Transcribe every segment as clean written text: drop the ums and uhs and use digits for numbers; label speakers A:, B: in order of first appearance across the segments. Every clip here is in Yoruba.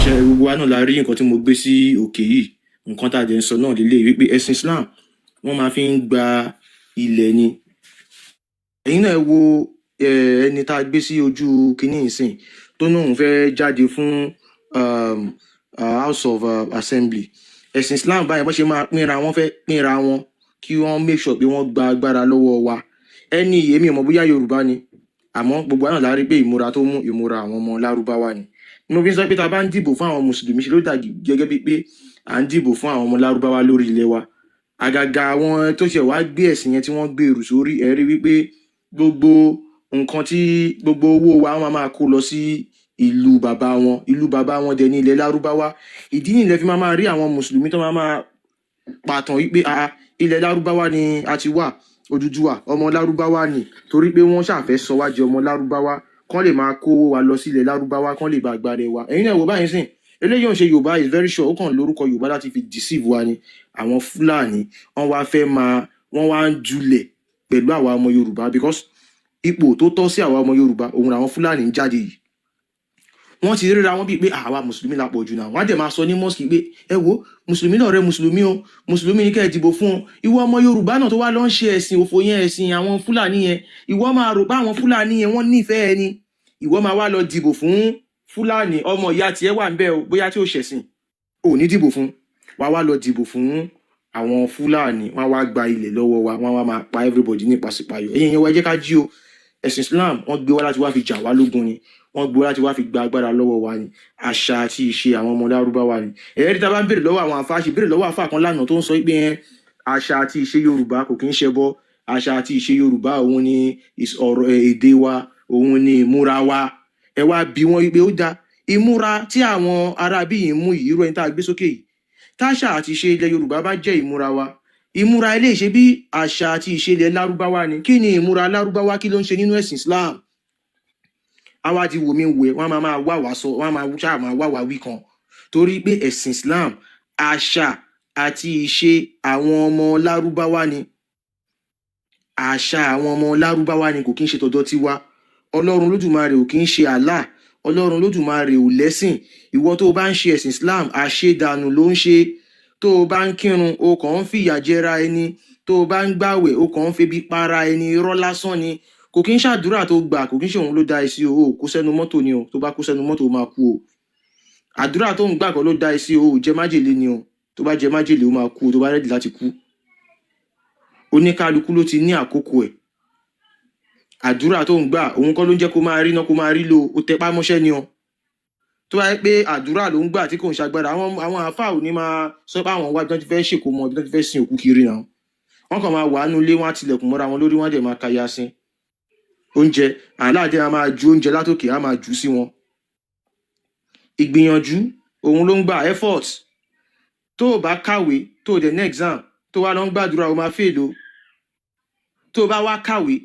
A: Ṣe gbogbo wa náà la rí nǹkan tí mo gbé sí òkè yìí? Nǹkan tá a jẹ́ ń sọ náà lélẹ̀ wípé ẹ̀sìn Islam, wọ́n máa fi ń gba ilẹ̀ ni. Ẹ̀yin náà wo ẹni tá a gbé sí ojú kínní ìsìn tó náà òun fẹ́ jáde fún House of Assembly. Ẹ̀sìn Islam báyìí, bọ́n ṣe máa pínra wọn, fẹ́ pínra wọn kí wọ́n make sure pé wọ́n gba agbára lọ́wọ́ wa. Ẹni yìí, èmi ò mọ̀ bóyá Yorùbá ni, àmọ́ gbogbo wa náà la rí pé ìmúra tó mú, ìmúra àwọn ọmọ Lárúbáwá ni. Mo fi ń sọ pé tá a bá ń dìbò fún àwọn mùsùlùmí, ṣe ló dà gẹ́gẹ́ bíi pé à ń dìbò fún àwọn ọmọ Lárúbáwá lórí ilẹ̀ wa. Àgàgà àwọn tó ṣẹ̀ wá gbé ẹ̀sìn yẹn tí wọ́n gbé èrò sórí, ẹ̀ rí wípé gbogbo nǹkan tí gbogbo owó wa, wọ́n máa kó lọ sí ìlú bàbá wọn. Ìlú bàbá wọn dẹ̀ ní ilẹ̀ Lárúbáwá. Ìdí nìyẹn fi máa máa rí àwọn mùsùlùmí tó máa máa pàtàn wípé, "Ah, ilẹ̀ Lárúbáwá ni a ti wà, Odùduwà ọmọ Lárúbáwá ni," torí pé wọ́n ṣàfẹ́ sọ wá di ọmọ Lárúbáwá, kán lè máa kó wa lọ sí ilẹ̀ Lárúbáwá, kán lè bá agbára wa. Ẹ̀yin náà wò báyìí sìn, eléyìí ò ń ṣe Yorùbá, is very sure. Ó kàn lórúkọ Yorùbá láti fi deceive wa ni. Àwọn Fúlàní, wọ́n wá fẹ́ máa, wọ́n wá ń julẹ̀ pẹ̀lú àwa ọmọ Yorùbá, because ipò tó tọ́ sí àwa ọmọ Yorùbá, òun làwọn Fúlàní ń jáde yìí. Wọ́n ti ríra wọn bíi pé àwa mùsùlùmí la pọ̀ jù náà. Wọ́n á dẹ̀ máa sọ ní mosque pé, "Ẹ wo, mùsùlùmí náà rẹ, mùsùlùmí o, mùsùlùmí ní kẹ́ ẹ dìbò fún ọ." Ìwọ ọmọ Yorùbá náà tó wá lọ ń ṣe ẹ̀sìn òfò yẹn, ẹ̀sìn àwọn Fúlàní yẹn, ìwọ máa rò pé àwọn Fúlàní yẹn, wọ́n nífẹ̀ẹ́ ẹni. Ìwọ máa wá lọ dìbò fún Fúlàní. Ọmọ ìyá tiẹ̀ wà ń bẹ̀ o, bóyá tí ò ṣẹ̀sìn, ò ní dìbò fún wàá, wá lọ dìbò fún àwọn Fúlàní. Wọ́n á wá gba ilẹ̀ lọ́wọ́ wa, wọ́n á wá máa pa everybody ní pàṣípàyọ. Ẹ̀yin yẹn wá, ẹ jẹ́ ká jí o. Ẹ̀sìn Islam, wọ́n gbé wá láti wá fi jà wá lógun ni. Wọ́n gbé wá láti wá fi gba agbára lọ́wọ́ wa ni. Àṣà àti ìṣe àwọn ọmọ Lárúbáwá ni. Ẹ̀rí tá a bá ń béèrè lọ́wọ́ àwọn àfa, ṣe béèrè lọ́wọ́ àfa kan lánàá tó ń sọ pé ẹ àṣà àti ìṣe Yorùbá kò kí ń ṣẹbọ. Àṣà àti ìṣe Yorùbá, òun ni ọ̀rọ̀ èdè wa, òun ni ìmúra wa. Ẹ wá bí wọn wípé ó dáa, ìmúra tí àwọn aráabí yìí ń mú yìí, irú ẹni tá a gbé sókè yìí, táṣà àti ìṣe ilẹ̀ Yorùbá bá jẹ́ ìmúra wa, ìmúra ilé ìṣe bí àṣà àti ìṣe ilẹ̀ Lárúbáwá ni. Kí ni ìmúra Lárúbáwá? Kí ló ń ṣe nínú ẹ̀sìn Islam? Àwa ti wò mí wẹ̀, wọ́n máa máa wá wá sọ, wọ́n máa ṣáà máa wá wá wí kan, torí pé ẹ̀sìn Islam, àṣà àti ìṣe àwọn ọmọ Lárúbáwá ni. Àṣà àwọn ọmọ Lárúbáwá ni, kò kí ń ṣe tọ̀dọ̀ tiwa. Ọlọ́run Lódùmarè ò kí ń ṣe Allah. Ọlọ́run Lódùmarè ò lẹ́sìn. Ìwọ tó o bá ń ṣe ẹ̀sìn Islam, àṣedànù ló ń ṣe. Tó o bá ń kírun, o kàn ń fìyà jẹra ẹni. Tó o bá ń gbàwẹ̀, o kàn ń febi para ẹni. Irọ́ lásán ni. Kò kí ń ṣàdúrà tó gbà, kò kí ń ṣe òun ló dá ẹ sí o. Ò kó sẹ́nu mọ́tò ni o. Tó bá kó sẹ́nu mọ́tò, o máa kú o. Àdúrà tó ń gbà kọ́ ló dá ẹ sí o. Ò jẹ májèlé ni o. Tó bá jẹ májèlé, o máa kú o, tó bá ready láti kú. Oníkálukú ló ti ní àkókò ẹ̀. Àdúrà tó ń gbà, òun kọ́ ló ń jẹ́ kó máa rí náà, kó máa rí lò ó. Tẹpá mọ́ṣẹ́ ni o. Tó bá yẹ pé àdúrà ló ń gbà tí kò ń ṣagbára, àwọn àáfàá ò ní máa sọ pé àwọn wá bí wọ́n ti fẹ́ ṣèkó mọ, bí wọ́n ti fẹ́ sin òkú kiri náà. Wọ́n kàn máa wà á nulẹ̀, wọ́n á tilẹ̀kùn mọ́ra wọn lórí, wọ́n á dẹ̀ máa ka Yasin. Oúnjẹ aláàdé á máa ju oúnjẹ látòkè, á máa jù sí wọn. Ìgbìyànjú òun ló ń gbà, effort. Tó o bá kàwé, tó o dẹ̀ ní exam, tó wá lọ ń gbàdúrà, o máa fail o. Tó o bá wá kàwé,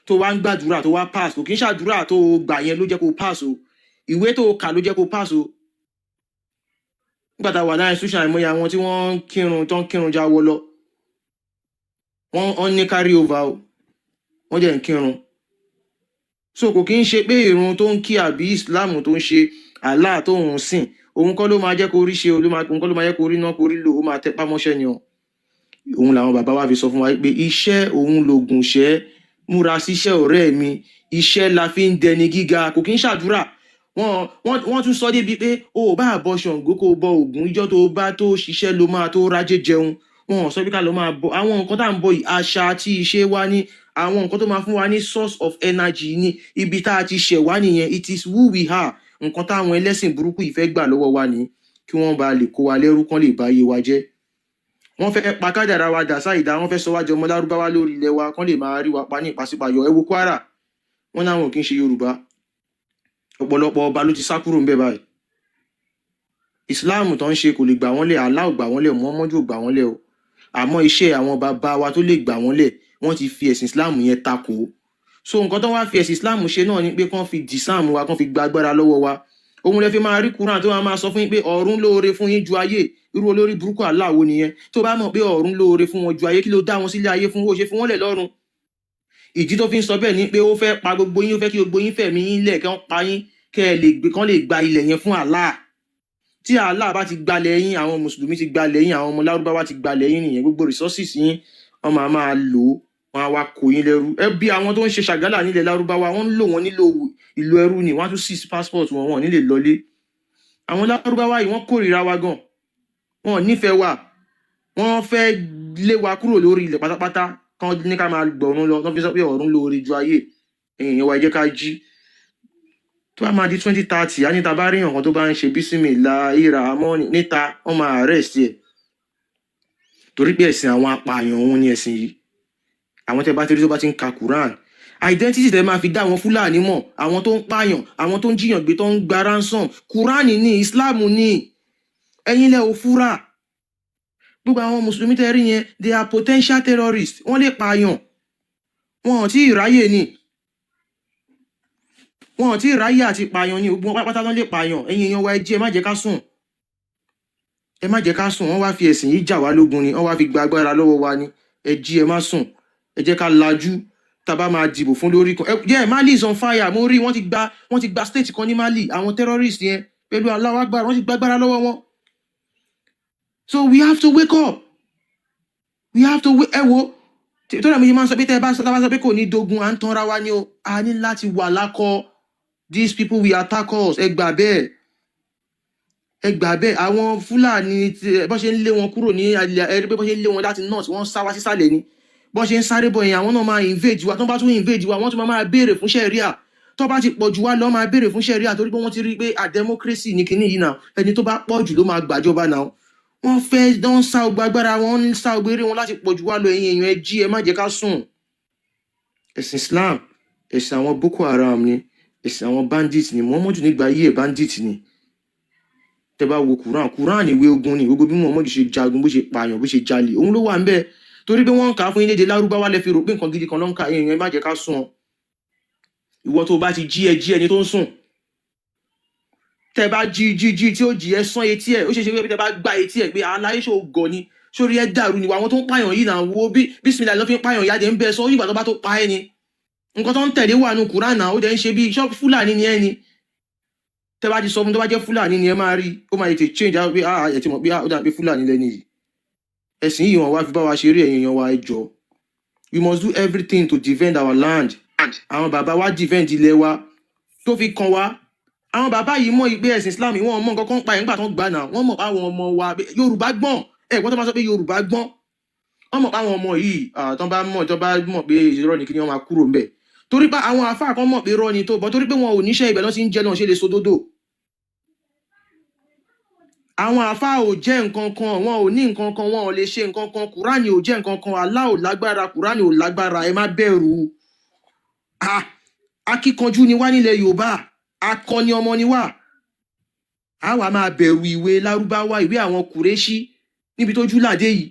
A: tó wá ń gbàdúrà, tó wá pass, kò kí ń ṣàdúrà tó o gbà yẹn ló jẹ́ kó o pass o. Ìwé tó o kà ló jẹ́ kó o pass o. Nígbà tá a wà láyé institution, àìmọye àwọn tí wọ́n ń kírun, tó ń kírun jáwọ́ lọ, wọ́n ní carry over o, wọ́n dẹ̀ ń kírun. So kò kí ń ṣe pé ìrun tó ń kí àbí Islam tó ń ṣe, Allah tó ń sìn, òun kọ́ ló máa jẹ́ kó rí ṣe o, ló máa òun kọ́ ló máa jẹ́ kó rí ná, kó rí lò. Ó máa tẹpá mọ́ṣẹ́ ni o. Òun làwọn bàbá wa fi sọ fún wa pé iṣẹ́ òun lògùn ṣẹ́. Múra síṣẹ́, ọ̀rẹ́ mi. Iṣẹ́ la fi ń dẹni gíga, kò kí ń ṣàdúrà. Wọ́n tún sọ débi pé o ò bá bọ Ṣàngó, kó o bọ Ògún, ìjọ tó o bá tó ṣiṣẹ́ ló máa tó rájé jẹun. Wọn ò sọ pé ká lọ máa bọ àwọn nǹkan tá à ń bọ yìí. Àṣà àti ìṣe wa ní àwọn nǹkan tó máa fún wa ní source of energy ní ibi tá a ti ṣẹ̀ wá nìyẹn. It is who we are. Nǹkan táwọn ẹlẹ́sìn burúkú yìí fẹ́ gbà lọ́wọ́ wa ní kí wọ́n bá lè kó wa lẹ́rú, kán lè bá ayé wa jẹ́. Wọ́n fẹ́ pa kádàrá wa dà sáìdá. Wọ́n fẹ́ sọ wá di ọmọ Lárúbáwá lórí ilẹ̀ wa, kán lè máa rí wa pa ní ìpàsípàyọ. Ẹ wo Kwara, wọ́n náwọn ò kí ń ṣe Yorùbá. Ọ̀pọ̀lọpọ̀ ọba ló ti sá kúrò ńbẹ̀ báyìí. Ìsìláàmù tó ń ṣe kò lè gbà wọ́n lẹ̀. Allah ò gbà wọ́n lẹ̀, Muhammadu ò gbà wọ́n lẹ̀ o. Àmọ́ iṣẹ́ àwọn bàbá wa tó lè gbà wọ́n lẹ̀, wọ́n ti fi ẹ̀sìn Ìsìláàmù yẹn takò. So nǹkan tó wá fi ẹ̀sìn Ìsìláàmù ṣe náà ni pé kán fi disarm wa, kán fi gba agbára lọ́wọ́ wa. Òun lè fi máa rí Quran tó máa sọ fún yín pé ọ̀run lóore fún yín ju ayé. Irú olórí burúkú Allah wo nìyẹn? Tó bá mọ̀ pé ọ̀run lóore fún wọn ju ayé, kí ló dá wọn sílé ayé fún? Ó ṣe fún wọn lẹ̀ lọ́run. Ìdí tó fi ń sọ bẹ́ẹ̀ ni pé ó fẹ́ pa gbogbo yín. Ó fẹ́ kí gbogbo yín fẹ̀mí yín lẹ̀, kí wọ́n pa yín, kẹ́ ẹ lè gbé, kán lè gba ilẹ̀ yẹn fún Allah. Tí Allah bá ti gbalẹ̀ yín, àwọn mùsùlùmí ti gbalẹ̀ yín, àwọn ọmọ lárúbáwá ti gbalẹ̀ yín nìyẹn. Gbogbo resources yín, wọ́n máa máa lò ó, wọ́n á wá kó yín lẹ́rú. Ẹ bí àwọn tó ń ṣe ṣàgálà nílẹ̀ lárúbáwá, wọ́n ń lò wọ́n nílò ìlú ẹrú ni. Wọ́n á tún seize passport wọn, wọn ò ní lè lọlé. Àwọn lárúbáwá yìí, wọ́n kórìíra wa gan, wọn ò nífẹ̀ẹ́ wa. Wọ́n fẹ́ lé wa kúrò lórí ilẹ̀ pátápátá, kán ní ká máa gbọ̀run lọ. Wọ́n fi sọ pé ọ̀run lóore ju ayé. Èèyàn wa, ẹ jẹ́ ká jí. Tó bá máa di 2030, á ní ta bá rí nǹkan tó bá ń ṣe bísímìlà ìrà àmọ́ níta, wọ́n máa arrest ẹ̀, torí pé ẹ̀sìn àwọn apààyàn òun ni ẹ̀sìn yìí. Àwọn tẹ́ bá ti rí tó bá ti ń ka Quran, identity tẹ́ máa fi dá àwọn Fúlàní mọ̀, àwọn tó ń pààyàn, àwọn tó ń jiyàn gbé, tó ń gba ransom, Quran ní, Islam ní. Ẹ̀yin lẹ ò fura. Gbogbo àwọn mùsùlùmí tẹ́ rí yẹn, they are potential terrorists. Wọ́n lè pààyàn. Wọn ò tí ì ráyè ni, wọn ò tí ì ráyè àti pààyàn ni. Gbogbo wọn pátápátá ló lè pààyàn. Ẹ̀yin èèyàn wa, ẹ jí, ẹ má jẹ́ ká sùn, ẹ má jẹ́ ká sùn. Wọ́n wá fi ẹ̀sìn yìí jà wá lógun ni, wọ́n wá fi gba agbára lọ́wọ́ wa ni. Ẹ jí, ẹ má sùn, ẹ jẹ́ ká lajú. Tá a bá máa dìbò fún lórí kan, yeah, Mali is on fire. Mo rí wọ́n ti gba state kan ní Mali. Àwọn terrorists yẹn, pẹ̀lú Allahu Akbar, wọ́n ti gba agbára lọ́wọ́ wọn. So we have to wake up, we have to wake. Ẹ wo tó dàbí yìí máa ń sọ pé tẹ́ ẹ bá sọ, tá a bá sọ pé kò ní dogun, à ń tanra wa ni o. A ní láti wà lákọ. These people will attack us. Ẹ gbà bẹ́ẹ̀, ẹ gbà bẹ́ẹ̀. Àwọn Fúlàní bọ́n ṣe ń lé wọn kúrò ní ilẹ̀, ẹ rí pé bọ́n ṣe ń lé wọn láti north, wọ́n sá wá sísàlẹ̀ ni. Bọ́n ṣe ń sáré bọ̀ yẹn, àwọn náà máa invade wa. Tó bá tún invade wa, wọ́n tún máa béèrè fún ṣẹ̀ríà. Tó bá ti pọ̀ jù wá lọ, máa béèrè fún ṣẹ̀ríà, torí pé wọ́n ti rí pé a democracy ní kinní yìí náà, ẹni tó bá pọ̀ jù ló máa gbàjọba náà. Wọ́n fẹ́ wọ́n sá ogbó agbára wọn, ń sá ogbó eré wọn láti pọ̀ jù wá lọ. Ẹ̀yin èèyàn, ẹ jí, ẹ má jẹ́ ká sùn. Ẹ̀sìn Islam, ẹ̀sìn àwọn Boko Haram ni, ẹ̀sìn àwọn bandit ni. Muhammadu nígbà ayé ẹ̀, bandit ni. Tẹ bá wo Quran, Quran ìwé ogun ni. Gbogbo bí Muhammadu ṣe jagun, bó ṣe pààyàn, bó ṣe jalè, òun ló wà ń bẹ. Torí pé wọ́n ń kà á fún yín lédè lárúbáwá, lẹ fi rò pé nǹkan gidi kan ló ń kà. Èèyàn, ẹ má jẹ́ ká sùn ọ́. Ìwọ tó bá ti jí, ẹ jí ẹni tó ń sùn. Tẹ bá jí jí jí tí ó jí, ẹ sán etí ẹ. Ó ṣe ṣe pé tẹ bá gbá etí ẹ pé aláyé ṣò gọ ni, sórí ẹ dàrú ni. Àwọn tó ń pààyàn yìí náà, wo bí bísímìlà ló fi ń pààyàn yáde ń bẹ sọ. Ìgbà tó bá tó pa ẹ ni nǹkan tó ń tẹ̀lé wà nù Kúránì náà. Ó dẹ̀ ń ṣe bí ṣọ́ Fúlàní ni ẹ ni. Tẹ bá ti sọ fún, tó bá jẹ́ Fúlàní ni, ẹ máa rí ó máa tètè change á pé ah, ẹ ti mọ̀ pé ah, ó dà pé Fúlàní lẹ́ni yìí. Ẹ̀sìn yìí, wọ́n wá fi bá wa ṣeré. Ẹ̀yin èèyàn wa, ẹ jọ̀ọ́, we must do everything to defend our land. Àwọn bàbá wa defend ilẹ̀ wa tó fi kan wa. Àwọn bàbá yìí mọ̀ pé ẹ̀sìn Islam yìí, wọ́n mọ̀ nǹkan kan pa ẹ̀ nígbà tó ń gbà náà. Wọ́n mọ̀ pé àwọn ọmọ wa, Yorùbá gbọ́n. Ẹ̀ wọ́n tó máa sọ pé Yorùbá gbọ́n, wọ́n mọ̀ pé àwọn ọmọ yìí, tó bá mọ̀ pé irọ́ ni kí ni, wọ́n máa kúrò ńbẹ̀. Torí pé àwọn àfáà kan mọ̀ pé irọ́ ni tó bọ́, torí pé wọn ò níṣẹ́, ibẹ̀ lọ́ ti ń jẹ́ náà ṣe lè sódódò. Àwọn àfáà ò jẹ́ nǹkan kan, wọn ò ní nǹkan kan, wọn ò lè ṣe nǹkan kan. Kùránì ò jẹ́ nǹkan kan, Allah ò lágbára, Kùránì ò lágbára. Ẹ má bẹ̀rù. Ah, akíkanjú ni wá nílẹ̀ Yorùbá, akọni ọmọ ni wá. A wà máa bẹ̀rù ìwé lárúbáwá, ìwé àwọn Kùrẹ́ṣí, níbi tó jú làdé yìí?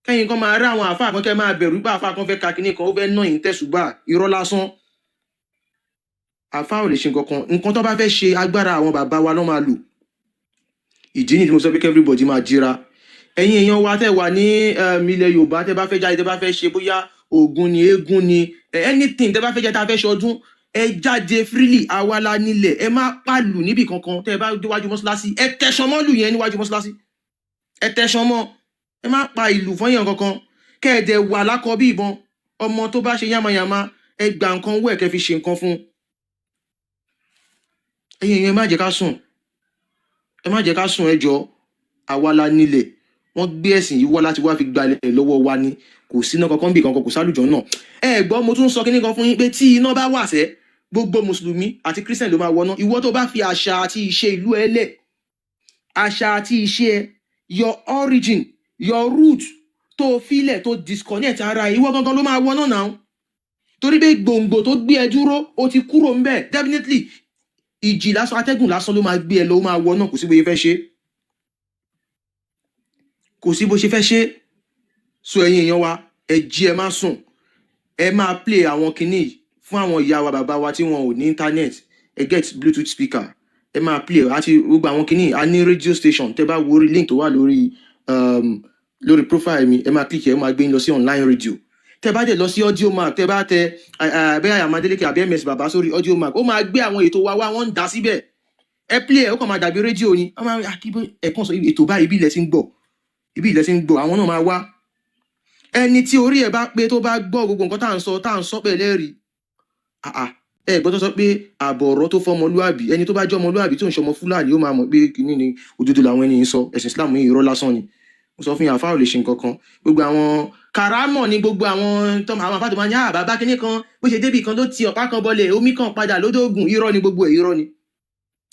A: Kẹ́yìn kan máa rí àwọn àfáà kan, kẹ́ máa bẹ̀rù pé àfáà kan fẹ́ ka kinní kan, ó fẹ́ ná yín tẹ̀sùbà. Irọ́ lásán. Àfáà ò lè ṣe nǹkan kan. Nǹkan tó bá fẹ́ ṣe, agbára àwọn bàbá wa ló máa lò. Ìdí nìyí tí mo sọ pé everybody máa jíra. Ẹ̀yin èèyàn wa tẹ́ wà ní ilẹ̀ Yorùbá, tẹ́ bá fẹ́ jáde, tẹ́ bá fẹ́ ṣe bóyá Ògún ni, eégún ni, anything tẹ́ bá fẹ́ jáde, tá a fẹ́ ṣọdún, ẹ jáde freely. Àwa la nílẹ̀. Ẹ má pàlù níbì kankan. Tẹ́ ẹ bá déwájú mọ́ṣáláṣí, ẹ tẹ̀sán mọ́lù yẹn níwájú mọ́ṣáláṣí, ẹ tẹ̀sán mọ́. Ẹ má pa ìlú fọ́yàn kankan. Kẹ́ ẹ dẹ̀ wà lákọ bí ìbọn. Ọmọ tó bá ṣe yánmayànma, ẹ gba nǹkan wẹ̀, kẹ́ fi ṣe nǹkan fún un. Ẹ̀yin èèyàn, ẹ má jẹ́ ká sùn, ẹ má jẹ́ ká sùn, ẹ jọ̀ọ́. Àwa la nílẹ̀. Wọ́n gbé ẹ̀sìn yìí wá láti wá fi gbalẹ̀ lọ́wọ́ wa ni. Kò síná kankan bí kankan, kò sálùjọ náà. Ẹ gbọ́, mo tún sọ kinní kan fún yín pé tí iná bá wà sẹ́, gbogbo mùsùlùmí àti Christian ló máa wọná. Ìwọ tó bá fi àṣà àti ìṣe ìlú ẹ lẹ̀, àṣà àti ìṣe ẹ, your origin, your root, tó filẹ̀, tó disconnect ara ẹ, ìwọ gangan ló máa wọná náà, torí pé gbòǹgbò tó gbé ẹ dúró, ó ti kúrò ńbẹ̀. Definitely, ìjì lásán, atẹ́gùn lásán ló máa gbé ẹ lọ, ó máa wọná. Kò sí bóyá fẹ́ ṣe, kò sí bó ṣe fẹ́ ṣe. So ẹ̀yin èèyàn wa, ẹ jí, ẹ má sùn. Ẹ máa play àwọn kinní yìí fún àwọn ìyá wa, bàbá wa tí wọn ò ní internet. Ẹ get Bluetooth speaker, ẹ máa play àti gbogbo àwọn kinní. A ní radio station. Tẹ bá wo orí link tó wà lórí profile mi, ẹ máa click, ẹ máa gbé yín lọ sí online radio. Tẹ bá dẹ̀ lọ sí Audiomack, tẹ bá tẹ bẹ́ẹ̀ Àyàmádélékè àbí MS Bàbá sórí Audiomack, ó máa gbé àwọn ètò wa wá. Wọ́n ń dá síbẹ̀. Ẹ play ẹ, ó kàn máa dàbí rédíò ni. Wọ́n máa akíbo ẹ̀kan sọ ètò báyìí, ibi ilẹ̀ ti ń gbọ́, ibi ilẹ̀ ti ń gbọ́. Àwọn náà máa wá. Ẹni tí orí ẹ̀ bá pé, tó bá gbọ́ gbogbo nǹkan tá à ń sọ, tá à ń sọ pẹ̀lẹ́ rí, àà, ẹ gbọ́ tó sọ pé àbọ̀ ọ̀rọ̀ tó fọmọlúàbí. Ẹni tó bá jẹ́ ọmọlúàbí, tó ń ṣọmọ Fúlàní, ó máa mọ̀ pé kínní ni òdodo làwọn ẹni yìí ń sọ. Ẹ̀sìn Islam yìí, irọ́ lásán ni. Mo sọ fún yín, àfáà ò lè ṣe nǹkan kan. Gbogbo àwọn kàrámọ̀ ni gbogbo àwọn tó àwọn àfáà tó máa ń yá bàbá kínní kan, bó ṣe débì kan ló ti ọ̀pá kan bọlẹ̀, omi kan padà lódógùn. Irọ́ ni gbogbo ẹ̀, irọ́ ni.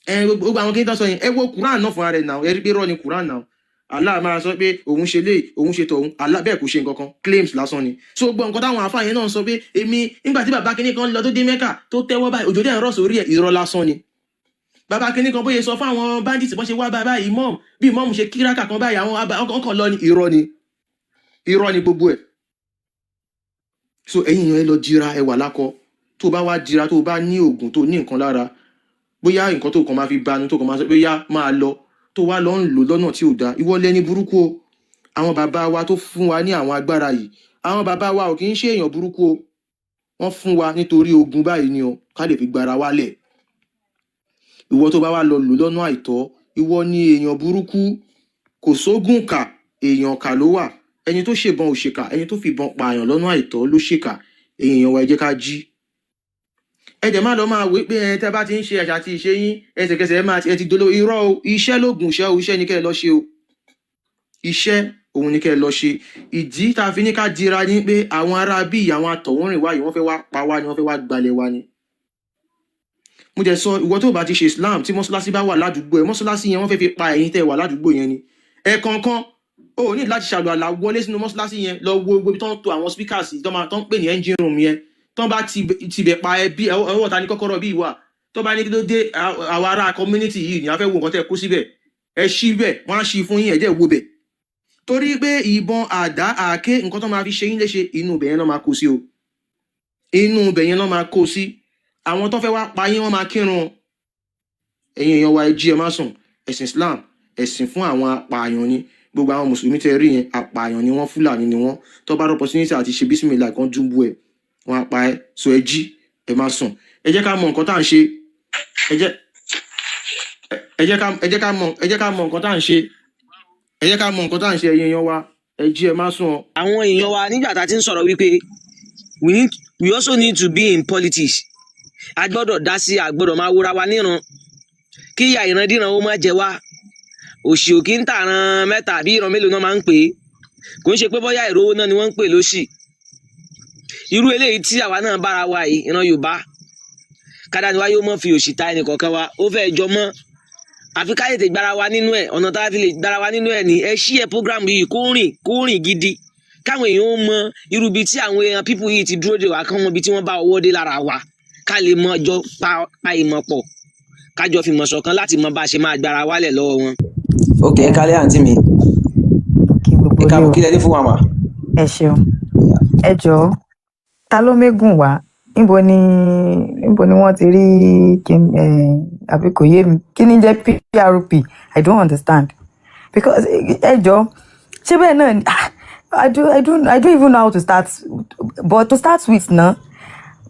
A: Ẹ gbogbo àwọn kínní tó sọ yẹn, ẹ wo Quran náà fúnra rẹ̀ náà, ẹ rí pé irọ́ ni Quran náà. Allah máa sọ pé òun ṣe léyìí, òun ṣe tọ̀hún, Allah bẹ́ẹ̀ kò ṣe nǹkan kan, claims lásán ni. So gbogbo nǹkan táwọn àfáà yẹn náà sọ pé èmi, nígbà tí bàbá kínní kan lọ tó dé Mẹ́kà, tó tẹ́wọ́ báyìí, òjò dẹ̀ ń rọ̀ sórí ẹ̀, irọ́ lásán ni. Bàbá kínní kan, bóyá sọ fún àwọn bandits bọ́n ṣe wá báyìí, imam, bí imam ṣe kíráka kan báyìí, àwọn ọkàn lọ ni. Irọ́ ni, irọ́ ni gbogbo ẹ̀. So ẹ̀yin èèyàn, ẹ lọ jira, ẹ wà lákọ. Tó bá wá jira, tó bá ní oògùn, tó ní nǹkan lára, bóyá nǹkan tó kàn máa fi banu, tó kàn máa sọ pé yá máa lọ, tó wá lọ ń lò lọ́nà tí ò dáa, ìwọ lẹni burúkú o. Àwọn bàbá wa tó fún wa ní àwọn agbára yìí, àwọn bàbá wa ò kì í ṣe èèyàn burúkú o. Wọ́n fún wa nítorí ogun báyìí ni o, ká lè fi gbára wálẹ̀. Ìwọ tó bá wá lọ lò lọ́nà àìtọ́, ìwọ ni èèyàn burúkú. Kò sógun kà, èèyàn kà ló wà. Ẹni tó ṣèbọn ò ṣèkà, ẹni tó fìbọn pààyàn lọ́nà àìtọ́ ló ṣèkà. Èèyàn wa, ẹ jẹ́ ká jí. Ẹ dẹ̀ má lọ máa wí pé ẹ tẹ́ bá ti ń ṣe àṣà àti ìṣe yín, ẹsẹ̀kẹsẹ̀ ẹ máa ẹ ti dolówó. Irọ́ o. Iṣẹ́ lóògùn iṣẹ́ o. Iṣẹ́ ni kẹ́ ẹ lọ ṣe o. Iṣẹ́ òun ni kẹ́ ẹ lọ ṣe. Ìdí tá a fi ní ká dira ní pé àwọn ará bíi àwọn àtọ̀húnrìn wá yìí, wọ́n fẹ́ wá pa wá ni, wọ́n fẹ́ wá gbalẹ̀ wa ni. Mo jẹ́ sọ, ìwọ tó bá ti ṣe Islam, tí mọ́ṣáláṣí bá wà ládùúgbò ẹ, mọ́ṣáláṣí yẹn, wọ́n fẹ́ fi pa ẹ̀yin tẹ́ wà ládùúgbò yẹn ni. Ẹ̀ẹ̀kọ̀ọ̀kan, o ò ní láti ṣàlù àlà wọlé sínú mọ́ṣáláṣí yẹn, lọ wo gbogbo ibi tó ń to àwọn speakers tó máa tó ń pè ní engine room yẹn. Tó bá tibẹ̀ pa ẹ, bí ọwọ́ ta ni kọ́kọ́rọ́ bí wà, tó bá ní kí ló dé, àwọn ará community yìí ni a fẹ́ wo nǹkan tẹ́ kó síbẹ̀, ẹ ṣí bẹ̀, wọ́n á ṣí fún yín, ẹ jẹ́ wo bẹ̀. Torí pé ìbọn, àdá, àáké, nǹkan tó máa fi ṣe yín léṣe, inú ibẹ̀ yẹn náà máa kó sí o. Inú ibẹ̀ yẹn náà máa kó sí. Àwọn tó fẹ́ wá pa yín, wọ́n máa kírun. Ẹ̀yin èèyàn wa, ẹ jí, ẹ má sùn. Ẹ̀sìn Islam, ẹ̀sìn fún àwọn apààyàn ni. Gbogbo àwọn mùsùlùmí tẹ rí yẹn, apààyàn ni wọ́n, Fúlàní ni wọ́n. Tó bá rọpò sí àti ṣe bísímìlà kan, dúnbú ẹ, wọ́n á pa ẹ́. So ẹ jí, ẹ má sùn. Ẹ jẹ́ ká mọ nǹkan tá à ń ṣe. Ẹ jẹ́ ká mọ nǹkan tá à ń ṣe. Ẹ jẹ́ ká mọ nǹkan tá à ń ṣe. Ẹ̀yin èèyàn wa, ẹ jí, ẹ má sùn o.
B: Àwọn èèyàn wa, nígbà tá a ti ń sọ̀rọ̀ wípé we also need to be in politics, a gbọ́dọ̀ dá sí, a gbọ́dọ̀ máa wúra wa níran kí ìyà ìrandíran ó má jẹ wá. Òṣì ò kí ń tàran mẹ́ta àbí ìran mélòó náà máa ń pè é. Kò ń ṣe pé bóyá ìrówó náà ni wọ́n ń pè lóṣì. Irú eléyìí tí àwa náà bára wa yìí, ìran Yorùbá kádàáni wa yóò mọ̀ fi òṣì ta ẹnìkọ̀ọ̀kan wa, ó fẹ́ jọ mọ́. Àfi ká tètè gbára wa nínú ẹ̀. Ọ̀nà tá a fi lè gbára wa nínú ẹ̀ ní ẹ ṣí ẹ program yìí, kó rìn, kó rìn gidi, káwọn èèyàn ó mọ irú ibi tí àwọn èèyàn people yìí ti dúró de wá, kán mọ ibi tí wọ́n bá ọwọ́ dé lára wa, ká lè mọ jọ pa ìmọ̀ pọ̀, kájọ fi mọ̀ ṣọ̀kan láti mọ bá a ṣe máa gbára wálẹ̀ lọ́wọ́ wọn. Ok, ẹ kálẹ́ àǹtí mi.
C: Kí gbogbo
B: Ẹ
C: ilé
B: káàbọ̀.
C: O.
B: Kí lẹ ní fún wa mà?
C: Ẹ ṣeun. Ẹ jọ̀ọ́, ta ló mégùn wá? Níbo ni wọ́n ti rí àbí kò yé mi, kí ni jẹ́ PRP? I don't understand because ẹ jọ̀ọ́, ṣé bẹ́ẹ̀ náà ni? Ah, I don't even know how to start, but to start with ná,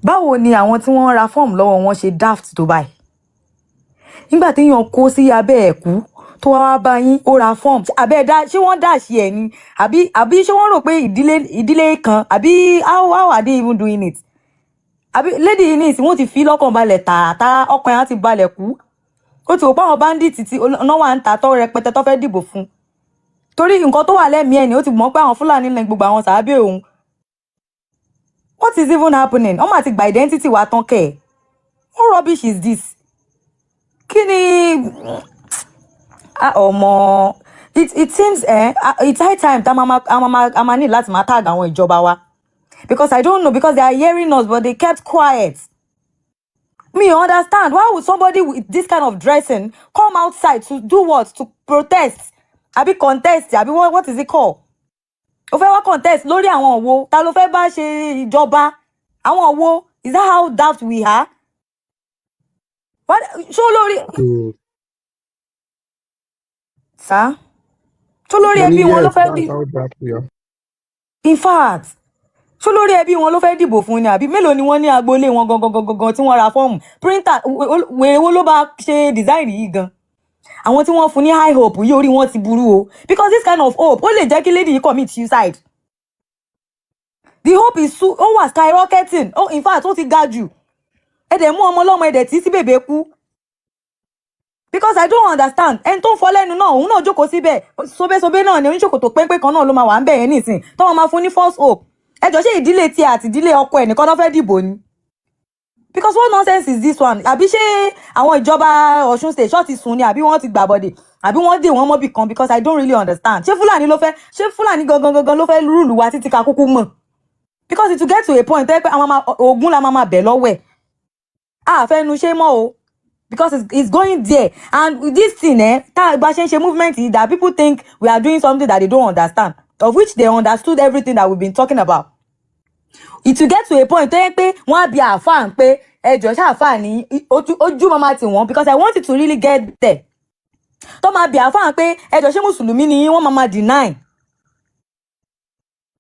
C: báwo ni àwọn tí wọ́n ra fọ́ọ̀mù lọ́wọ́ wọn ṣe daft tó báyìí? Nígbà téèyàn kó sí abẹ́ ẹ̀kú tó wá wá bá yín, ó ra fọ́ọ̀mù abẹ́ dá, ṣé wọ́n dà sí ẹ̀ ni, àbí ṣé wọ́n rò pé ìdílé kan, àbí how are they even doing it? Àbí lady yìí ní ìsìn, wọ́n ti fi lọ́kàn balẹ̀ tààtà, ọkàn yẹn á ti balẹ̀ kú. Ó ti wò pé àwọn bandit tí ọ̀nà wà ń ta tọ́ rẹpẹtẹ tó fẹ́ dìbò fún, torí nǹkan tó wà lẹ́mìí ẹ̀ ni ó ti mọ̀ pé àwọn Fúlàní ní gbogbo àwọn sàábẹ̀ òun. What is even happening? Wọ́n mà ti gba identity wa tán kẹ̀. What rubbish is this? Kí ni? Ah, ọmọ, it seems, ah, it's high time tá a máa ní láti máa tag àwọn ìjọba wa, because I don't know, because they are hearing us but they kept quiet. Me understand, why would somebody with this kind of dressing come outside to do what? To protest àbí contest àbí what is it called? O fẹ́ wá contest lórí àwọn wo? Ta ló fẹ́ bá ṣe ìjọba? Àwọn wo? Is that how daft we are? What? Ṣó lórí sá, ṣó lórí
D: Mo ní
C: ẹbí wọn ló
D: yes,
C: fẹ́
D: that's
C: bí?
D: how daft we are.
C: In fact, Ṣó lórí ẹbí wọn ló fẹ́ dìbò fún ni, àbí mélòó ni wọ́n ní agboolé wọn gangan gangan gangan tí wọ́n ra fọ́ọ̀mù printer? Wèrè wo ló bá ṣe design yìí gan? Àwọn tí wọ́n fún ní high hope yìí, orí wọn ti burú o, because this kind of hope, ó lè jẹ́ kí lady yìí commit suicide. The hope is so, ó wà skyrocketing. Oh, in fact, ó ti ga jù. Ẹ dẹ̀ mú ọmọ ọlọ́mọ, ẹ dẹ̀ tí sí bèbè kú, because I don't understand. Ẹni tó ń fọ lẹ́nu náà, òun náà jókòó síbẹ̀ sobésobé náà ni. Oníṣòkòtò péńpé kan náà ló máa wà ń bẹ̀ yẹn nísìn tó wọn máa fún ní false hope. Ẹ jọ, ṣé ìdílé tiẹ̀ àti ìdílé ọkọ ẹ̀ nìkan náà fẹ́ dìbò ni? Because what nonsense is this one? Àbí ṣé àwọn ìjọba Ọ̀ṣun State ṣọ́ọ̀ ti sùn ni, àbí wọ́n ti gbàbọ̀dè, àbí wọ́n dè wọ́n mọ́bì kan? Because I don't really understand. Ṣé Fúlàní ló fẹ́, ṣé Fúlàní gangan gangan ló fẹ́ rule wa títí ká kúkú mọ̀? Because it will get to a point tẹ́ pé àwọn máa ogun la máa bẹ̀ lọ́wọ́ ẹ̀ àfẹnu ṣe mọ́ o, because it's going there. And this thing, tá a bá ṣe ń ṣe movement yìí, that people think we are doing something that they don't understand, of which they understood everything that we've been talking about. It will get to a point tó yẹ pé wọ́n á bi àáfàá pé, ẹjọ́, ṣáàfàá ní ojú máa tì wọ́n, because I want it to really get there, tó máa bi àáfàá pé, ẹjọ́, ṣé mùsùlùmí ni? Wọ́n máa deny.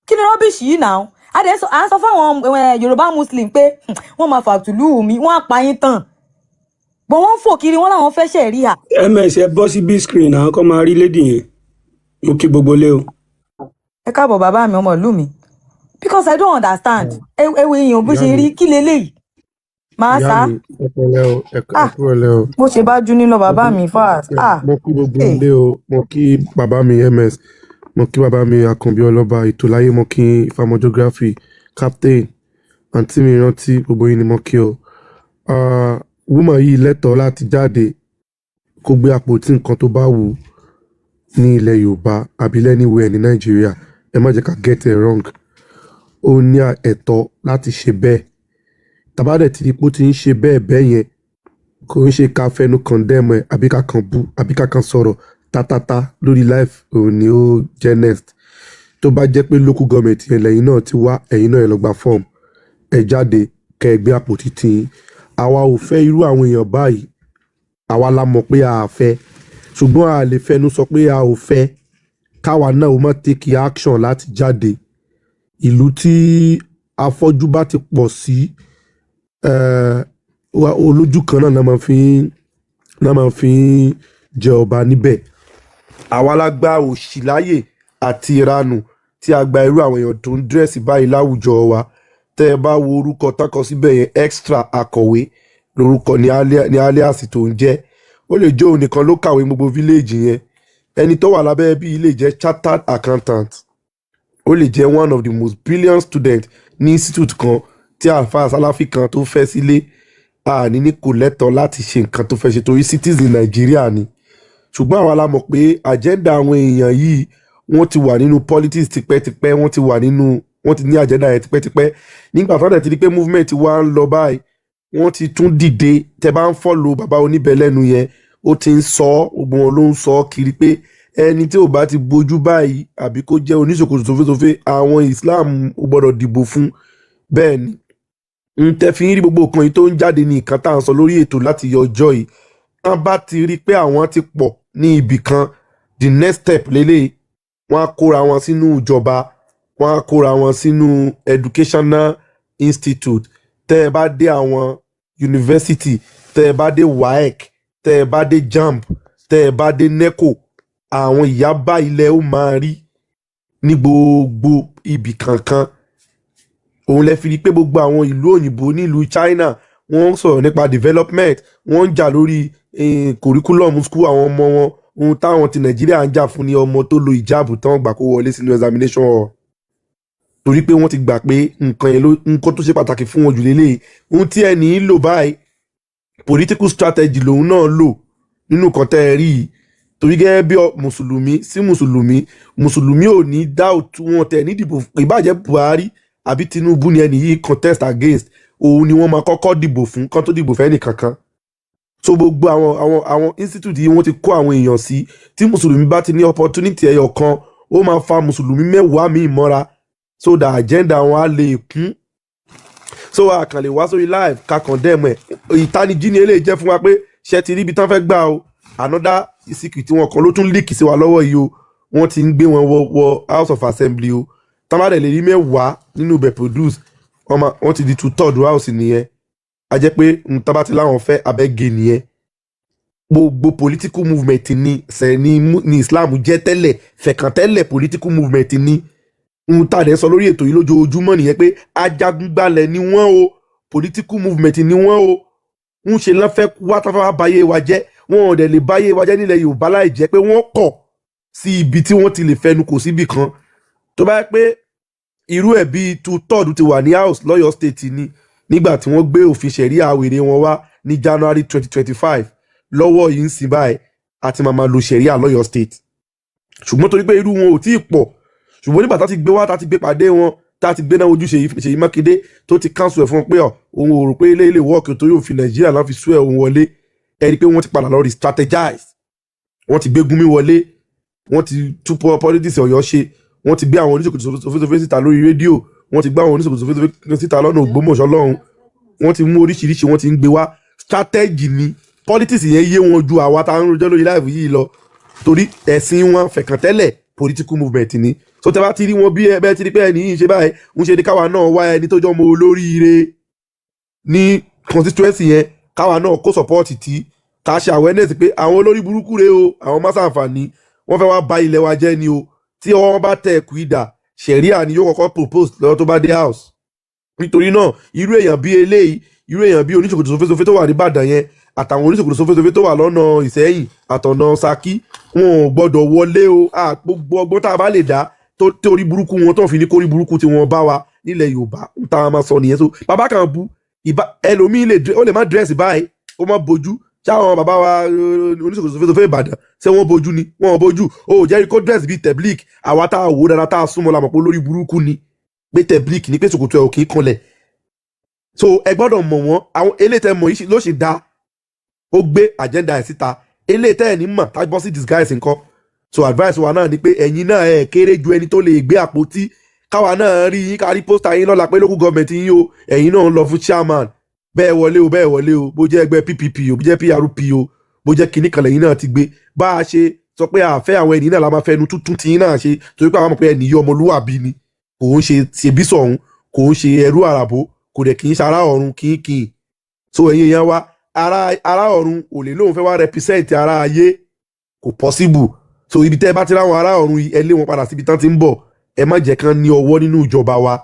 C: Kí ni rubbish yìí náà? A dẹ̀ sọ, à ń sọ fáwọn Yorùbá Muslim pé wọ́n máa fàtúlù mi, wọ́n á pa yín tán, bọ̀ wọ́n ń fò kiri, wọ́n làwọn fẹ́ ṣẹ̀ríà.
D: Ms, ẹ bọ́ sí big screen, àwọn kan máa rí lady yẹn. Mo kí gbogbo lé o.
C: Ẹ káàbọ̀, bàbá mi, ọmọ ìlú mi, because I don't understand. Ẹ ẹ wo èèyàn bó
E: Ìyá
C: ṣe
E: mi.
C: rí. Kí leléyìí máa
E: Ìyá
C: sá?
E: mi, ẹ pẹ̀lẹ́ o, ẹ
C: Ah.
E: kúrọ̀lẹ́ o.
C: Bó ṣe bá jú nílọ,
E: Mo
C: bàbá
E: kí
C: mi fast, ah.
E: Mo kí gbogbo
C: Hey.
E: ilé o. Mo kí bàbá mi Ms, mo kí bàbá mi Àkànbí Ọlọ́ba Ìtòláyé, mo kí Ifámọjọgráfì captain, àǹtí mi rántí, gbogbo yín ni mo kí o. Ah, woman yìí lẹ́tọ̀ọ́ láti jáde kó gbé àpótí nǹkan tó bá wù ú ní ilẹ̀ Yorùbá àbí anywhere ní Nàìjíríà. Ẹ má jẹ́ ká get it wrong. Ó ní ẹ̀tọ́ láti ṣe bẹ́ẹ̀. Tàbá dẹ̀ ti rí pé ó ti ń ṣe bẹ́ẹ̀ bẹ́ẹ̀ yẹn, kò ń ṣe ká fẹnu condemn ẹ̀, àbí ká kàn bú, àbí ká kàn sọ̀rọ̀ tátátá lórí live. Òun ni ó jẹ́ next. Tó bá jẹ́ pé local government yẹn lẹ́yìn náà ti wá, ẹ̀yin náà ẹ lọ gba form, ẹ jáde kẹ́ ẹ gbé àpótí tiyín. Àwa ò fẹ́ irú àwọn èèyàn báyìí. Àwa la mọ̀ pé a fẹ́, ṣùgbọ́n a lè fẹnu sọ pé a ò fẹ́, káwa náà ó má take action láti jáde. Ìlú tí afọ́jú bá ti pọ̀ sí, olójú kan náà náà máa fi ń jẹ ọba níbẹ̀. Àwa la gba òṣì láyè àti ìranù tí a gba irú àwọn èèyàn tó ń dress báyìí láwùjọ wa. Tẹ́ ẹ bá wo orúkọ tán kọ síbẹ̀ yẹn, extra akọ̀wé lórúkọ ní alias tó ń jẹ́. Ó lè jẹ́ òun nìkan ló kàwé gbogbo village yẹn. Ẹni tó wà lábẹ́ bí lè jẹ́ chartered accountant, ó lè jẹ́ one of the most brilliant students ní institute kan tí àáfàá sálàfì kan tó fẹ́ sílé. Àní ní kò lẹ́tọ̀ọ́ láti ṣe nǹkan tó fẹ́ ṣe torí citizen Nàìjíríà ni. Ṣùgbọ́n àwa la mọ̀ pé agenda àwọn èèyàn yìí, wọ́n ti wà nínú politics tipẹ́tipẹ́, wọ́n ti wà nínú, wọ́n ti ní agenda yẹn tipẹ́tipẹ́. Nígbà tó dẹ̀ ti di pé movement wa ń lọ báyìí, wọ́n ti tún dìde. Tẹ́ bá ń follow bàbá oníbẹ̀lẹ́nu yẹn, ó ti ń sọ ọ́, gbogbo wọn ló ń sọ ọ́ kiri pé ẹni tí ò bá ti bójú báyìí àbí kó jẹ́ oníṣòkòtò sófésófé, àwọn Islam ò gbọ́dọ̀ dìbò fún. Bẹ́ẹ̀ ni n tẹ́ fi ń rí gbogbo nǹkan yìí tó ń jáde ní nǹkan tá à ń sọ lórí ètò láti yọ ọjọ́ yìí. Wọ́n bá ti rí i pé àwọn ti pọ̀ ní ibì kan, the next step lélẹ̀, wọ́n á kóra wọn sínú ìjọba, wọ́n á kóra wọn sínú educational institute. Tẹ́ ẹ bá dé àwọn university, tẹ́ ẹ bá dé WAEC, tẹ́ ẹ bá dé JAMB, tẹ́ ẹ bá dé NECO, àwọn ìyá bá ilẹ̀ ó máa rí ní gbogbo ibì kankan. Òun lẹ fi rí i pé gbogbo àwọn ìlú òyìnbó, nílùú China, wọ́n ń sọ̀rọ̀ nípa development, wọ́n ń jà lórí curriculum school àwọn ọmọ wọn. Ohun táwọn ti Nàìjíríà ń jà fún ni ọmọ tó lo ìjáàbù tán gbà kó wọlé sínú examination hall, torí pé wọ́n ti gbà pé nǹkan yẹn ló nǹkan tó ṣe pàtàkì fún wọn jù lélẹ́yìí. Ohun tí ẹnì ń lò báyìí, political strategy lòun náà lò nínú nǹkan tẹ́ ẹ rí yìí, torí gẹ́gẹ́ bí mùsùlùmí sí mùsùlùmí, mùsùlùmí ò ní doubt wọn tẹ̀ ní dìbò. Ìbàjẹ́ Buhari àbí Tinubu ni ẹnì yìí contest against, òun ni wọ́n máa kọ́kọ́ dìbò fún kán tó dìbò fẹ́ nìkankan. So gbogbo àwọn institute yìí, wọ́n ti kó àwọn èèyàn sí. Tí mùsùlùmí bá ti ní opportunity ẹyọ kan, ó máa fa mùsùlùmí 10 míì mọ́ra, so that agenda wọn á lè kún. So a kàn lè wá sórí live ká condemn ẹ̀. Ìtanijí ni eléyìí jẹ́ fún wa pé ṣe ti rí ibi tán fẹ́ gbà o. Another secret wọn kan ló tún leak sí wa lọ́wọ́ yìí o. Wọ́n ti ń gbé wọn wọ House of Assembly o. Tán bá ti wá débẹ̀, wọ́n á máa Tán bá dẹ̀ lè rí 10 nínú ibẹ̀ produce, wọ́n ti di two third house nìyẹn. A jẹ́ pé n tán bá ti láwọn fẹ́ abẹ́gẹ́ nìyẹn. Gbogbo political movement ni sẹ ni ni Islam jẹ́ tẹ́lẹ̀ fẹ̀kàn tẹ́lẹ̀. Political movement ni n tà dẹ̀ sọ lórí ètò yìí lójoojúmọ́ nìyẹn pé ajagunbalẹ̀ ni wọ́n o, political movement ni wọ́n o. Ń ṣe lọ́n fẹ́ wá tán, fẹ́ wá báyé wa jẹ́. Wọn ò dẹ̀ lè báyé wa jẹ́ nílẹ̀ Yorùbá láì jẹ́ pé wọ́n kọ̀ sí ibi tí wọ́n ti lè fẹnu kò síbì kan. Tó bá yẹ pé irú ẹ̀ bíi two third ti wà ní house lọ́yọ̀ State ni nígbà tí wọ́n gbé òfin ṣẹ̀ríà wèrè wọn wá ní January 2025, lọ́wọ́ yìí ń sìn báyìí àti máa ma lo ṣẹ̀ríà lọ́yọ̀ State. Ṣùgbọ́n torí pé irú wọn ò tí ì pọ̀, ṣùgbọ́n nígbà tá ti gbé wá, tá ti gbé pàdé wọn, tá ti gbé náà ojú Ṣèyí Mákindé tó ti cancel ẹ̀ fún wọn pé ọ̀ òun ò rò pé ilé ilé work torí òfin Nàìjíríà náà fi sú ẹ̀ òun wọlé. Ẹ rí i pé wọ́n ti padà lọ re-strategize, wọ́n ti gbé Gúnmi wọlé, wọ́n ti tún politics Ọ̀yọ́ ṣe, wọ́n ti gbé àwọn oníṣòkòtò sófésófé síta lórí rédíò, wọ́n ti gbé àwọn oníṣòkòtò sófésófé síta lọ́nà Ògbómọ̀ṣọ́ lọ́hùn, wọ́n ti mú oríṣiríṣi, wọ́n ti ń gbé wá. Strategy ni politics yẹn yé wọn ju àwa tá à ń rojọ́ lórí live yìí lọ, torí ẹ̀sìn wọn fẹ̀kàntẹ́lẹ̀ political movement ni. So tẹ́ bá ti rí wọn bí ẹ bẹ́ẹ̀ ti rí pé ẹni yìí ń ṣe báyìí, ń ṣe ni káwa náà wá ẹni tó jọ mọ olóríire ní constituency yẹn, káwa náà kó support tí ká ṣe awareness pé àwọn olórí burúkú rèé o, àwọn másàǹfààní wọ́n fẹ́ wá ba ilẹ̀ wa jẹ́ ni o. Tí ọwọ́ wọn bá tẹ ẹ̀kú ìdà, ṣẹ̀ríà ni yóò kọ́kọ́ propose lọ́wọ́ tó bá dé house. Nítorí náà, irú èèyàn bí eléyìí, irú èèyàn bí oníṣòkòtò sófésófé tó wà nìbàdàn yẹn àtàwọn oníṣòkòtò sófésófé tó wà lọ́nà Ìsẹ́yìn àtọ̀nà Ṣakí, wọn ò gbọ́dọ̀ wọlé o. Gbogbo ọgbọ́n tá a bá lè dá tó torí burúkú wọn tó fi ní kórí burúkú tí wọ́n bá wa nílẹ̀ Yorùbá ń tá a máa sọ nìyẹn. So bàbá kan bu ìbá ẹlòmíín lè ó lè má dress báyìí, ó má bojú. Ṣáwọn bàbá wa oníṣòkòtò sófésófé Ìbàdàn, ṣé wọ́n bojú ni? Wọ́n ò bojú o. Ò jẹ́rìí kó dress bíi tẹ̀blík. Àwa tá a wò ó dáadáa, tá a súnmọ́, la mọ̀ pé olórí burúkú ni, pé tẹ̀blík ni, pé ṣòkòtò ẹ̀ ò kì í kanlẹ̀. So ẹ gbọ́dọ̀ mọ̀ wọ́n. Àwọn eléyìí tẹ́ mọ̀ yìí ló ṣe dá ó gbé agenda ẹ̀ síta. Eléyìí tẹ́ ẹ̀ ní mọ̀ tá bọ́ sí disguise nǹkan. So advice wa náà ni pé ẹ̀yin náà ẹ̀ kéré ju ẹni tó lè gbé àpótí, káwa náà rí yín, ká rí poster yín lọ́la pé local government yín o, ẹ̀yin náà ń lọ fún chairman. Bẹ́ẹ̀ wọlé o, bẹ́ẹ̀ wọlé o, bó jẹ́ ẹgbẹ́ PPP o, bó jẹ́ PRP o, bó jẹ́ kinní kan lẹ́yìn náà ti gbé. Bá a ṣe sọ pé àfẹ́ àwọn ènìyàn náà la máa fẹnu tuntun tí yín náà ṣe, torí pé àwọn mọ̀ pé ẹnì yìí ọmọlúwàbí ni, kò ń ṣe ṣèbísọ̀hún, kò ń ṣe ẹrú àràbò, kò dẹ̀ kì í ṣe ará ọ̀run kínkìn. So ẹ̀yin èèyàn wa, ará ọ̀run ò lè lóun fẹ́ wá represent ará ayé, kò possible. So ibi tẹ́ ẹ bá ti ráwọn ará ọ̀run yìí, ẹ lé wọn padà síbi tán ti ń bọ̀. Ẹ má jẹ́ kán ní ọwọ́ nínú ìjọba wa.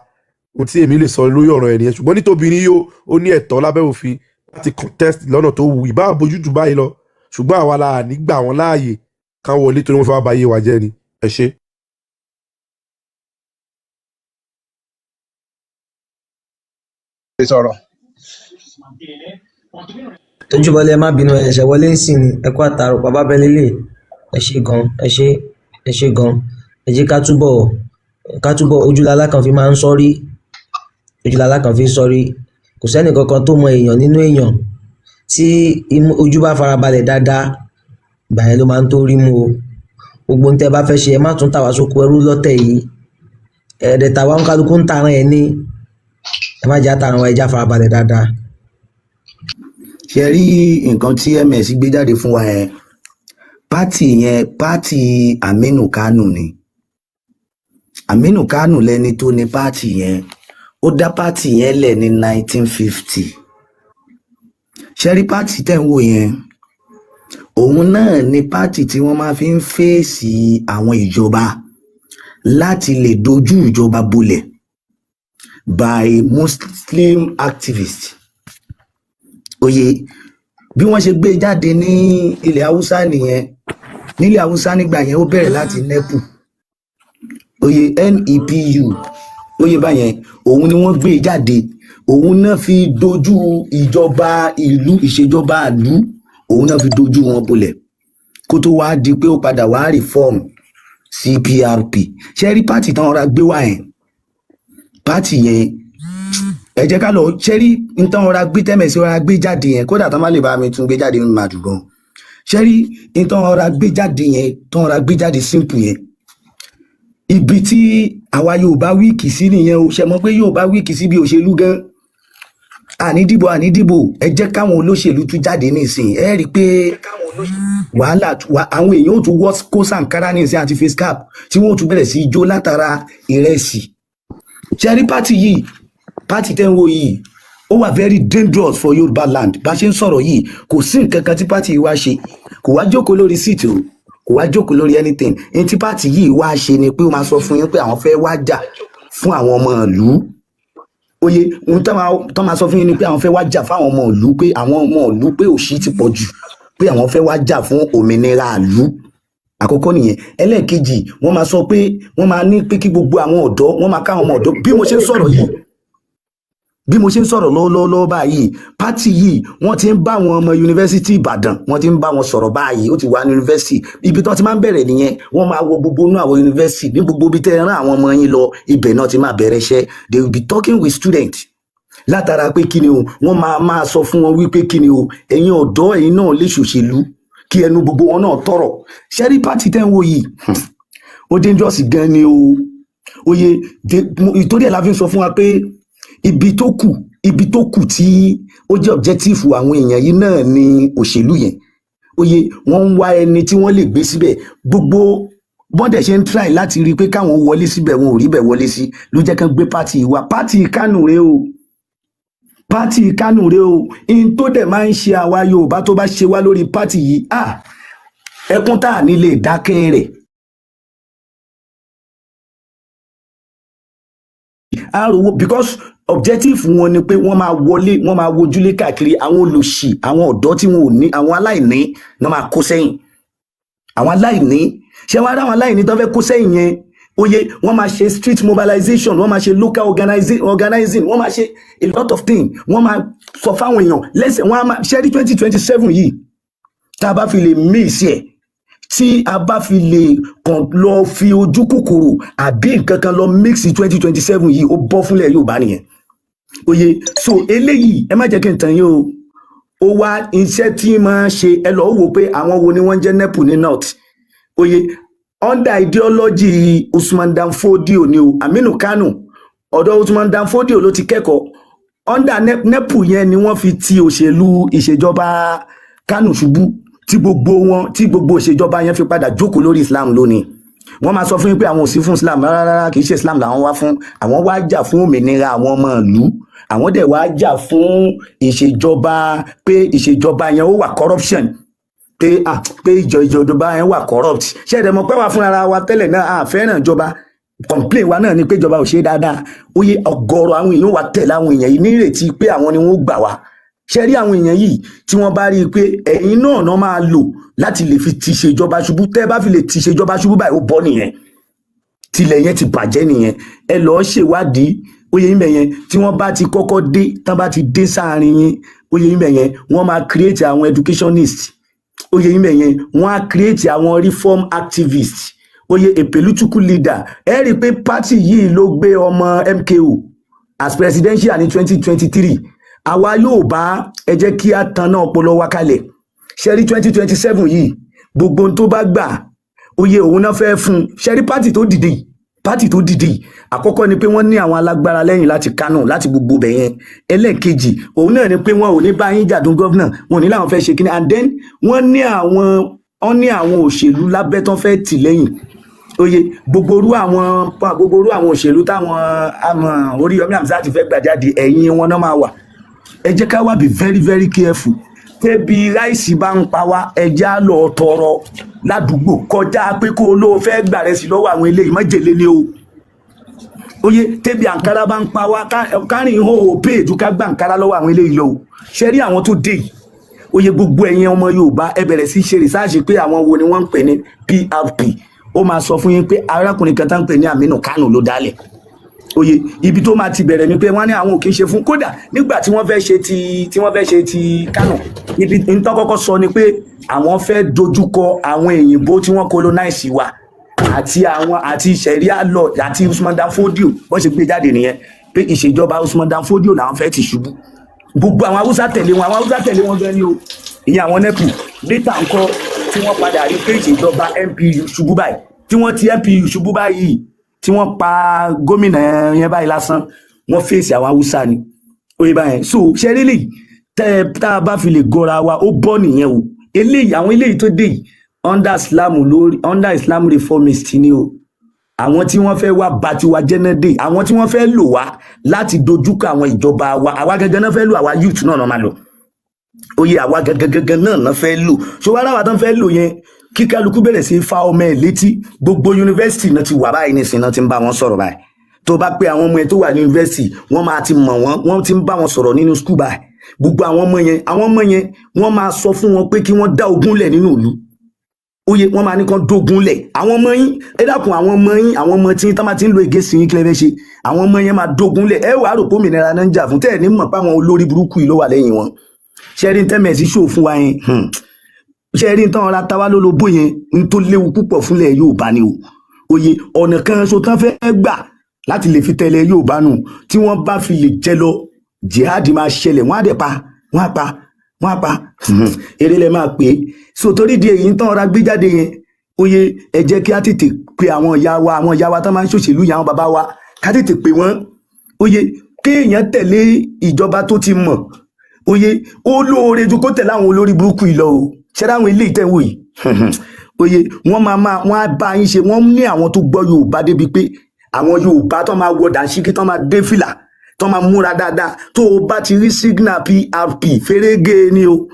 E: Ohun tí èmi lè sọ lórí ọ̀rọ̀ ẹ̀ nìyẹn. Ṣùgbọ́n nítòbìnrin yóò, ó ní ẹ̀tọ́ lábẹ́ òfin láti contest lọ́nà tó wù, ìbá àbójútù báyìí lọ. Ṣùgbọ́n àwa la ní gbà wọ́n láàyè kán wọlé, torí wọ́n fẹ́ wá ba ayé wa jẹ́ ni. Ẹ ṣé.
F: Sọ̀rọ̀.
B: Tójúbọlẹ, ẹ má bínú, ẹsẹ wọlé ń sìn ní. Ẹ kú àtàrò, bàbá bẹlẹlẹ. Ẹ ṣé gan, ẹ ṣé, ẹ ṣé gan. Ẹ jẹ́ ká túbọ̀ ojúlala kan fi máa ń sọrí, ojúlala kan fi ń sọrí. Kò sẹ́nì kankan tó mọ èèyàn nínú èèyàn. Tí ojú bá farabalẹ̀ dáadáa, ìgbà yẹn ló máa ń tó rí mú o. Gbogbo ohun tẹ́ bá fẹ́ ṣe, ẹ má tún tà wá sóko ẹrú lọ́tẹ̀ yìí. Ẹ̀ẹ́dẹ̀ tàwa ń kálukú ń tarán ẹ ní. Ẹ má jẹ́ àtàràn wa, ẹ já farabalẹ̀ dáadáa.
F: Ṣe rí nǹkan tí MS gbé jáde fún wa yẹn, party yẹn, party Aminu Kano ni. Aminu Kano lẹni tó ní party yẹn. Ó dá party yẹn lẹ̀ ní 1950. Ṣe rí party tẹ̀ ń wò yẹn, òun náà ni party tí wọ́n máa fi ń fèsì àwọn ìjọba láti lè dojú ìjọba bolẹ̀ by Muslim activists. Oye bí wọ́n ṣe gbé jáde ní ilẹ̀ Haúsá nìyẹn. Nílẹ̀ Haúsá nígbà yẹn, ó bẹ̀rẹ̀ láti NEPU, oye NEPU, oye báyẹn. Òun ni wọ́n gbé jáde, òun náà fi dojú ìjọba ìlú, ìṣèjọba ìlú, òun náà fi dojú wọn bolẹ̀, kó tó wá di pé ó padà wá reform sí PRP. Ṣe rí party tán ọ̀rá gbé wá yẹn, party yẹn, ẹ jẹ́ ká lọ ṣe rí nǹkan ọ̀rá gbé tẹ́mẹ̀sí ọ̀rá gbé jáde yẹn. Kódà tán bá lè bá mi tún gbé jáde, máa dùn gan. Ṣe rí nǹkan ọ̀rá gbé jáde yẹn, tán ọ̀rá gbé jáde simple yẹn, ibi tí àwa Yorùbá weak sí nìyẹn o. Ṣe mọ̀ pé Yorùbá weak sí bí òṣèlú gan. Àní dìbò, àní dìbò. Ẹ jẹ́ káwọn olóṣèlú tún jáde nísìnyí, ẹ rí i pé wàhálà àwọn èèyàn ò tún wọ́ kó sànkárá nísìnyí àti face cap tí wọ́n ò tún bẹ̀rẹ̀ sí í jó látara ìrẹsì. Ṣe rí party yìí, party tẹ́ ń wo yìí, ó wà very dangerous for Yorùbá land. Bá ṣe ń sọ̀rọ̀ yìí, kò sí nǹkan kan tí party yìí wá ṣe. Kò wá jókòó lórí seat o, kò wá jókòó lórí anything. Ní tí party yìí wá ṣe ni pé ó máa sọ fún yín pé àwọn fẹ́ wá jà fún àwọn ọmọ ìlú. Oye ohun tó máa sọ fún yín ni pé àwọn fẹ́ wá jà fáwọn ọmọ ìlú, pé àwọn ọmọ ìlú, pé òṣì ti pọ̀ jù, pé àwọn fẹ́ wá jà fún òmìnira ìlú. Àkọ́kọ́ nìyẹn. Ẹlẹ́ẹ̀kejì, wọ́n máa sọ pé wọ́n máa ní pé kí gbogbo àwọn ọ̀dọ́, wọ́n máa ká àwọn ọmọ ọ̀dọ́. Bí mo ṣe ń sọ̀rọ̀ yìí, bí mo ṣe ń sọ̀rọ̀ lọ́wọ́lọ́wọ́ báyìí, party yìí, wọ́n ti ń bá àwọn ọmọ yunifásitì Ìbàdàn, wọ́n ti ń bá wọn sọ̀rọ̀ báyìí. Ó ti wà ní yunifásitì, ibi tí wọ́n ti máa ń bẹ̀rẹ̀ nìyẹn. Wọ́n máa wọ gbogbo inú àwọn yunifásitì, ní gbogbo ibi tẹ́ ẹ rán àwọn ọmọ yín lọ, ibẹ̀ náà ti máa bẹ̀rẹ̀ iṣẹ́. They will be talking with students látara pé kí ni o, wọ́n máa máa sọ fún wọn wípé kí ni o, ẹ̀yin ọ̀dọ́, ẹ̀yin náà lè ṣòṣèlú, kí ẹnu gbogbo wọn náà tọrọ. Ṣẹ́rí party tẹ́ ń wò yìí, ó dangerous gan ni o. Oye ìtorí ẹ̀ la fi ń sọ fún wa pé ibi tó kù tí ó jẹ́ objective àwọn èèyàn yìí náà ni òṣèlú yẹn. Oye wọ́n ń wá ẹni tí wọ́n lè gbé síbẹ̀. Gbogbo bọ́n dẹ̀ ṣe ń try láti rí i pé káwọn wọlé síbẹ̀, wọn ò rí bẹ̀ wọlé sí, ló jẹ́ kán gbé party wa. Party Kánò rèé o, party Kánò rèé o. In tó dẹ̀ máa ń ṣe àwa Yorùbá, tó bá ṣe wá lórí party yìí, ah, ẹkún tá à ní lè dákẹ́ rẹ̀. Àròwọ because objective wọn ni pé wọ́n máa wọlé, wọ́n máa wojúlé káàkiri àwọn olòṣì, àwọn ọ̀dọ́ tí wọn ò ní, àwọn aláìní náà máa kó sẹ́yìn. Àwọn aláìní, ṣé wàá rí àwọn aláìní tó fẹ́ kó sẹ́yìn yẹn, oye wọ́n máa ṣe street mobilization, wọ́n máa ṣe local organizing, wọ́n máa ṣe a lot of things. Wọ́n máa sọ fáwọn èèyàn lẹ́sẹ̀, wọ́n á máa ṣe rí. 2027 yìí, tá a bá fi lè miss ẹ̀, tí a bá fi lè kàn lọ fi ojú kòkòrò àbí nǹkan kan lọ miss 2027 yìí, ó bọ́ fúnlẹ̀ Yorùbá nìyẹn. Oye so eléyìí, ẹ má jẹ́ kí n tàn yín o. Ó wá iṣẹ́ tí máa ṣe. Ẹ lọ́ọ́ wò pé àwọn wo ni wọ́n jẹ́ NEPU ní north. Oye under ideology Usman Dan Fodio ni o. Aminu Kano, ọ̀dọ̀ Usman Dan Fodio ló ti kẹ́kọ̀ọ́. Under NEPU yẹn ni wọ́n fi ti òṣèlú ìṣèjọba Kano ṣubú, tí gbogbo wọn, tí gbogbo ìṣèjọba yẹn fi padà jókòó lórí Islam lónìí. Wọ́n máa sọ fún yín pé àwọn ò sí fún Islam rárá rárá, kì í ṣe Islam làwọn wá fún. Àwọn wá jà fún òmìnira àwọn ọmọ ìlú, àwọn dẹ̀ wá jà fún ìṣèjọba, pé ìṣèjọba yẹn ó wà corruption, pé ah, pé ìjọba yẹn wà corrupt. Ṣé ẹ̀dẹ̀ mọ̀ pé wà fúnra wa tẹ́lẹ̀ náà, a fẹ́ràn ìjọba. Complain wa náà ni pé ìjọba ò ṣe é dáadáa. Ó yẹ ọ̀gọ̀rọ̀ àwọn èèyàn wa tẹ̀lé àwọn èèyàn yìí nírètí pé àwọn ni wọ́n gbà wá. Ṣe rí àwọn èèyàn yìí, tí wọ́n bá rí i pé ẹ̀yin náà náà máa lò láti lè fi ti ṣèjọba ṣubú, tẹ́ bá fi lè ti ṣèjọba ṣubú báyìí, ó bọ́ nìyẹn, tilẹ̀ yẹn ti bàjẹ́ nìyẹn. Ẹ lọ́ọ́ ṣèwádìí. Ó yẹ yín bẹ̀ yẹn. Tí wọ́n bá ti kọ́kọ́ dé tán, bá ti dé sáàrin yín, ó yẹ yín bẹ̀ yẹn, wọ́n máa create àwọn educationist. Ó yẹ yín bẹ̀ yẹn, wọ́n á create àwọn reform activists. Ó yẹ a political leader. Ẹ rí i pé party yìí ló gbé ọmọ MKO as presidential ní 2023. Àwa yóò bá ẹ jẹ́ kí á tanná ọpọlọ wa kalẹ̀. Ṣe rí 2027 yìí, gbogbo ohun tó bá gbà, oyè òun náà fẹ́ fún un. Ṣe rí party tó dìde yìí, party tó dìde yìí, àkọ́kọ́ ni pé wọ́n ní àwọn alágbára lẹ́yìn láti Kánò, láti gbogbo bẹ̀ yẹn. Ẹlẹ́ẹ̀kejì, òun náà ni pé wọn ò ní bá yín jàdún governor, wọn ò ní láwọn fẹ́ ṣe kíní. And then wọ́n ní àwọn òṣèlú lábẹ́ tán fẹ́ tì lẹ́yìn. Oye gbogbo orú àwọn òṣèlú táwọn àmọ́ Oríyọmí Hamzat fẹ́ gbà jáde, ẹ̀yìn wọn náà máa wà. Ẹ jẹ́ ká wá be very very careful. Tẹ́bi rice bá ń pa wá, ẹ jẹ́ á lọ tọrọ ládùúgbò, kọjá pé kó o lóo fẹ́ gbà rẹ̀ sí lọ́wọ́ àwọn eléyìí, májèlé ni o. Oye tẹ́bi àǹkárá bá ń pa wá, kárìn ìhòòhò pé èdú ká gbà àǹkárá lọ́wọ́ àwọn eléyìí lọ o. Ṣe rí àwọn tó dé yìí, oye gbogbo ẹ̀yin ọmọ Yorùbá, ẹ bẹ̀rẹ̀ sí ṣe research pé àwọn wo ni wọ́n ń pè ní PRP. Ó máa sọ fún yín pé arákùnrin kan tá ń pè ní Aminu Kano ló dálẹ̀. Oye ibi tó máa ti bẹ̀rẹ̀ ni pé wọ́n ní àwọn ò kì í ṣe fún. Kódà nígbà tí wọ́n fẹ́ ṣe ti Kano, ibi ntọ́ kọ́kọ́ sọ ni pé àwọn fẹ́ dojúkọ àwọn òyìnbó tí wọ́n colonize wa àti àwọn àti Sharia law àti Usman Dan Fodio. Wọ́n ṣe gbé jáde nìyẹn pé ìṣèjọba Usman Dan Fodio làwọn fẹ́ ti ṣubú. Gbogbo àwọn Haúsá tẹ̀lé wọn, àwọn Haúsá tẹ̀lé wọn gan ni o. Ìyẹn àwọn NEPU létà ńkọ́, tí wọ́n padà rí pé ìṣèjọba NPU ṣubú báyìí, tí wọ́n ti NPU ṣubú báyìí, tí wọ́n pa gómìnà yẹn báyìí lásán, wọ́n fèsì àwọn Haúsá ni. Oye báyẹn. So ṣe rí lè tẹ́ tá a bá fi lè gọra wa, ó bọ́ nìyẹn o. Eléyìí, àwọn eléyìí tó dé yìí, under Islam lórí, under Islam reformist ni o. Àwọn tí wọ́n fẹ́ wá ba tiwa jẹ́ náà dé, àwọn tí wọ́n fẹ́ lò wá láti dojúkọ àwọn ìjọba wa. Àwa gangan náà fẹ́ lò, àwa youth náà náà máa lò. Oyè àwa gangan gangan náà náà fẹ́ lò. So wàrà wa tán fẹ́ lò yẹn, kí kálukú bẹ̀rẹ̀ sí í fa ọmọ ẹ̀ létí. Gbogbo yunifásitì náà ti wà báyìí nísìnyí náà ti ń bá wọn sọ̀rọ̀ báyìí. Tó bá pé àwọn ọmọ ẹ tó wà ní yunifásitì, wọ́n máa ti mọ̀ wọ́n, wọ́n ti ń bá wọn sọ̀rọ̀ nínú school báyìí. Gbogbo àwọn ọmọ yẹn, àwọn ọmọ yẹn, wọ́n máa sọ fún wọn pé kí wọ́n dá ogún lẹ̀ nínú ìlú. Oye, wọ́n máa ní kán dógún lẹ̀. Àwọn ọmọ yín, ẹ dákun, àwọn ọmọ yín, àwọn ọmọ tí tán bá ti ń lo ègé sí yín, kílẹ̀ fẹ́ ṣe? Àwọn ọmọ yẹn máa dógún lẹ̀. Ẹ wàá rò pé òmìnira náà ń jà fún, tẹ́ ẹ̀ ní mọ̀ pé àwọn olórí burúkú yìí ló wà lẹ́yìn wọn. Ṣẹ́rí tẹ́mẹ̀sì ṣò fún wa yẹn? Ṣẹ́rí tán ọ̀rá táwa lólobó yẹn ń tó léwu púpọ̀ fúnlẹ̀ Yorùbá ni o. Oye, ọ̀nà kan ṣo tán fẹ́ gbà láti lè fi tẹ̀lé Yorùbá nù, tí wọ́n bá fi lè jẹ lọ, jihad máa ṣẹlẹ̀. Wọ́n á dẹ̀ pa wọ́n á pa wọ́n á pa. Eré lẹ máa pè é. So torí di èyí tán ọ̀rá gbé jáde yẹn, oye, ẹ jẹ́ kí á tètè pe àwọn ìyá wa, àwọn ìyá wa tán máa ń ṣòṣèlú yẹn, àwọn bàbá wa, ká tètè pè wọ́n. Oye, kéèyàn tẹ̀lé ìjọba tó ti mọ̀, oye, ó lóore ju kó tẹ̀lé àwọn olórí burúkú yìí lọ o. Ṣẹ́rẹ́ àwọn ilé ìtẹ̀wò yìí, oye, wọ́n máa máa wọ́n á bá yín ṣe. Wọ́n ní àwọn tó gbọ́ Yorùbá débi pé àwọn Yorùbá tó máa wọ dàńṣíkí, tó máa dé fìlà, tó máa múra dáadáa. Tó o bá ti rí signal PRP, fèrègé ni o,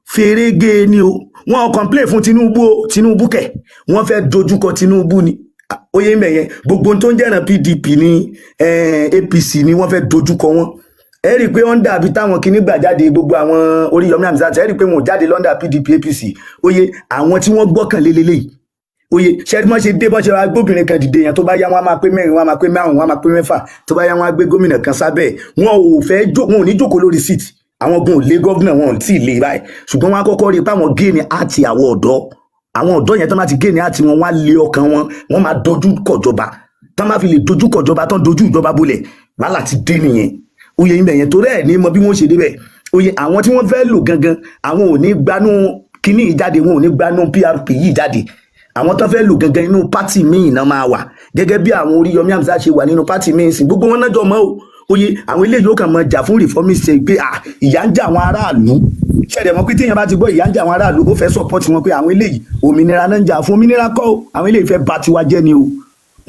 F: fèrègé ni o. Wọ́n complain fún Tinubu o. Tinubu kẹ̀, wọ́n fẹ́ dojúkọ Tinubu ni. Oye, mẹ̀yẹn gbogbo ohun tó ń jẹ́ràn PDP ní APC ni wọ́n fẹ́ dojúkọ wọn. Ẹ rí i pé under bí táwọn kinní gbà jáde, gbogbo àwọn Oríyọmí Hamzat, ẹ rí i pé wọn ò jáde l'under PDP, APC. Oye, àwọn tí wọ́n gbọ́kànlé lélẹ́yìí. Oye, ṣẹ́ni wọ́n ṣe dé, bọ́n ṣe wá gbóbìnrin kan dìde yẹn, tó bá yá, wọn á máa pé mẹ́rin, wọn á máa pé márùn, wọn á máa pé mẹ́fà. Tó bá yá, wọn á gbé gómìnà kan sábẹ́. Wọn ò fẹ́ jó, wọn ò ní jókòó lórí seat. Àwọn gan ò lé gómìnà, wọn ò tí ì lé báyìí, ṣùgbọ́n wọn á kọ́kọ́ rí i pé àwọn gain àti àwọn ọ̀dọ́, àwọn ọ̀dọ́ yẹn, tó máa ti gain àti wọn, wọn á lé ọkàn wọn, wọn máa dojú kọjọba. Tó máa fi lè dojú kọjọba, tán dojú ìjọba bolẹ̀, wàhálà ti dé nìyẹn. Oyè yín bẹ̀yẹn, torí ẹ̀ ní mọ bí wọ́n ṣe débẹ̀. Oyè, àwọn tí wọ́n fẹ́ lò gangan, àwọn ò ní gbanú kíní yìí jáde, wọn ò ní gbanú PRP yìí jáde. Àwọn tó fẹ́ lò gangan, inú party míì náà máa wà, gẹ́gẹ́ bí àwọn Oríyọmí Hamzat ṣe wà nínú party míì sìn. Gbogbo wọn náà jọ mọ́ o. Oyè, àwọn eléyìí ó kàn máa jà fún reformist pé à ìyà ń jà àwọn aráàlú. Ṣẹ̀dẹ̀ mọ́ pé téèyàn bá ti gbọ́ ìyà ń jà àwọn aráàlú, ó fẹ́ support wọn pé àwọn eléyìí, òmìnira náà ń jà fún. Òmìnira kọ́ o, àwọn eléyìí fẹ́ bà tiwa jẹ́ ni o,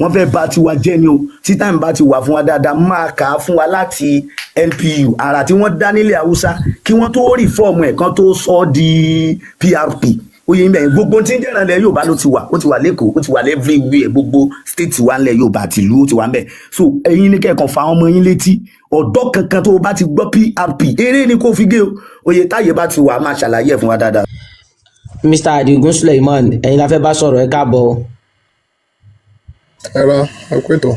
F: wọ́n fẹ́ bà tiwa jẹ́ ni o. Tí time bá ti wà fún wa dáadáa, máa kà á fún wa láti NPU, àrà tí wọ́n dá nílẹ̀ Haúsá kí wọ́n tó reform ẹ̀ kan tó sọ ọ́ di PRP. Oyè ń bẹ̀yìn, gbogbo tí ń jẹ́ràn ilẹ̀ Yorùbá ló ti wà. Ó ti wà l'Ékòó, ó ti wà everywhere, gbogbo state wa ńlẹ̀ Yorùbá àti ìlú, ó ti wà ń bẹ̀. So ẹ̀yin ní kẹ́ẹ̀kan fa ọmọ yín létí. Ọ̀dọ́ kankan tó o bá ti gbọ́ PRP, eré ni kò fi gé o. Oyè, táyé bá ti wà, máa ṣàlàyé ẹ̀ fún wa dáadáa.
B: Mr Adigun Suleiman, ẹ̀yin la fẹ́ bá sọ̀rọ̀, ẹ káàbọ̀ o.
G: Ẹ̀rọ ẹ̀kú ètò.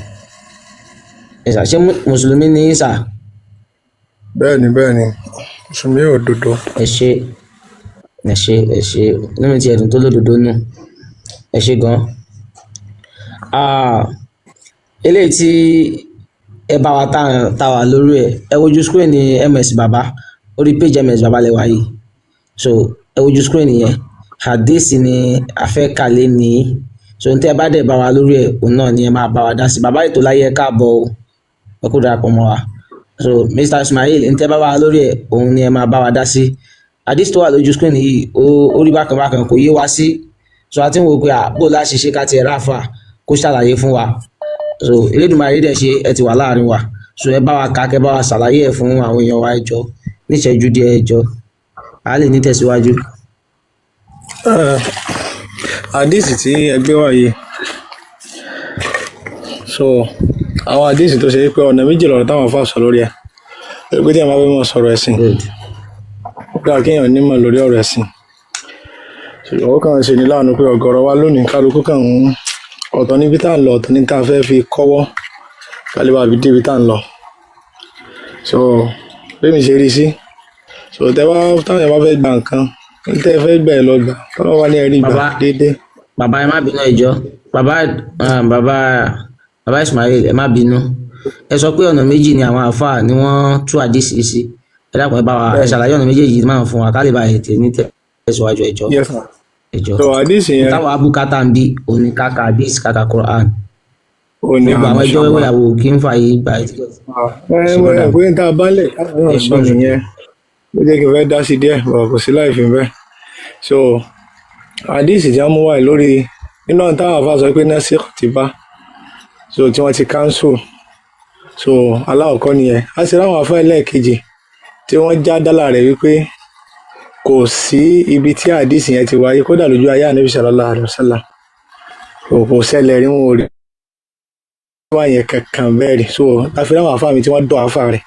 B: Ẹ sà, ṣé mùsùlùmí ni yín, sà?
G: Bẹ́ẹ̀ ni, bẹ́ẹ̀ ni, mùsùlùmí òdodo.
B: Ẹ ṣé, ẹ ṣé, ẹ ṣé. Inú mi ti ẹ̀dùn tó lódodo nù. Ẹ ṣé gan. Ah, eléyìí tí ẹ bá wa tá wà lórí ẹ, ẹ wojú screen ní MS Baba, orí page MS Baba lẹ wà yìí. So ẹ wojú screen yẹn, hadith ni a fẹ́ kà lé ní. So n tẹ́ ẹ bá dẹ̀ bá wa lórí ẹ̀, òun náà ni ẹ máa bá wa dá sí. Bàbá ètò láyé, ẹ káàbọ̀ o, ẹ kú darapọ̀ mọ́ wa. So Mr Ismail, n tẹ́ bá wa lórí ẹ̀, òun ni ẹ máa bá wa dá sí. Hadith tó wà lójú screen yìí, ó rí bákan bákan, kò yé wa sí. So a ti ń wò pé à bó láṣẹ ṣe ká tiẹ̀ ráfà kó ṣàlàyé fún wa. So Elédùmarè dẹ̀ ṣe, ẹ ti wà láàrin wa. So ẹ bá wa kà, kẹ́ bá wa ṣàlàyé ẹ̀ fún àwọn èèyàn wa. Ẹ jọ̀ọ́, níṣẹ́jú díẹ̀, ẹ jọ̀ọ́, a lè ní tẹ̀síwájú.
G: Àdìsí tí ẹ gbé wá yìí, so àwọn àdìsí tó ṣe pé ọ̀nà méjì lọ̀rọ̀ táwọn afá sọ lórí ẹ̀, lórí pé tí àwọn bá fẹ́ mọ̀ sọ̀rọ̀ ẹ̀sìn, ó dáa kéèyàn nímọ̀ lórí ọ̀rọ̀ ẹ̀sìn. Ṣùgbọ́n ó kàn ṣe ní láàánú pé ọ̀gọ̀rọ̀ wa lónìí, kálukú kàn ń ọ̀tọ̀ níbi tá à ń lọ, ọ̀tọ̀ ní tá a fẹ́ fi kọ́wọ́ kálíbà fi débi tá à ń lọ. So bí mi ṣe rí sí, so tẹ bá táwọn yẹn bá fẹ́ gba nǹkan tẹ́ ẹ fẹ́ gbà, ẹ lọ gbà. Tọ́lọ́ wá ní ẹ̀rí gbà
B: Bàbá
G: déédéé.
B: Bàbá, ẹ má bínú, ẹ jọ̀ọ́. Bàbá, bàbá, bàbá Ismail, ẹ má bínú. Ẹ sọ pé ọ̀nà méjì ni àwọn àáfàá ni wọ́n tú àdìsí sí. Ẹ dákun, ẹ bá wa ẹ ṣàlàyé ọ̀nà méjèèjì máa fún wa ká lè bá ètè ní tẹ̀síwájú, ẹ jọ̀ọ́.
G: Yes sir.
B: Ẹ jọ̀ọ́.
G: So àdìsí yẹn
B: Táwa abúkátà ń bí òní káka àdìsí, káka Quran.
G: Ò ní
B: Gbogbo àwọn ẹjọ́
G: àmọ́
B: wẹ́wẹ́ àwò kí ń fà yí gbà ẹ.
G: Ẹ
B: Ṣe
G: mo
B: brother
G: rẹ̀
B: mi.
G: pé n tá a bá lẹ̀ káwọn náà
B: Ẹ
G: sọ
B: gbọ́n sókè.
G: nìyẹn ló jẹ́ kí n fẹ́ dá sí díẹ̀ bọ̀, kò sí láì fi bẹ́ẹ̀. So àdìsí tí wọ́n mú wáyé lórí nínú àwọn táwọn afa sọ pé nasikh ti bá So tí wọ́n ti cancel. So aláwọ̀kọ́ nìyẹn. A sì ráwọn àfáà ẹlẹ́ẹ̀kejì tí wọ́n já dálà rẹ̀ wípé kò sí ibi tí àdìsí yẹn ti wáyé, kódà lójú ayé Ànábì sallallahu alaihi wasallam kò ṣẹlẹ̀ rí, wọn ò rí wá yẹn kankan bẹ́ẹ̀ rí. So a fi ráwọn àfáà mi tí wọ́n dọ̀ àfáà rẹ̀.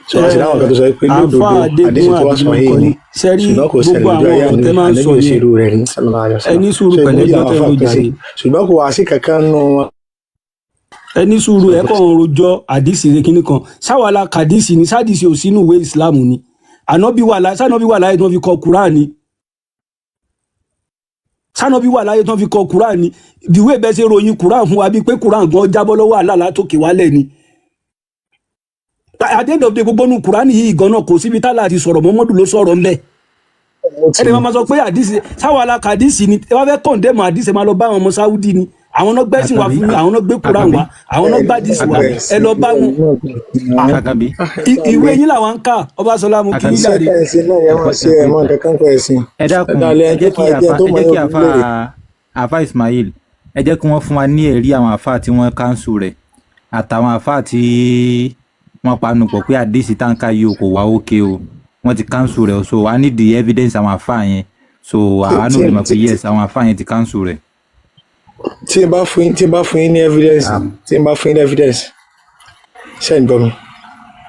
G: So a sì ráwọn kan tó sọ pé lódodo
D: Àáfàá
G: àdìsí
D: Adégún
G: tó wá
D: àbí
G: sọ
D: orúkọ
G: yìí ni,
D: yín sẹ́rí
G: ṣùgbọ́n kò
D: gbogbo
G: ṣẹlẹ̀ lójú
D: àwọn
G: ayé
D: ọ̀rọ̀ tẹ́ máa ń
G: Ànábì,
D: sọ
G: ò ṣe
D: yẹn,
G: irú rẹ̀ rí sallallahu alaihi
D: ẹ
G: wasallam.
D: ní sùúrù
G: So
D: pẹ̀lú
G: ìgbójú
D: ẹjọ́
G: làwọn
D: tẹ́
G: àfáà
D: ń rò
G: pín sí,
D: jàre.
G: ṣùgbọ́n kò wá sí kankan nù wọn.
D: Ẹ ní sùúrù, ẹ kàn ń rojọ́ àdìsí rẹ kínní kan sáwàlà kàdìsí ni, sádìsí ò sínú ìwé ìsìláàmù ni. Ànábì wà láyé, sànàbí wà láyé tí wọ́n fi kọ Kúránì ni, sànàbí wà láyé tí wọ́n fi kọ Kúránì ni. Ìwé bẹ́ẹ̀ ṣe ròyìn Kúránì fún wa bíi pé Kúránì gan jábọ́ lọ́wọ́ àlá látòkè wálẹ̀ ni. At the end of the day, gbogbo nu Kúránì yìí gan náà kò síbi tálà àti sọ̀rọ̀, Mọ́mọ́dù ló sọ̀rọ̀ ńbẹ̀. Ẹni máa ma sọ pé àdìsí sáwàlà kàdìsí ni. Ẹ wá fẹ́ condemn àdìsí, ẹ máa lọ bá àwọn ọmọ Sáúdí ni. Àwọn náà gbẹ́sìn wá
H: Àkànbí,
D: fún yín, àwọn náà gbé Kúránì
H: Àkànbí,
D: wá, àwọn náà gbádìsí wá, ẹ lọ bá wọn.
H: Àkànbí,
D: Ìwé yín làwọn ń kà. Ọbaṣọlá, mo kí yín
H: Àkànbí,
D: jàre.
G: Iṣẹ́ tẹ̀ ń ṣe náà yẹn
H: ẹ̀kọ́
G: wọ́n ṣe
H: ẹ̀kọ́
G: ẹ̀ mọ́
H: ìtàn.
G: nǹkan kan kọ ẹ̀sìn.
H: Ẹ
G: Ẹ
H: dákun,
G: dalẹ̀
H: ẹ
G: ẹni
H: jẹ́
G: tó
H: kí
G: mọ ẹgbẹ́
H: àfa
G: tó
H: ẹ
G: mọ
H: jẹ́ kí
G: yóò
H: àfa
G: bí léèrè.
H: Àfa Ismail, ẹ jẹ́ kí wọ́n fún wa ní ẹ̀rí àwọn àfa tí wọ́n káńsù rẹ̀ àtàwọn àfa tí wọ́n panu pọ̀ pé àdìsí táǹkà yìí ò kò wá òkè o, wọ́n ti káńsù rẹ̀ o. So I need the evidence àwọn àfa yẹn, so àwa náà lè mọ̀ pé yes, àwọn àfa yẹn ti káńsù rẹ̀.
G: Tí n bá fún yín, tí n bá fún yín ní evidence, tí n bá fún yín ní evidence, ṣé ń gbọ́ mi?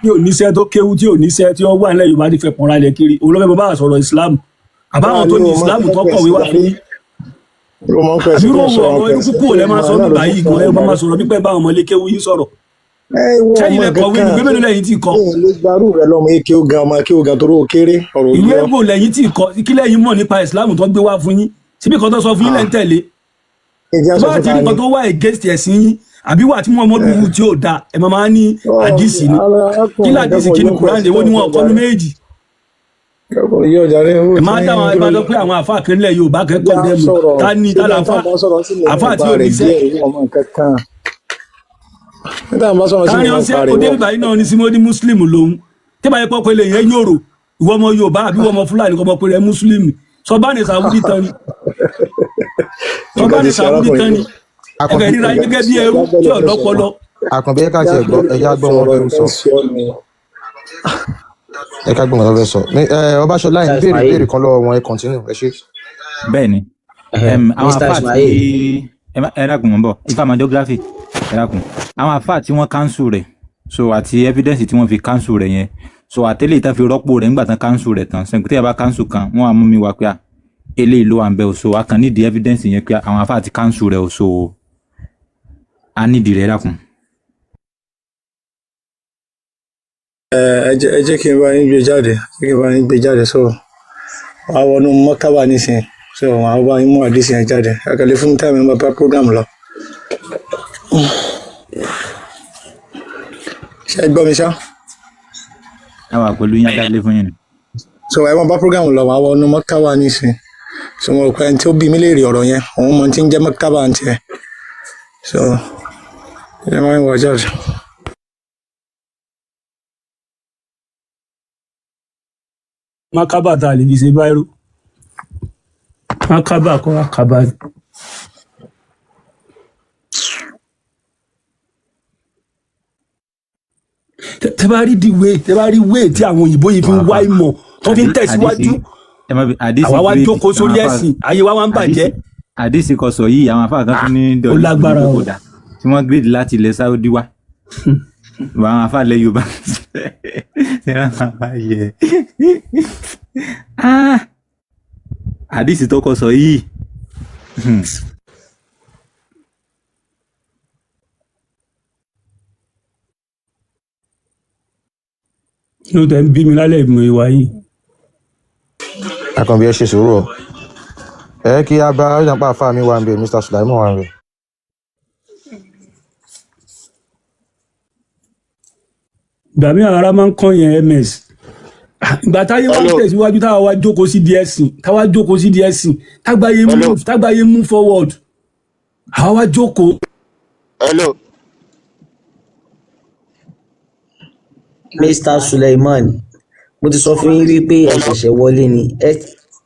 D: Tí ò níṣẹ́ tó kéwú, tí ò níṣẹ́ tí ó wà nílẹ̀ Yorùbá ti fẹ́ pọnra lẹ̀ kiri, òun ló fẹ́ bá sọ̀rọ̀ Islam. Àbáwọn
G: Báà
D: tó
G: ní
D: ní
G: o máa
D: Islam
G: ń
D: tó
G: pẹ̀
D: kọ̀wé
G: sí
D: wá fún
G: darí
D: yín.
G: O máa ń pẹ̀
D: Àbí
G: sí tó
D: irú
G: ń sọ̀rọ̀
D: ọ̀rọ̀
G: pẹ̀
D: irú
G: sí
D: kúkú
G: tó
D: ò lẹ́
G: mọ̀
D: máa sọ
G: náà ló
D: bíbá
G: tún
D: yìí
G: sọ
D: gan, ẹ máa
G: darí.
D: sọ̀rọ̀ pípẹ́ bá àwọn ọmọ ilé kéwú yín sọ̀rọ̀.
G: Ẹ ìwọ
D: Sẹ́yìn
G: ọmọ
D: lẹ kọ̀wé
G: kankan
D: ni, ìwé mélòó lẹ́yìn tí kọ?
G: èèyàn lè gbarú rẹ lọmọ eke ó gan, ọmọ eke ó gan, torí ó kéré ọ̀rọ̀
D: Ìwé
G: òye ọ.
D: ègbò lẹ́yìn tí kọ? Kí lẹ́yìn mọ̀ nípa Islam tó gbé wá fún yín? Síbi kan tó sọ fún yín lẹ́ ń tẹ̀lé.
G: Ìjà
D: Tó
G: sọ
D: bá
G: fún
D: ti
G: ta
D: rí
G: ni.
D: nǹkan tó wà against ẹ̀sìn yín àbí wà tí Muhammadu wù tí ò da, ẹ máa máa ní àdìsí ni. Kí
G: Arákùnrin
D: làdìsí,
G: kankan
D: kí ni
G: yóò pẹ̀
D: Kùránì,
G: sí
D: èwo
G: tó
D: ni
G: ń
D: wọn
G: sọ
D: kọ́ ní
G: darí.
D: méjì?
G: Yóò jàre ó
D: Ẹ
G: ti
D: máa dá àwọn
G: kí
D: ẹ
G: ló
D: máa sọ pé àwọn àfáà kan nílẹ̀ Yorùbá kan
G: yà
D: condemn.
G: Sọ̀rọ̀
D: Ta ni
G: ṣé
D: ta
G: bí
D: làáfà
G: táwọn bá sọ̀rọ̀ sí lè
D: àfáà
G: mọ̀
D: tí
G: nípa
D: ò
G: rẹ̀
D: níṣẹ́
G: díẹ̀, ìwọ ọmọ nǹkan kan nígbà táwọn bá sọ̀rọ̀ sí lè
D: kárí
G: mọ̀
D: ọsẹ
G: nípa rẹ̀
D: òde
G: ìwọ.
D: bíbá yìí náà ní simodi muslim lòun tí báyìí pọ́ pé lè yẹn yòrò, ìwọ ọmọ Yorùbá àbí ìwọ ọmọ Fúlàní kọ́ ọmọ pé rẹ muslim, sọba ní sàwùdí tán ni, sọba
G: Nǹkan
D: ní
G: ti ṣe
D: sàwùdí
G: arákùnrin
D: tán ni.
G: yìí.
D: Ẹ̀kẹ́
I: Àkànbí,
D: ríra yín
G: Nǹkan
D: gẹ́gẹ́
G: ti
D: bí
G: ṣe
D: ẹrú tí
G: alágbẹ̀lẹ̀
D: ò
G: fẹ́
D: lọ́pọlọ.
G: sọ̀rọ̀.
I: Àkànbí, ẹ ká tiẹ̀ gbọ́,
G: Jágbẹ́lẹ̀
I: ẹ já
G: fẹ́
I: gbọ́ wọn
G: sọ̀rọ̀
I: fẹ́
G: nǹkan
I: sọ.
G: ṣe ọ́ ni.
I: Ẹ ká gbọ́ wọn fẹ́ sọ. Ọbaṣọlá, ẹ̀ ń
B: Mr.
I: béèrè
B: Ismail
I: ìbéèrè kan lọ́wọ́ wọn, ẹ continue, ẹ ṣe.
H: Bẹ́ẹ̀ ni, àwọn
B: Mr.
H: àfáà tí
B: Ismail,
H: ẹ dákun, mò ń bọ̀, ifá máa geography, ẹ dákun, àwọn àfáà tí wọ́n cancel rẹ̀, so àti evidence tí wọ́n fi cancel rẹ̀ yẹn, so àtẹ́lẹ̀ ìtàn fi rọ́pò rẹ̀ nígbà tán cancel rẹ̀ tán sẹ́ńkú tí a bá cancel kan, wọ́n á mú mi wá pé à eléyìí ló wà ń bẹ̀ o. So a kàn nídìí evidence yẹn pé àwọn àfáà ti cancel rẹ̀ o, so a nídìí rẹ̀, ẹ dákun.
G: Ẹ jẹ́ kí n bá yín gbé jáde, jẹ́ kí n bá yín gbé jáde. So wàá wọnú mọ́kábà nísìnyí, so wàá bá yín mú àdìsí yẹn jáde. Àkàlẹ́ fún táìmù ẹ̀ máa bá program lọ. Ṣé ẹ gbọ́ mi ṣá?
H: Ẹ wà pẹ̀lú yín, adájọ́ fún yín ni.
G: So ẹ máa bá program lọ, wàá wọnú mọ́kábà nísìnyí. So mo rò pé ẹni tí ó bí mi léèrè ọ̀rọ̀ yẹn, òun mọ tí ń jẹ́ mọ́kábà ń tiẹ̀. So ẹ máa ń wọ jáde.
D: Mákábà tá a lè fi ṣe báírò, mákábà kọ́ àkàbà ni. Tẹ bá rí the way, tẹ bá rí way tí àwọn òyìnbó yìí fi ń
H: Àwọn
D: wá
H: àfáà
D: ìmọ̀ tó fi ń tẹ̀síwájú,
H: àdìsí ẹ má bi àdìsí
D: àwa wá
H: gírèdì
D: jókòó
H: àwọn
D: sórí
H: àfáà
D: ẹ̀sìn, ayé wa wá ń
H: àdìsí
D: bàjẹ́.
H: Àdìsí kọ sọ yìí, àwọn àfáà kan tún ní
D: Ó
H: dọ̀yìfù ní
D: lágbára
H: pé
D: o.
H: kò dáa tí wọ́n gírèdì láti ilẹ̀ Sáúdí wá. Wà àwọn àfáà ilẹ̀ Yorùbá ṣe rán àfáà yẹ. Ah! Àdìsí tó kọ sọ yìí,
D: Inú tẹ̀ ń bí mi lálẹ́ ìmọ̀ ìwà yìí.
I: Àkànbí, ẹ ṣe sùúrù o. Ẹ kí a bá ìjàpá àfáà mi wà ń bẹ̀, Mr. Sulaimon wà ń bẹ̀.
D: Ìgbà mi ara máa ń kọ́ yẹn ms. Ìgbà táyé wá ń
J: Hello,
D: tẹ̀síwájú, táwa wá jókòó sí díẹ̀ sìn, táwa jókòó sí díẹ̀ sìn, tágbáyé
J: hello,
D: move, tágbáyé move forward, àwa wá jókòó.
J: Hello.
B: Mr. Suleiman, mo ti sọ fún yín wípé ẹ
J: Hello.
B: ṣẹ̀ṣẹ̀ wọlé ni. Ẹ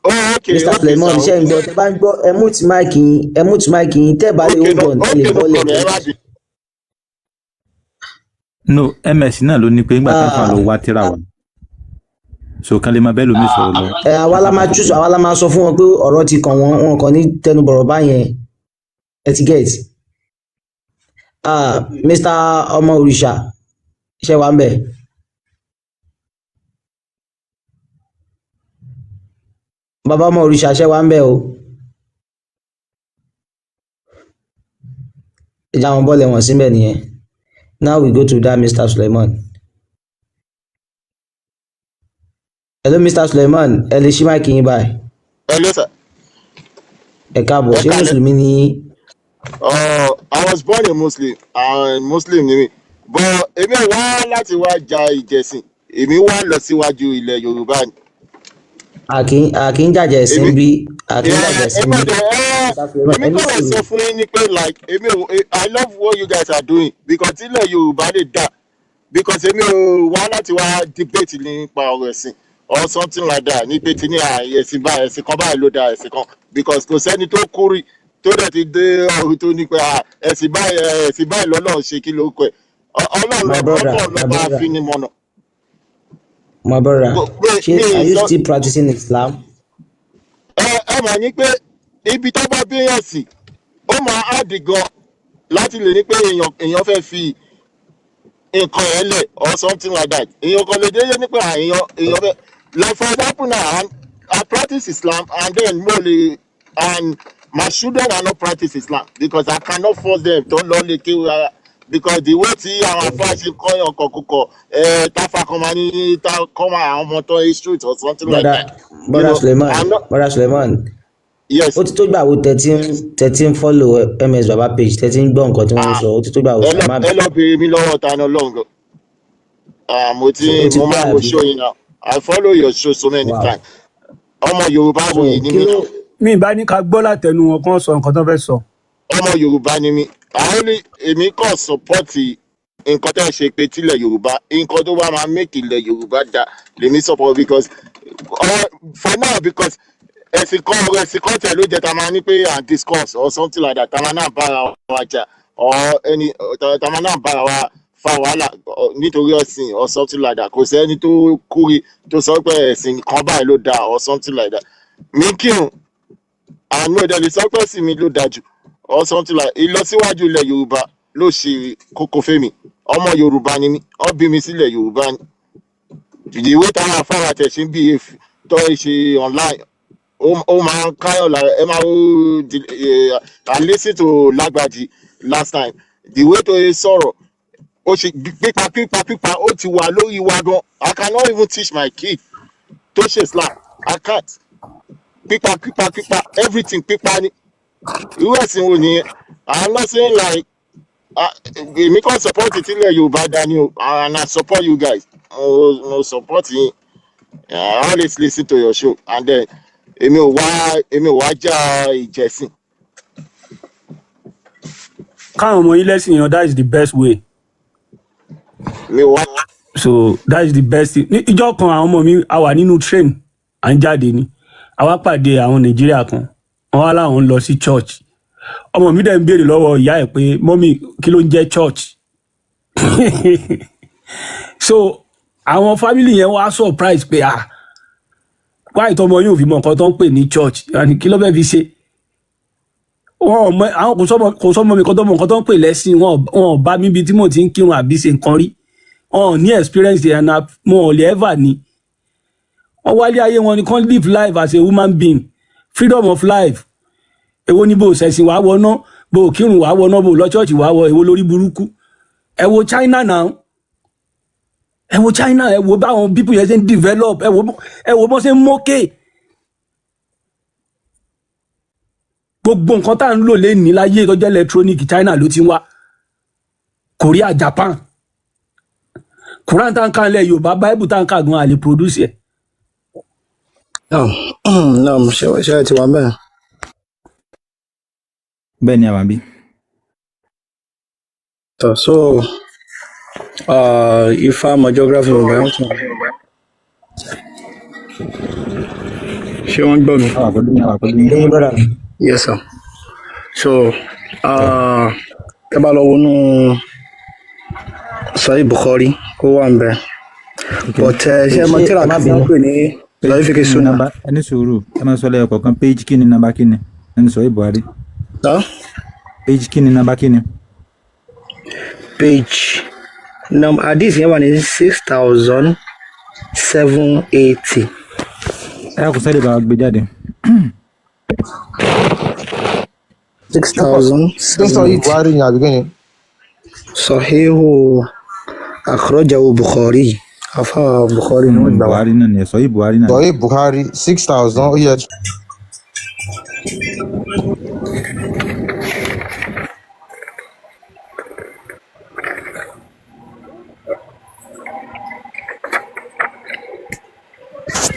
J: Oh, okay,
B: Mr.
J: okay,
B: Suleiman,
J: sir,
B: ṣé ń
J: okay.
B: gbọ́? Tẹ bá ń gbọ́, ẹ mute mic yín, ẹ mute mic yín. Tẹ́ ẹ bá lè
J: Okay,
B: hold
J: no,
B: on, ẹ lè
J: okay, no
B: bọ́lẹ̀
J: problem.
B: kẹ́.
J: Ẹ má bínú.
H: No, ms náà ló ní pé nígbà táfà lọ wá tíra wá, so kan lè máa bẹ́ẹ̀ lómi sọ̀rọ̀ lọ.
B: Ẹ àwa la máa choose, àwa la máa sọ fún wọn pé ọ̀rọ̀ ti kàn wọ́n, wọn kàn ní tẹnubọ̀rọ̀ báyẹn. Ẹ ti get. Ah, Mr. Ọmọ Òrìṣà, ṣe wà ń bẹ̀? Bàbá Ọmọ Òrìṣà, ṣe wà ń bẹ̀ o? Ìjà àwọn bọ́ọ̀lù ẹ̀wọ̀n síbẹ̀ nìyẹn. Now we go to that Mr. Suleiman. Hello, Mr. Suleiman, ẹ lè ṣí máìkì yín báyìí.
J: Hello, sir.
B: Ẹ káàbọ̀.
J: Ẹ
B: Ṣé
J: kálẹ́.
B: mùsùlùmí ni yín?
J: I was born a Muslim, and Muslim ni mí. But èmi ò wá láti wá ja ìjẹ̀sìn. Èmi wá lọ síwájú ilẹ̀ Yorùbá ni.
B: Àkì ń jàjà ẹ̀sìn
J: Èmi
B: bí, àkì ń jàjà ẹ̀sìn
J: èmi
B: bí.
J: ò dẹ̀ ẹ́
B: Mr. Suleiman,
J: èmi
B: ẹ ní
J: kàn wá
B: sùúrù.
J: sọ fún yín ni pé like èmi ò I love what you guys are doing because ilẹ̀ Yorùbá lè dà, because èmi ò wá láti wá debate nípa ọ̀rọ̀ ẹ̀sìn or something like that, ní pé tí ní ẹ̀sìn báyìí, ẹ̀sìn kan báyìí ló da ẹ̀sìn kan, because kò sẹ́ni tó kúrì tó dẹ̀ ti dé ọ̀run tó ní pé ẹ̀sìn báyìí, ẹ̀sìn báyìí lọ́lọ́run ṣe kí ló kọ ẹ̀. Ọlọ́run
B: My brother,
J: Ọlọ́run
B: my
J: lọ́ba
B: brother,
J: afinimọ̀nà.
B: my brother.
J: Pé
B: Ṣé
J: mi
B: are
J: ì
B: you
J: sọ
B: still practicing Islam?
J: Ẹ mà ní pé ibi tó bá béèyàn sí, ó máa hard gan láti lè ní pé èèyàn fẹ́ fi nǹkan ẹ̀ lẹ̀ or something like that. Èèyàn kan lè déyé ní pé èèyàn fẹ́, like for example now, I practice Islam and then mo lè, and my children are not practice Islam because I cannot force them tó lọ lè kéwù rárá, because the way tí àwọn afá ṣe kọ́yàn kọ̀kọ̀kọ̀ ẹ̀ táfà kan máa ní tá kọ́ máa àwọn ọmọ tó ń street or something like
B: Brother,
J: that. You
B: brother
J: know,
B: Suleiman,
J: I'm not.
B: brother Suleiman.
J: Yes.
B: Ó ti tó gbà wo thirteen follow MS Baba page, 13 gbọ́ nǹkan tí wọ́n ń sọ. Ó ti tó gbà wo
J: Ẹ
B: sir,
J: lọ
B: má
J: ẹ lọ béèrè mi lọ́wọ́ ta ni Ọlọ́run gan. Ah, mo
B: so ó
J: ti
B: ti
J: mo
B: pẹ́
J: máa ń wo
B: àbí?
J: show yín now. I follow your show so many
B: Wow.
J: times. Ọmọ Yorùbá
B: So
J: wuyì ni
B: kí
J: mí
B: ló
J: náà.
D: Mi ìbá ní ká gbọ́ látẹnu wọn kán sọ nǹkan tó fẹ́ sọ.
J: Ọmọ Yorùbá ni mí. Àwọn ní èmi kàn support nǹkan tẹ́ ẹ ṣe pé tílẹ̀ Yorùbá, nǹkan tó bá máa make ilẹ̀ Yorùbá dá lèmi support, because for now, because ẹ̀sìn kan, ọ̀rọ̀ ẹ̀sìn kan tẹ̀ ló jẹ́ ta máa ní pé and discuss or something like that, ta máa náà bára wa jà or any, ta máa náà bára wa fa wàhálà nítorí ẹ̀sìn or something like that. Kò sẹ́ni tó kúri tó sọ pé ẹ̀sìn kan báyìí ló dáa or something like that. Mi kírun àánú ẹ̀dẹ̀ lè sọ pé ẹ̀sìn mi ló dáa jù or something like. Ìlọsíwájú ilẹ̀ Yorùbá ló ṣe kókó fẹ́mi. Ọmọ Yorùbá ni mí, wọ́n bí mi sílẹ̀ Yorùbá ni. The way táwọn afárá tẹ̀ ṣe ń behave tó ń ṣe online, ó máa ń káyọ̀ lára. Ẹ máa wo I listen to Lágbàjì last time, the way tó ṣe sọ̀rọ̀, ó ṣe pípa pípa pípa, ó ti wà lórí wa gan. I cannot even teach my kid tó ṣe Islam. I can't. Pípa pípa pípa, everything pípa ni. Irú ẹ̀sìn wo nìyẹn? I'm not saying like èmi kàn support ìtìlẹ̀ Yorùbá dání o, and I support you guys. Mo support yín. I always listen to your show and then èmi ò wá já ìjẹsìn.
D: Káwọn ọmọ yín lẹ́sìn yẹn, that is the best way.
J: Mi ò wá.
D: So that is the best thing. Ní ìjọ kan, àwọn ọmọ mi, a wà nínú train, à ń jáde ni, àwa pàdé àwọn Nàìjíríà kan, wọn wá láwọn ń lọ sí church. Ọmọ mi dẹ̀ ń béèrè lọ́wọ́ ìyá ẹ̀ pé, "Mummy, kí ló ń jẹ́ church?" So àwọn family yẹn wá surprise pé, "Ah, wáyé tọmọ yóò fi mọ nǹkan tó ń pè ní church?" And kí ló fẹ́ fi ṣe? Wọn ò mọ àwọn, kò sọmọ mi kan tó mọ nǹkan tó ń pè lẹ́sìn. Wọn ò bá mi bí tí mò ń ti ń kírun àbí ṣe nǹkan rí. Wọn ò ní experience yẹn na, wọn ò lè ever ní. Wọn wálé ayé wọn ni kàn live life as a human being, freedom of life. Èwo ni bó o ṣẹ̀sìn wàá wọná, bó o kírun wàá wọná, bó o lọ church wàá wọ? Èwo lórí burúkú? Ẹ wo China now, ẹ wo China, ẹ wo báwọn people yẹn ṣe ń develop, ẹ wo bọ́n ṣe ń mókè. Gbogbo nǹkan tá à ń lò lénìí láyé tó jẹ́ electronic, China ló ti ń wá, Korea, Japan. Quran tá ń kà lẹ̀ Yorùbá, Bible tá ń kà gan, àlè produce ẹ̀.
G: Naam, naam, ṣé ẹ ti wà mẹ́rin?
H: Bẹ́ẹ̀ ni, àwọn bí.
G: Tọ́ so Ifá mọ geography mo bẹ̀rẹ̀ wọ́n ti wà. Ṣé wọ́n ń gbọ́ mi?
H: Àwọn pẹ̀lú yín, àwọn pẹ̀lú yín.
B: Lóyún brother mi.
G: Yes sir. So tẹ́ bá lọ wọnú Sahih Bukhari ó wà ń bẹ̀.
H: Ok.
G: But ṣé ẹ mọ
K: Ṣé
G: tíra
K: ẹ má
G: kan tí wọ́n
K: bínú.
G: pè ní
H: Page
G: Sahih
H: kí
G: Fiqh
H: ni
G: Sunnah?
H: nọ́mbà? Ẹ ní sùúrù, ẹ máa sọ lẹ́yọ kọ̀ọ̀kan. Page kí ni, nọ́mbà kí ni ẹni sọ Buhari?
G: Sir?
H: Page kí ni, nọ́mbà kí ni?
G: Page hadith yẹn wà ní 6780.
H: Ẹ kò sẹ́lẹ̀ bá wa gbé jáde.
G: Six
I: Ṣé
G: thousand
I: sọ
G: seven
I: yìí
G: eighty.
I: Buhari ni àbí kí ni?
G: Sahihu akhrajahu Bukhari. Afa Bukhari ni wọ́n gbà wá.
H: Buhari náà ni ẹ sọ yìí, Buhari náà
I: Sọ
H: ni.
I: yìí Buhari 6000 ó yẹ.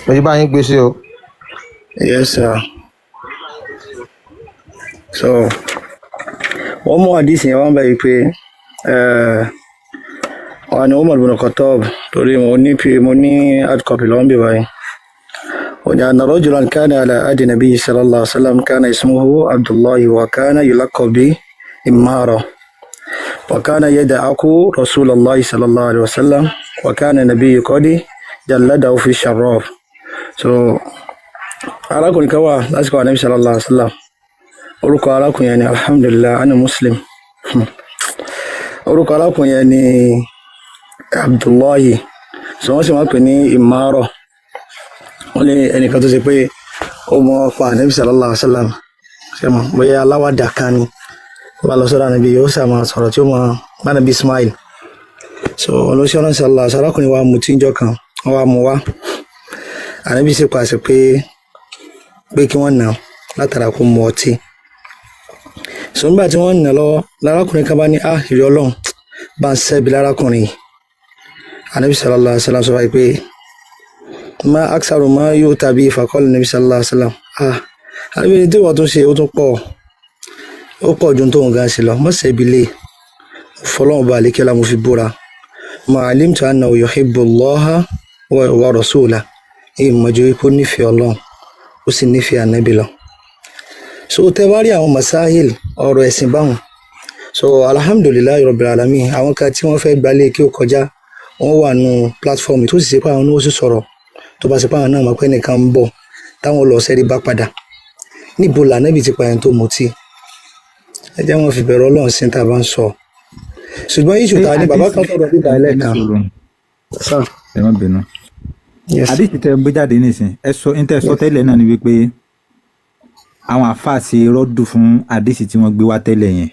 I: Mo ti bá yín gbé sí o.
G: Yes sir. So wọ́n mú hadith yẹn wá ń bẹ̀ yìí pé wà ní Umar bin Khattab, torí mo ní hard copy lọ́wọ́ ń bì báyìí. Wọ́n ní anna rajulan kana ala adi nabiyyi sallallahu alaihi wasallam kana ismuhu Abdullahi wa kana yulaqab bi Imara wa kana yad'aku Rasulullahi sallallahu alaihi wasallam wa kana nabiyyu qad jalladahu fi sharraf. So arákùnrin kan wà lásìkò Ànábì sallallahu alaihi wasallam, orúkọ arákùnrin yẹn ni, alhamdulillah ana muslim, orúkọ arákùnrin yẹn ni Abdullahi. So wọ́n sì máa ń pè ní Imaro. Wọ́n ní ẹnìkan tó ṣe pé ó mọ pa Ànábì sallallahu alaihi wasallam, ṣe mọ bóyá aláwàdà kan ni, ó bá lọ sọ́dọ̀ Ànábì yóò sà máa sọ̀rọ̀ tí ó mọ bánàbí smile. So olóṣèlú ọlọ́run sallallahu alaihi wasallam, arákùnrin wa mutí níjọ́ kan, wọ́n wá mú wá. Ànábì sì pàṣẹ pé kí wọ́n nà án látara kó mu ọtí. So nígbà tí wọ́n nà lọ́wọ́, lárákùnrin kan bá ní, ah, ìrẹ́ Ọlọ́run, bá ń sẹ́bi lárákùnrin yìí. Ànábì sallallahu alaihi wasallam sọ báyìí pé ma aksaru ma yóò tàbí faqala Ànábì sallallahu alaihi wasallam, ah, Ànábì ní tí wọ́n tún ṣe ó tún pọ̀, ó pọ̀ ju tóun gan ṣe lọ, mọ́ sẹ́bi lé fọlọ́run bá àlékẹ́lá mo fi búra, ma alimtu annahu yuhibbu Allaha wa rasulahu, èyí mọ̀jú wípé ó nífẹ̀ẹ́ Ọlọ́run ó sì nífẹ̀ẹ́ Ànábì lọ. So tẹ bá rí àwọn masáhìl ọ̀rọ̀ ẹ̀sìn báwọn. So alhamdulilayi rabbil alamin, àwọn kan tí wọ́n fẹ́ gbalé kí ó kọjá, wọ́n wà nù platform tó sì ṣe pé àwọn náà ó sì sọ̀rọ̀, tó bá ṣe pé àwọn náà mọ̀ pé ẹnìkan ń bọ̀ táwọn lọ sẹ́rí bá padà. Níbo lànàbì ti pààyàn tó mutí? Ẹ jẹ́ wọn fi bẹ̀rù Ọlọ́run sí tá a bá ń sọ. Ṣùgbọ́n iṣu
H: Ṣé
G: ta ni bàbá
H: àdìsí
G: kan sọ̀rọ̀ bíbá
H: ẹ ní
G: ẹlẹ́kan.
H: sùúrù,
G: Sir.
H: ẹ má bínú.
G: Yes.
H: Àdìsí tẹ gbé jáde nísìn, ẹ sọ ní tẹ sọ
G: Yes.
H: tẹ́lẹ̀ náà ni wípé àwọn àáfàá ṣe rọ́dù fún àdìsí tí wọ́n gbé wá tẹ́lẹ̀ yẹn.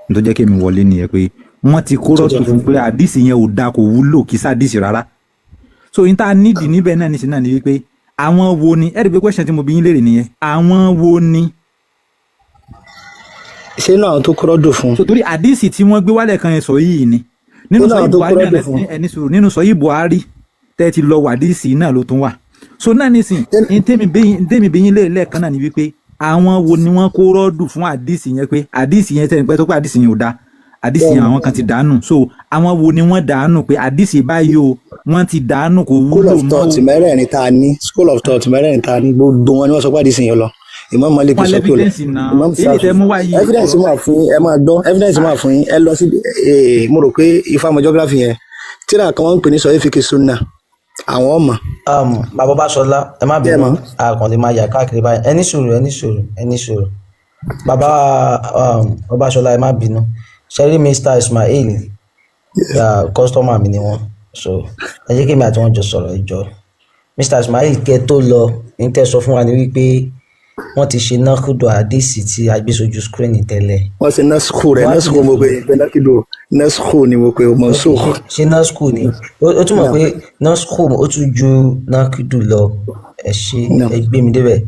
H: Ní tó jẹ́ kí èmi wọlé nìyẹn pé wọ́n ti kó
G: Tó
H: rọ́dù
G: jẹ́
H: fún pé àdìsí yẹn ò dáa, kò wúlò, kì í sàdìsí rárá. So n ta nídìí níbẹ̀ náà nísìn náà ni wípé àwọn wo ni, ẹ rí i pé question tí mo bi yín léèrè nìyẹn, àwọn wo ni?
G: Ṣé inú àwọn tó kúrọ́ dùn fún?
H: So torí àdìsí tí wọ́n gbé wálẹ̀ kan yẹn sọ yìí ni nínú
G: Nínú
H: sọ
G: àwọn
H: yìí
G: tó
H: Buhari
G: kúrọ́
H: náà
G: dùn fún.
H: ẹni sùúrù, nínú sọ yìí Buhari tẹ́ ti lọ wàdíìsì náà ló tún wà. So náà nísìn ní tèmi bí yín léèrè lẹ́ẹ̀kan náà ni wípé àwọn wo ni wọ́n kó rọ́ọ̀dù fún àdìsí yẹn, pé àdìsí yẹn tẹ́ni pẹ́ tó pé àdìsí yẹn ò dáa, àdìsí yẹn
G: Bẹ́ẹ̀ni.
H: àwọn kan ti dànù. So àwọn wo ni wọ́n dànù pé àdìsí báyìí o, wọ́n ti dànù, kò
G: School
H: wúlò
G: of
H: mọ́
G: thought
H: o?
G: mẹ́rẹ̀ẹ̀rin tá a ní, school of thought mẹ́rẹ̀ẹ̀rin tá a ní, gbogbo wọn ni wọ́n sọ pé àdìsí yẹn lọ. Imam Malik
H: Wọn
G: sọ pé ó lọ,
H: lẹ́fídẹ́ǹsì náà
G: Imam
H: èyí
G: Shafi.
H: tẹ́ mú wá yìí
G: Evidence
H: ọ̀rọ̀
G: wà fún yín, ẹ máa gbọ́, evidence wà fún yín. Ẹ lọ sí mo rò pé Ifá geography yẹn, tíra kan wọ́n ń pè ní Sahih Fiqh Sunnah, àwọn ọmọ.
K: Bàbá Báṣọlá, ẹ má
G: Bẹ́ẹ̀
K: bínú,
G: mọ́.
K: a kàn lè máa yà káàkiri báyìí. Ẹ ní sùúrù, ẹ ní sùúrù, ẹ ní sùúrù. Bàbá Ọbaṣọlá, ẹ má bínú. Ṣe rí Mr. Ismail, kọ́sítọ́mà mi ni wọ́n. So ẹ jẹ́ kí èmi àti wọn jọ sọ̀rọ̀, ẹ jọ̀ọ́. Mr. Ismail, kẹ́ tó lọ, ní tẹ́ sọ fún wa ni wípé wọ́n ti ṣe nákúdù àdìsí tí a gbé sójú screen tẹ́lẹ̀.
G: Wọ́n ṣe nasukhu rẹ̀,
K: Wọ́n á
G: nasukhu mo pe pẹ̀lákìdò, nasukhu ni mo pe
K: Ok,
G: mansukh.
K: ṣe nasukhu ni? Ó túmọ̀
G: Naam.
K: pé nasukhu ó tún ju nákúdù lọ. Ẹ ṣe,
G: Naam.
K: ẹ gbé mi débẹ̀.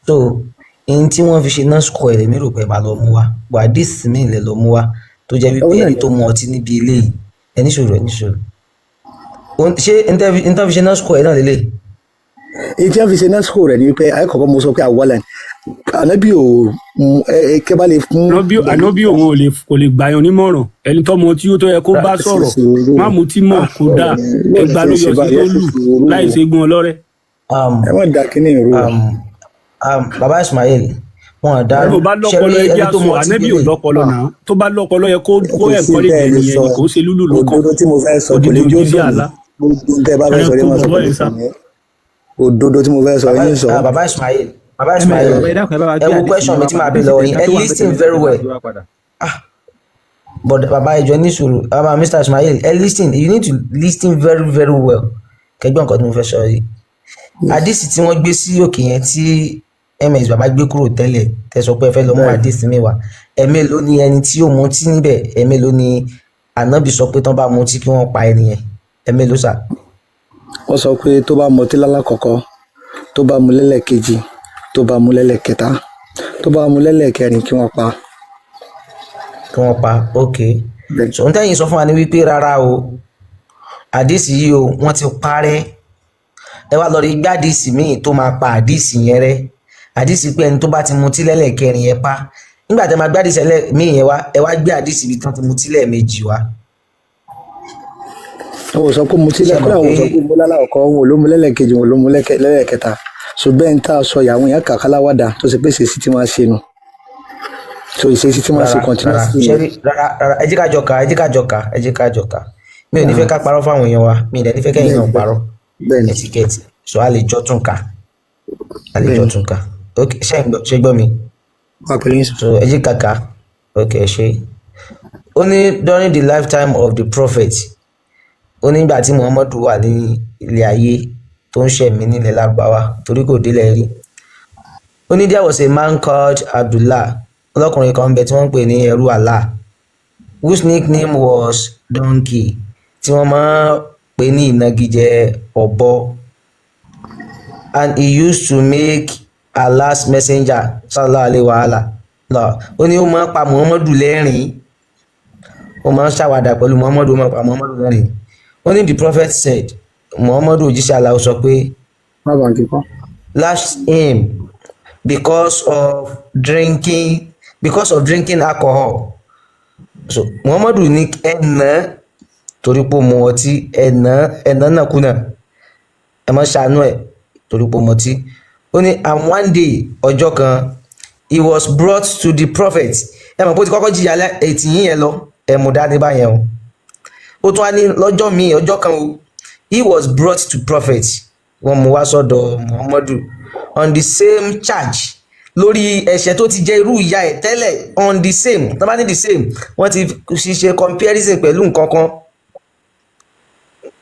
K: So ihun tí wọ́n fi ṣe nasukhu ẹ̀ lèmi rò pé ẹ máa lọ mú wá. But àdìsí mi lè lọ mú wá tó jẹ́ wípé
G: Òun náà
K: ẹni
G: ni.
K: tó mu ọtí níbi eléyìí. Ẹ ní sùúrù, ẹ ní sùúrù. Ṣé n tẹ́ fi ṣe nasukhu ẹ̀ náà lélẹ̀?
G: Èyí tí wọ́n fi ṣe nasukhu rẹ̀ ni wípé ayé kọ̀ọ̀kan mo sọ pé àwọlẹ̀ ànábì ò ẹ kẹ́ bá lè fún
D: Ànábì òun ò lè kò lè gbàyàn onímọ̀ràn, ẹni tọ́mọ tí ó tó yẹ kó bá
G: ṣe
D: sọ̀rọ̀
G: sùúrù.
D: má mutí mọ̀ kó dáa,
G: Bóòlù
D: ẹgbàá
G: ṣe
D: ló
G: ń ṣe
D: yọ sí
G: báyìí,
D: tó
G: ẹ ṣe
D: lù
G: sùúrù.
D: láì ṣe gun ọlọ́rẹ́.
G: Ẹ má da kínní ìrú.
K: Baba Ismail, Wọn ò dàrú.
D: Tó bá
K: Ṣe
D: lọ́pọlọ,
K: rí
D: ẹjẹ́
K: ẹni tó
D: àṣọ
K: mọtí
D: ànẹ́bí ò
K: délé?
D: lọ́pọlọ náà. Tó bá lọ́pọlọ, yẹ kó
G: Kò sí
D: encourage
G: tẹ́ ẹ lè
D: ẹni yẹn
G: sọ.
D: ni, kò ń ṣe lúlù ló kàn.
G: Òdodo tí mo fẹ́ sọ kò
D: Odidi
G: lè jó
D: òjíṣẹ́
G: dùn mí.
D: Allah.
G: Gbogbo tẹ́ ẹ bá fẹ́ sọ ní
D: Ẹranko
G: máa sọ
D: bọ̀bọ́
G: pẹ̀lú
D: yẹn sá.
G: fún mi. Òdodo tí mo fẹ́ sọ
K: Bàbá
G: yín sọ.
K: ah, bàbá Ismail, bàbá
H: Ms
K: Ismail,
H: ẹ dákun, ẹ bá wa
K: ẹ
H: gbé
K: wo
H: àdìsí
K: question
H: yẹn
K: mi
H: wá
K: tí màá
H: padà.
K: bí
H: Àdìsí
K: lọ́wọ́ yín.
H: kẹta
K: Ẹ
H: tó wà ń bẹ̀
K: listen
H: tẹ́lẹ̀,
K: very
H: ẹ bá wa
K: well.
H: gbé wá padà.
K: Ah, but bàbá, ìjọ ní sùúrù. Bàbá Mr Ismail, ẹ listen, you need to listen very very well. Kẹgbọ́n nǹkan tí mo fẹ́ sọ yìí. Àdìsí tí wọ́n gbé sí òkè yẹn tí ms bàbá gbé kúrò tẹ́lẹ̀, tẹ́ sọ pé ẹ fẹ́ lọ mú àdìsí mi wá, ẹ̀mélòó ni ẹni tí ó mutí níbẹ̀? Ẹ̀mélòó ni ànábì sọ pé tán bá mutí kí wọ́n pa ẹni yẹn? Ẹ̀mélòó sà?
G: Wọ́n sọ pé tó bá mọtí lálákọ̀ọ́kọ́, tó bá mu lẹ́lẹ́kejì, tó bá mu lẹ́lẹ́kẹta, tó bá mu lẹ́lẹ́kẹrin, kí wọ́n pa.
K: Kí wọ́n pa, ok.
G: Bẹ́ẹ̀.
K: So n tẹ́yìn sọ fún wa ní wípé rárá o, àdìsí yìí o, wọ́n ti parẹ́. Ẹ wá lọ rí gbádìsí míì tó máa pa àdìsí yẹn rẹ́, àdìsí pé ẹni tó bá ti mutí lẹ́lẹ́kẹrin yẹn pa. Nígbà tẹ́ máa gbádìsí míì yẹn wá, ẹ wá gbé àdìsí ibi tán ti mutí lẹ́ẹ̀mejì wá.
G: Wọn ò sọ pé mutí
K: Ṣe
G: lẹ́kọ́,
K: mọ̀
G: àwọn ò
K: pé
G: sọ pé mu lálákọ̀ọ́kọ́, wọn ò ló mu lẹ́lẹ́kejì, wọn ò ló mu lẹ́lẹ́kẹta. Ṣùgbọ́n ẹni tá a sọ ìyàwó yẹn kàkà láwàdà tó ṣe pé ìṣesí tí wọ́n á ṣe nu, so ìṣesí tí wọ́n á ṣe
K: Rárá, rárá.
G: continuously
K: Ṣe
G: yẹn.
K: rí, rárá, rárá, ẹ jẹ́ ká jọ kà, ẹ jẹ́ ká jọ kà, ẹ jẹ́ ká jọ kà. Mi ò ní fẹ́ ká parọ́ fáwọn èèyàn wa, mi ì dẹ̀ ní fẹ́ kẹ́yìn náà parọ́. Etiquette, so a lè jọ tún kà, a lè jọ tún kà. Ok, ṣé ń gbọ́, ṣé gbọ́ mi?
G: Wà pẹ̀lú yín.
K: So ẹ jẹ́ ká kà. Ok, ṣe ó ní during the lifetime of the prophet, ó nígbà tí Muhammadu wà ní ilé ayé tó ń ṣẹ̀mí nílẹ̀ Lárúbáwá, torí kò délẹ̀ rí. Ó ní there was a man called Abdullah, ọlọ́kùnrin kan ń bẹ tí wọ́n ń pè ní ẹrú Allah, whose nickname was Donkey, tí wọ́n máa ń pè ní ìnagijẹ ọ̀bọ, and he used to make Allah's messenger sallallahu alayhi wa sallam. Ó ní ó máa ń pa Muhammadu lẹ́rìn-ín, ó máa ń ṣàwàdà pẹ̀lú Muhammadu, ó máa ń pa Muhammadu lẹ́rìn-ín. Ó ní the prophet said, Muhammadu òjíṣẹ́ Allah sọ pé,
G: Má bàa kíkọ́.
K: lash him because of drinking alcohol. So Muhammadu ní ẹ nà án torí pé ó mu ọtí, ẹ nà án, ẹ nà án nàkúnà, ẹ má ṣàánú ẹ torí pé ó mu ọtí. Ó ní and one day, ọjọ́ kan, he was brought to the prophet. Ẹ mọ̀ pé ó ti kọ́kọ́ jìyà ètì yín yẹn lọ, ẹ mú dání báyẹn o. Ó tún wá ní lọ́jọ́ míì, ọjọ́ kan o, he was brought to prophet, wọ́n mú wá sọ́dọ̀ Muhammadu, on the same charge, lórí ẹ̀ṣẹ̀ tó ti jẹ́ irú ìyà ẹ̀ tẹ́lẹ̀. On the same, tó bá ní the same, wọ́n ti ṣe comparison pẹ̀lú nǹkan kan,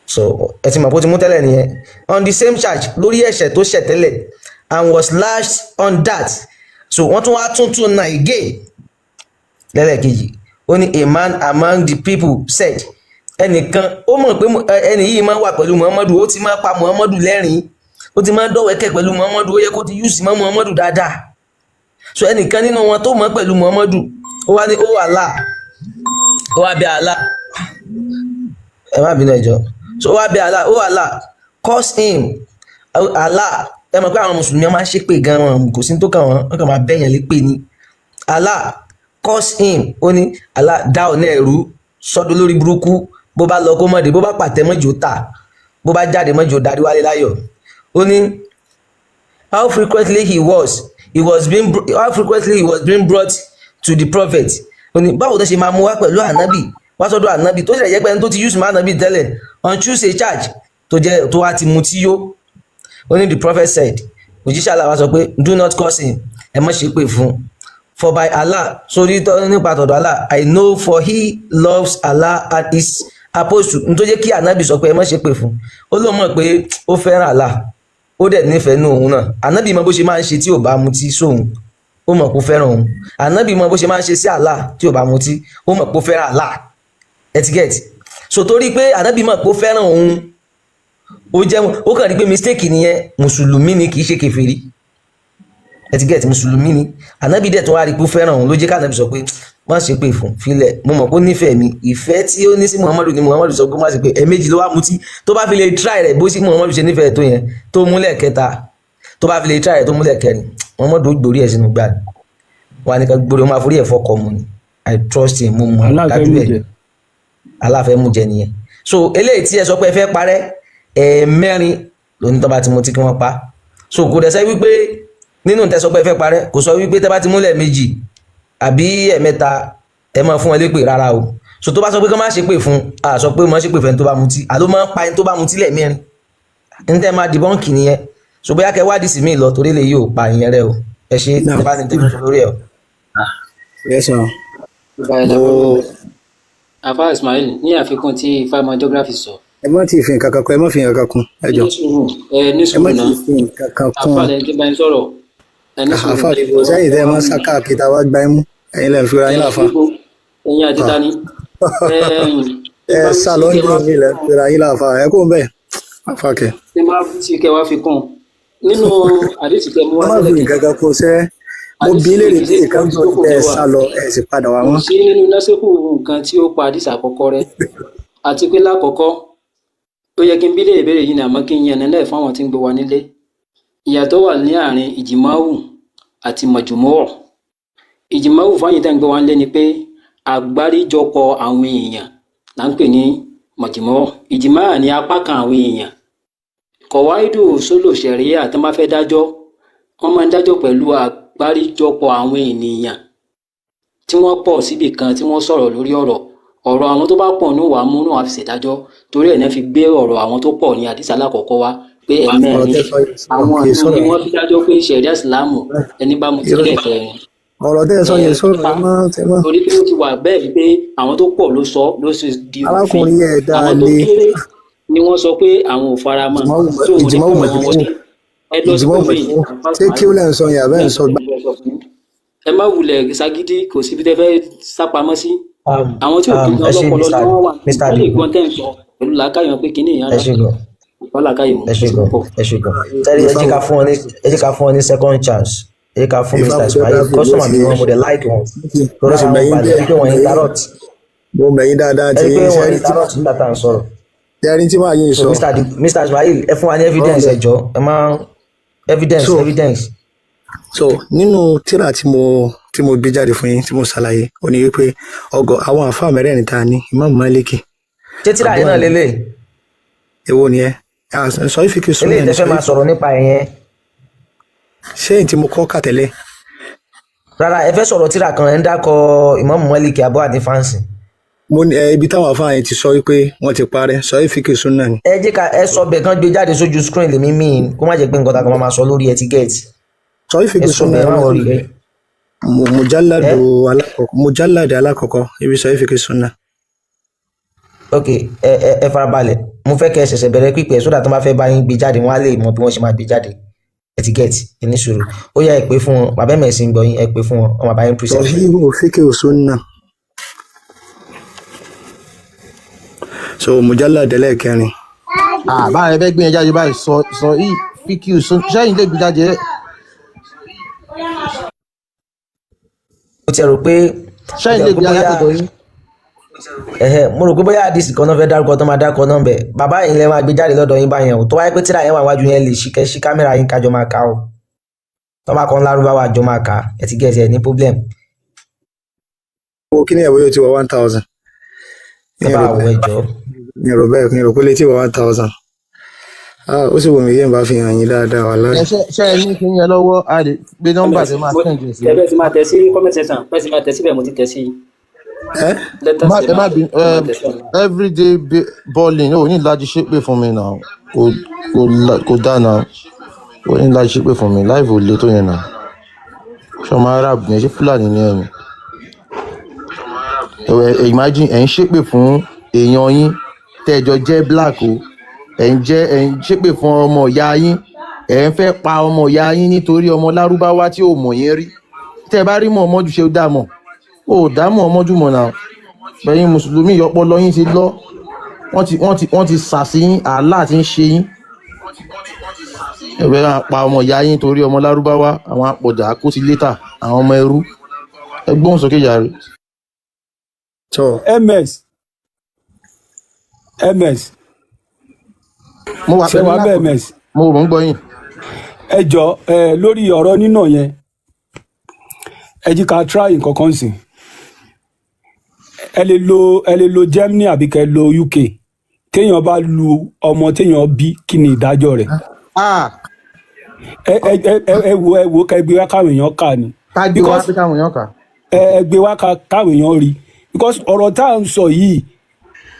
K: so ẹ ti mọ̀ pé ó ti mú tẹ́lẹ̀ nìyẹn. On the same charge, lórí ẹ̀ṣẹ̀ tó ṣẹ̀ tẹ́lẹ̀, and was lashed on that. So wọ́n tún wá tún tún na again lẹ́lẹ́kejì. Ó ní a man among the people said, ẹnìkan ó mọ̀ pé ẹnì yìí máa ń wà pẹ̀lú Muhammadu, ó ti máa pa Muhammadu lẹ́rìn-ín, ó ti máa ń dọ̀wẹ́kẹ̀ pẹ̀lú Muhammadu, ó yẹ kó ti use mọ́ Muhammadu dáadáa. So ẹnìkan nínú wọn tó mọ̀ pẹ̀lú Muhammadu, ó wá ní ó wà láà, ó wá bẹ Allah, ẹ má bínú, ẹ jọ̀ọ́. So ó wá bẹ Allah, ó Allah, curse him. Allah, ẹ mọ̀ pé àwọn mùsùlùmí máa ń ṣépè gan, wọn kò sí ní tó kàn wọ́n, wọ́n kàn máa bẹ̀yàn lépè ni. Allah, curse him. Ó ní Allah, dá ọ̀nà ẹ̀rú sọ́dọ̀ lórí burúkú, bó bá lọ kó mọ̀ dé, bó bá pàtẹ́ mọ́jọ́ tà, bó bá jáde mọ́jọ́ darí wálé láyọ̀. Ó ní how frequently he was being brought to the prophet. Ó ní báwo tó ṣe máa mú wá pẹ̀lú ànábì, wá sọ́dọ̀ ànábì, tó ṣẹlẹ̀ jẹ́ pé ẹni tó ti use mọ́ ànábì tẹ́lẹ̀, on choose a charge, tó jẹ́ tó wá ti mutí yó. Ó ní the prophet said, òjíṣẹ́ Allah wá sọ pé, do not curse him, ẹ má ṣépè fún, for by Allah, sórí nípa tọ̀dọ̀ Allah, I know, for he loves Allah and his apostle. N tó jẹ́ kí ànábì sọ pé ẹ má ṣépè fún, ó lóun mọ̀ pé ó fẹ́ràn Allah, ó dẹ̀ nífẹ̀ẹ́ nú òun náà. Ànábì mọ bó ṣe máa ń ṣe tí ò bá mutí sóhun, ó mọ̀ kó fẹ́ràn òun. Ànábì mọ bó ṣe máa ń ṣe sí Allah tí ò bá mutí, ó mọ̀ kó fẹ́ràn Allah. Etiquette. So torí pé ànábì mọ̀ kó fẹ́ràn òun, ó jẹ́ ó kàn rí pé mistake nìyẹn. Mùsùlùmí ni, kì í ṣe kèfèrí. Etiquette, mùsùlùmí ni. Ànábì dẹ̀ tó wá rí pé ó fẹ́ràn òun ló jẹ́ kánábì sọ pé má ṣe pé fún, filẹ̀, mo mọ̀ pé ó nífẹ̀ẹ́ mi. Ìfẹ́ tí ó ní sí Muhammadu ni Muhammadu sọ pé má ṣe pé. Ẹ̀ẹ̀mejì ló wá mutí. Tó bá fi lè try rẹ̀, bó sí Muhammadu ṣe nífẹ̀ẹ́ tó yẹn, tó múlẹ̀ kẹta, tó bá fi lè try rẹ̀ tó múlẹ̀ kẹrin, Muhammadu ó gbórí ẹ̀ sínú gbà wà ní ká gbórí, ó máa forí ẹ̀ fọkọ̀ mu ni. I trust him, mo mọ̀
D: Aláàfẹ́
K: dájú
D: mú
K: ẹ̀.
D: jẹ.
K: Aláàfẹ́ mú jẹ nìyẹn. So eléyìí tí ẹ sọ pé ẹ fẹ́ parẹ́, ẹ̀ẹ̀mẹ́rin lóní tó bá ti mutí kí wọ́n pa. So kò dẹ̀ sẹ́ wípé Nínú tẹ́ sọ pé ẹ fẹ́ parẹ́, kò sọ wípé tẹ́ bá ti múlẹ̀ méjì àbí ẹ̀mẹ́ta ẹ máa fún ẹ lépè, rárá o. So tó bá sọ pé kán má ṣe pè fún, a sọ pé má ṣe pè fún ẹni tó bá mutí, àló máa ń pa ẹni tó bá mutí lẹ́ẹ̀mẹrin. Ní tẹ́ máa debunk nìyẹn. So bóyá kẹ́ wádìí sí mi lọ, torí lè yóò pa ìyẹn rẹ o. Ẹ ṣe tẹ́ bá ní tẹ́ sọ lórí ẹ o.
G: Yes sir. Mo
L: Afa Ismail, ní àfikún tí Ifá geography sọ.
G: Ẹ má tí ì fi nǹkan kan kún, ẹ má fi nǹkan kan kún, ẹ jọ.
L: Ní sùúrù, ẹ ní
G: Ẹ
L: sùúrù
G: má tí
L: náà.
G: ì fi nǹkan kan kún.
L: Afa lẹni tí bá ń sọ̀rọ̀, ẹ ní sùúrù.
G: Àfa àdìbò sẹ́yìn tẹ́ ẹ máa ń sá káàkiri tá a wá gbá ẹ mú, ẹ̀yin lẹ́ ń fira yín
L: Ẹ
G: láfa.
L: níbo ẹ̀yin àti ta ni ẹ?
G: Ẹ sá lọ́njọ́ mi lẹ́ ń fira yín láfa, ẹ kó ń bẹ̀ àfa kẹ.
L: Tí máa tí kẹ wá fi kún un nínú àdìsí tẹ mú
G: Ẹ
L: wá
G: má fi
L: tẹ́lẹ̀ kejì.
G: nǹkan kan kún sẹ́, mo
L: Àdìsí
G: bí léèrè
L: kejì
G: pé
L: ṣe
G: nǹkan
L: tó
G: tó
L: kò
G: tẹ́ ẹ
L: tó wà
G: sá lọ, ẹ sì padà wá
L: kò
G: mọ́.
L: Sí nínú násìkò nǹkan tí ó pa àdìsí àkọ́kọ́ rẹ, àti pé lákọ̀ọ́kọ́ ó yẹ kí n bí lè béèrè yìí ní, àmọ́ kí n yànnà náà fún àwọn tí ń gbọ́ wa nílé. Ìyàtọ̀ wà ní àárín ìjìmáwù àti mọ̀jùmọ́ọ̀. Ìjìmáwù fáyín tẹ́ ń gbọ́ wa nílé ni pé àgbáríjọpọ̀ àwọn èèyàn là ń pè ní mọ̀jùmọ́ọ̀. Ìjìmáà ní apá kan àwọn èèyàn. Kọ̀wáìdù sólò ṣẹ̀ríà tó máa fẹ́ dájọ́, wọ́n máa ń dájọ́ pẹ̀lú àgbáríjọpọ̀ àwọn ènìyàn tí wọ́n pọ̀ síbì kan, tí wọ́n sọ̀rọ̀ lórí ọ̀rọ̀. Ọ̀rọ̀ àwọn tó bá pọ̀ ní wàá mú ní wàá fi ṣèdájọ́. Torí ẹ̀ náà fi gbé ọ̀rọ̀ àwọn tó pọ̀ ní àdìsá alákọ̀ọ́kọ́ wá pé
G: Ọ̀rọ̀
L: ẹ̀mẹ́rin
G: tẹ́ sọ yìí sọ̀rọ̀
L: àwọn
G: kì í
L: àánú
G: sọ̀rọ̀.
L: ni wọ́n fi dájọ́ pé ṣẹ̀ríà ìsìláàmù, ẹni bá mutí
G: Irọ́.
L: lẹ́ẹ̀kẹrin.
G: Ọ̀rọ̀ tẹ́ sọ yẹn sọ̀rọ̀, ẹ má ẹ má.
L: Torí pé ó ti wà bẹ́ẹ̀ wípé àwọn tó pọ̀ ló sọ, ló sì di òfin.
G: Arákùnrin yẹn dáa
L: Àwọn tó
G: lé.
L: kéré ni wọ́n sọ pé àwọn ò fara mọ́, tó wọn ní
G: Ìjìmáwù
L: kó wọn
G: mọ̀jìmọ́
L: wọlé. Ẹ lọ sí
G: ìjìmáwù
L: bòmíì.
G: mọ̀jìmọ́, ṣé kí ó lẹ́ ń sọ yẹn àbẹ́ ń sọ gbà.
L: Ẹ má wulẹ̀ ságídí, kò síbi tẹ́ fẹ́ sápamọ́ sí. Àwọn tí ò kí gan
K: Ẹ ṣe
L: lọ́pọlọ
K: Mr.
L: ni wọ́n wà,
K: Mr.
L: wọ́n lè
K: Adigun.
L: gbọ́n tẹ́ ń sọ pẹ̀lú làákàyè wọn pé kinní
K: Ẹ
L: yàrá
K: ṣe gan.
L: ìbá làákàyè mu.
K: Ẹ ṣe gan, ẹ ṣe gan. Tẹ́lẹ̀, ẹ jẹ́ ká fún wọn ní second chance. Ẹ jẹ́ ká fún
G: Ifá
K: Mr. Ismail.
G: photography bó
K: Customer
G: ti
K: mi ni wọ́n, mo dẹ̀ like wọn
G: bó
K: lọ́rọ̀
G: ti
K: àwọn
G: mẹ̀yìn
K: balẹ̀
G: bẹ́ẹ̀
K: wípé wọ́n interrupt.
G: Mo mẹ̀yìn dáadáa
K: Ẹ
G: tí
K: rí pé
G: yín
K: wọ́n
G: sẹ́rí tí
K: interrupt nígbà tá à ń sọ̀rọ̀.
G: sẹ́rí tí màá yín
K: So
G: sọ.
K: Mr. Ismail, ẹ fún wa ní evidence, ẹ jọ, ẹ má evidence.
G: So
K: evidence.
G: So nínú tírà tí mo gbé jáde fún yín, tí mo ṣàlàyé, ó ní wípé ọgọ àwọn àfáà mẹ́rẹ̀ẹ̀rin tá a ní, Imam Maliki,
K: Ṣé tíra
G: Abu
K: yẹn náà
G: Hanifa.
K: lélẹ̀?
G: Èwo ni ẹ? Sọ ìfikì súnà
K: Eléyìí
G: ni
K: tẹ́
G: sọ.
K: fẹ́ máa sọ̀rọ̀ nípa ẹ̀ yẹn.
G: Ṣé èyí tí mo kọ́ kà tẹ́lẹ̀?
K: Rárá, ẹ fẹ́ sọ̀rọ̀ tíra kan, ẹ ń dákọ̀ Imam Malik, Abu Hanifa ń sìn.
G: Mo ní ẹ ibi táwọn àfáà yẹn ti sọ wípé wọ́n ti parẹ́, sọ ìfikì súnà ni.
K: Ẹ jẹ́ ká ẹ sọ bẹ́ẹ̀ kan gbé jáde sójú screen lèmi míì, kó má jẹ́ pé nǹkan tá a kan máa sọ lórí ẹ ti get.
G: Sọ ìfikì
K: Ẹ sọ
G: súnà
K: bẹ́ẹ̀, má worry ẹ.
G: Mujalladu alákọ̀ọ́kọ́, mujalladu alákọ̀ọ́kọ́, ibi sọ ìfikì súnà.
K: Ok, ẹ farabalẹ̀, mo fẹ́ kẹ́ ẹ ṣẹ̀ṣẹ̀ bẹ̀rẹ̀ pípẹ́ sódà tó bá fẹ́ bá yín gbé jáde, wọ́n á lè mọ bí wọ́n ṣe máa gbé jáde. Ẹ ti get. Ẹ ní sùúrù, ó yá, ẹ pé fún wọn. Bàbá ẹ̀mẹ̀sìn ń gbọ́ yín, ẹ pé fún wọn, wọn bá yín present.
G: Sọhíhù fíkì súnà, so mujalladu ẹlẹ́ẹ̀kẹrin.
I: Báyìí ẹ fẹ́ gbé yẹn jáde báyìí, sọ sọ yìí pq sẹ́yìn lè gbé jáde.
K: Mo ti rò pé mo
I: Sẹ́yìn
K: ti
I: lè
K: rò pé
I: gbé jáde
K: bóyá
I: látọ̀dọ̀ yín.
K: Ẹ̀hẹ́, mo rò pé bóyá àdìsí kan náà fẹ́ dárúkọ tó máa dárúkọ náà bẹ̀. Bàbá yìí lẹ máa gbé jáde lọ́dọ̀ yín báyẹn o. Tó wáyé pé tíra yẹn wà wájú yẹn, lè ṣí kẹ́ ṣí kámẹ́rà yín kájọ máa kà o. Tó bá kọ́ ńlárúbáwá, jọ máa kà á. Ẹ ti get, ẹ ní problem.
G: Owó kí ni ẹ̀wọ́ yóò ti wọ 1,000?
K: Ẹ
G: Ní
K: bá
G: èrò
K: wọ
G: bẹ́ẹ̀.
K: ẹ jọ.
G: Ní èrò bẹ́ẹ̀, ní èrò pé létí wọ 1,000. Ó sì wù mí yéen bá fi hàn yín dáadáa wà
I: Ẹ
G: láì.
I: ṣe ẹ ní kí n yẹn lọ́wọ́, a lè gbé nọ́mbà
L: ms
I: tó máa
L: mo
I: send ẹ̀ sí.
L: ẹ bẹ́ẹ̀ sì máa tẹ̀ sí comment section, bẹ́ẹ̀ sì máa tẹ̀ síbẹ̀, mo ti tẹ̀ sí
G: Ẹ
L: letters.
I: Má
L: Lè
I: ẹ má
L: máa
I: bí
L: tẹ̀, ẹ máa tẹ̀ sí ọ̀la.
I: Everyday balling, ó ní láti ṣépè fún mi náà, kò dá náà, ó ní láti ṣépè fún mi láì ò le tó yẹn náà. Ṣé ọmọ Arab ni ẹ? Ṣé Fúlàní ni ẹ ni? Ẹ imagine ẹ ń ṣépè fún èèyàn yín tẹ́jọ jẹ́ black o, ẹ ń ṣépè fún ọmọ ìyá yín, ẹ ń fẹ́ pa ọmọ ìyá yín nítorí ọmọ lárúbáwá tí ò mọ̀ yín rí. Tẹ́ ẹ bá rí mọ̀ ọmọjú ṣe dá mọ̀, ó dá mọ̀ ọmọjú mọ̀ náà. Bẹ́yìn mùsùlùmí, ọpọlọ yín ti lọ, wọ́n ti sà sí yín, àlá ti ń ṣe yín. Ẹ fẹ́ máa pa ọmọ ìyá yín torí ọmọ lárúbáwá, àwọn apọ̀jà kó ti létà, àwọn ọmọ ẹrú. Ẹ gbóhùn sókè jàre.
G: Tó
D: Ms ms.
I: Mo wà
D: Ṣé
I: pẹ̀lú
D: wàá bẹ́ẹ̀,
I: lápò
D: ms?
I: Mo ń gbọ́ yín.
D: Ẹ jọ ẹ, lórí ọ̀rọ̀ nínà yẹn, ẹ jí ká try nǹkan kan sìn. Ẹ lè lo Germany àbí kẹ́ lo UK. Téèyàn bá lu ọmọ téèyàn bí, kí ni ìdájọ́ rẹ̀?
I: Ah.
D: Ẹ ẹ ẹ ẹ ẹ wo, ẹ wo, ká gbé wá káwọn èèyàn kà ni.
I: Ká gbé wá
D: Because
I: pé káwọn èèyàn kà.
D: Ẹ gbé wá ká káwọn èèyàn rí, because ọ̀rọ̀ tá à ń sọ yìí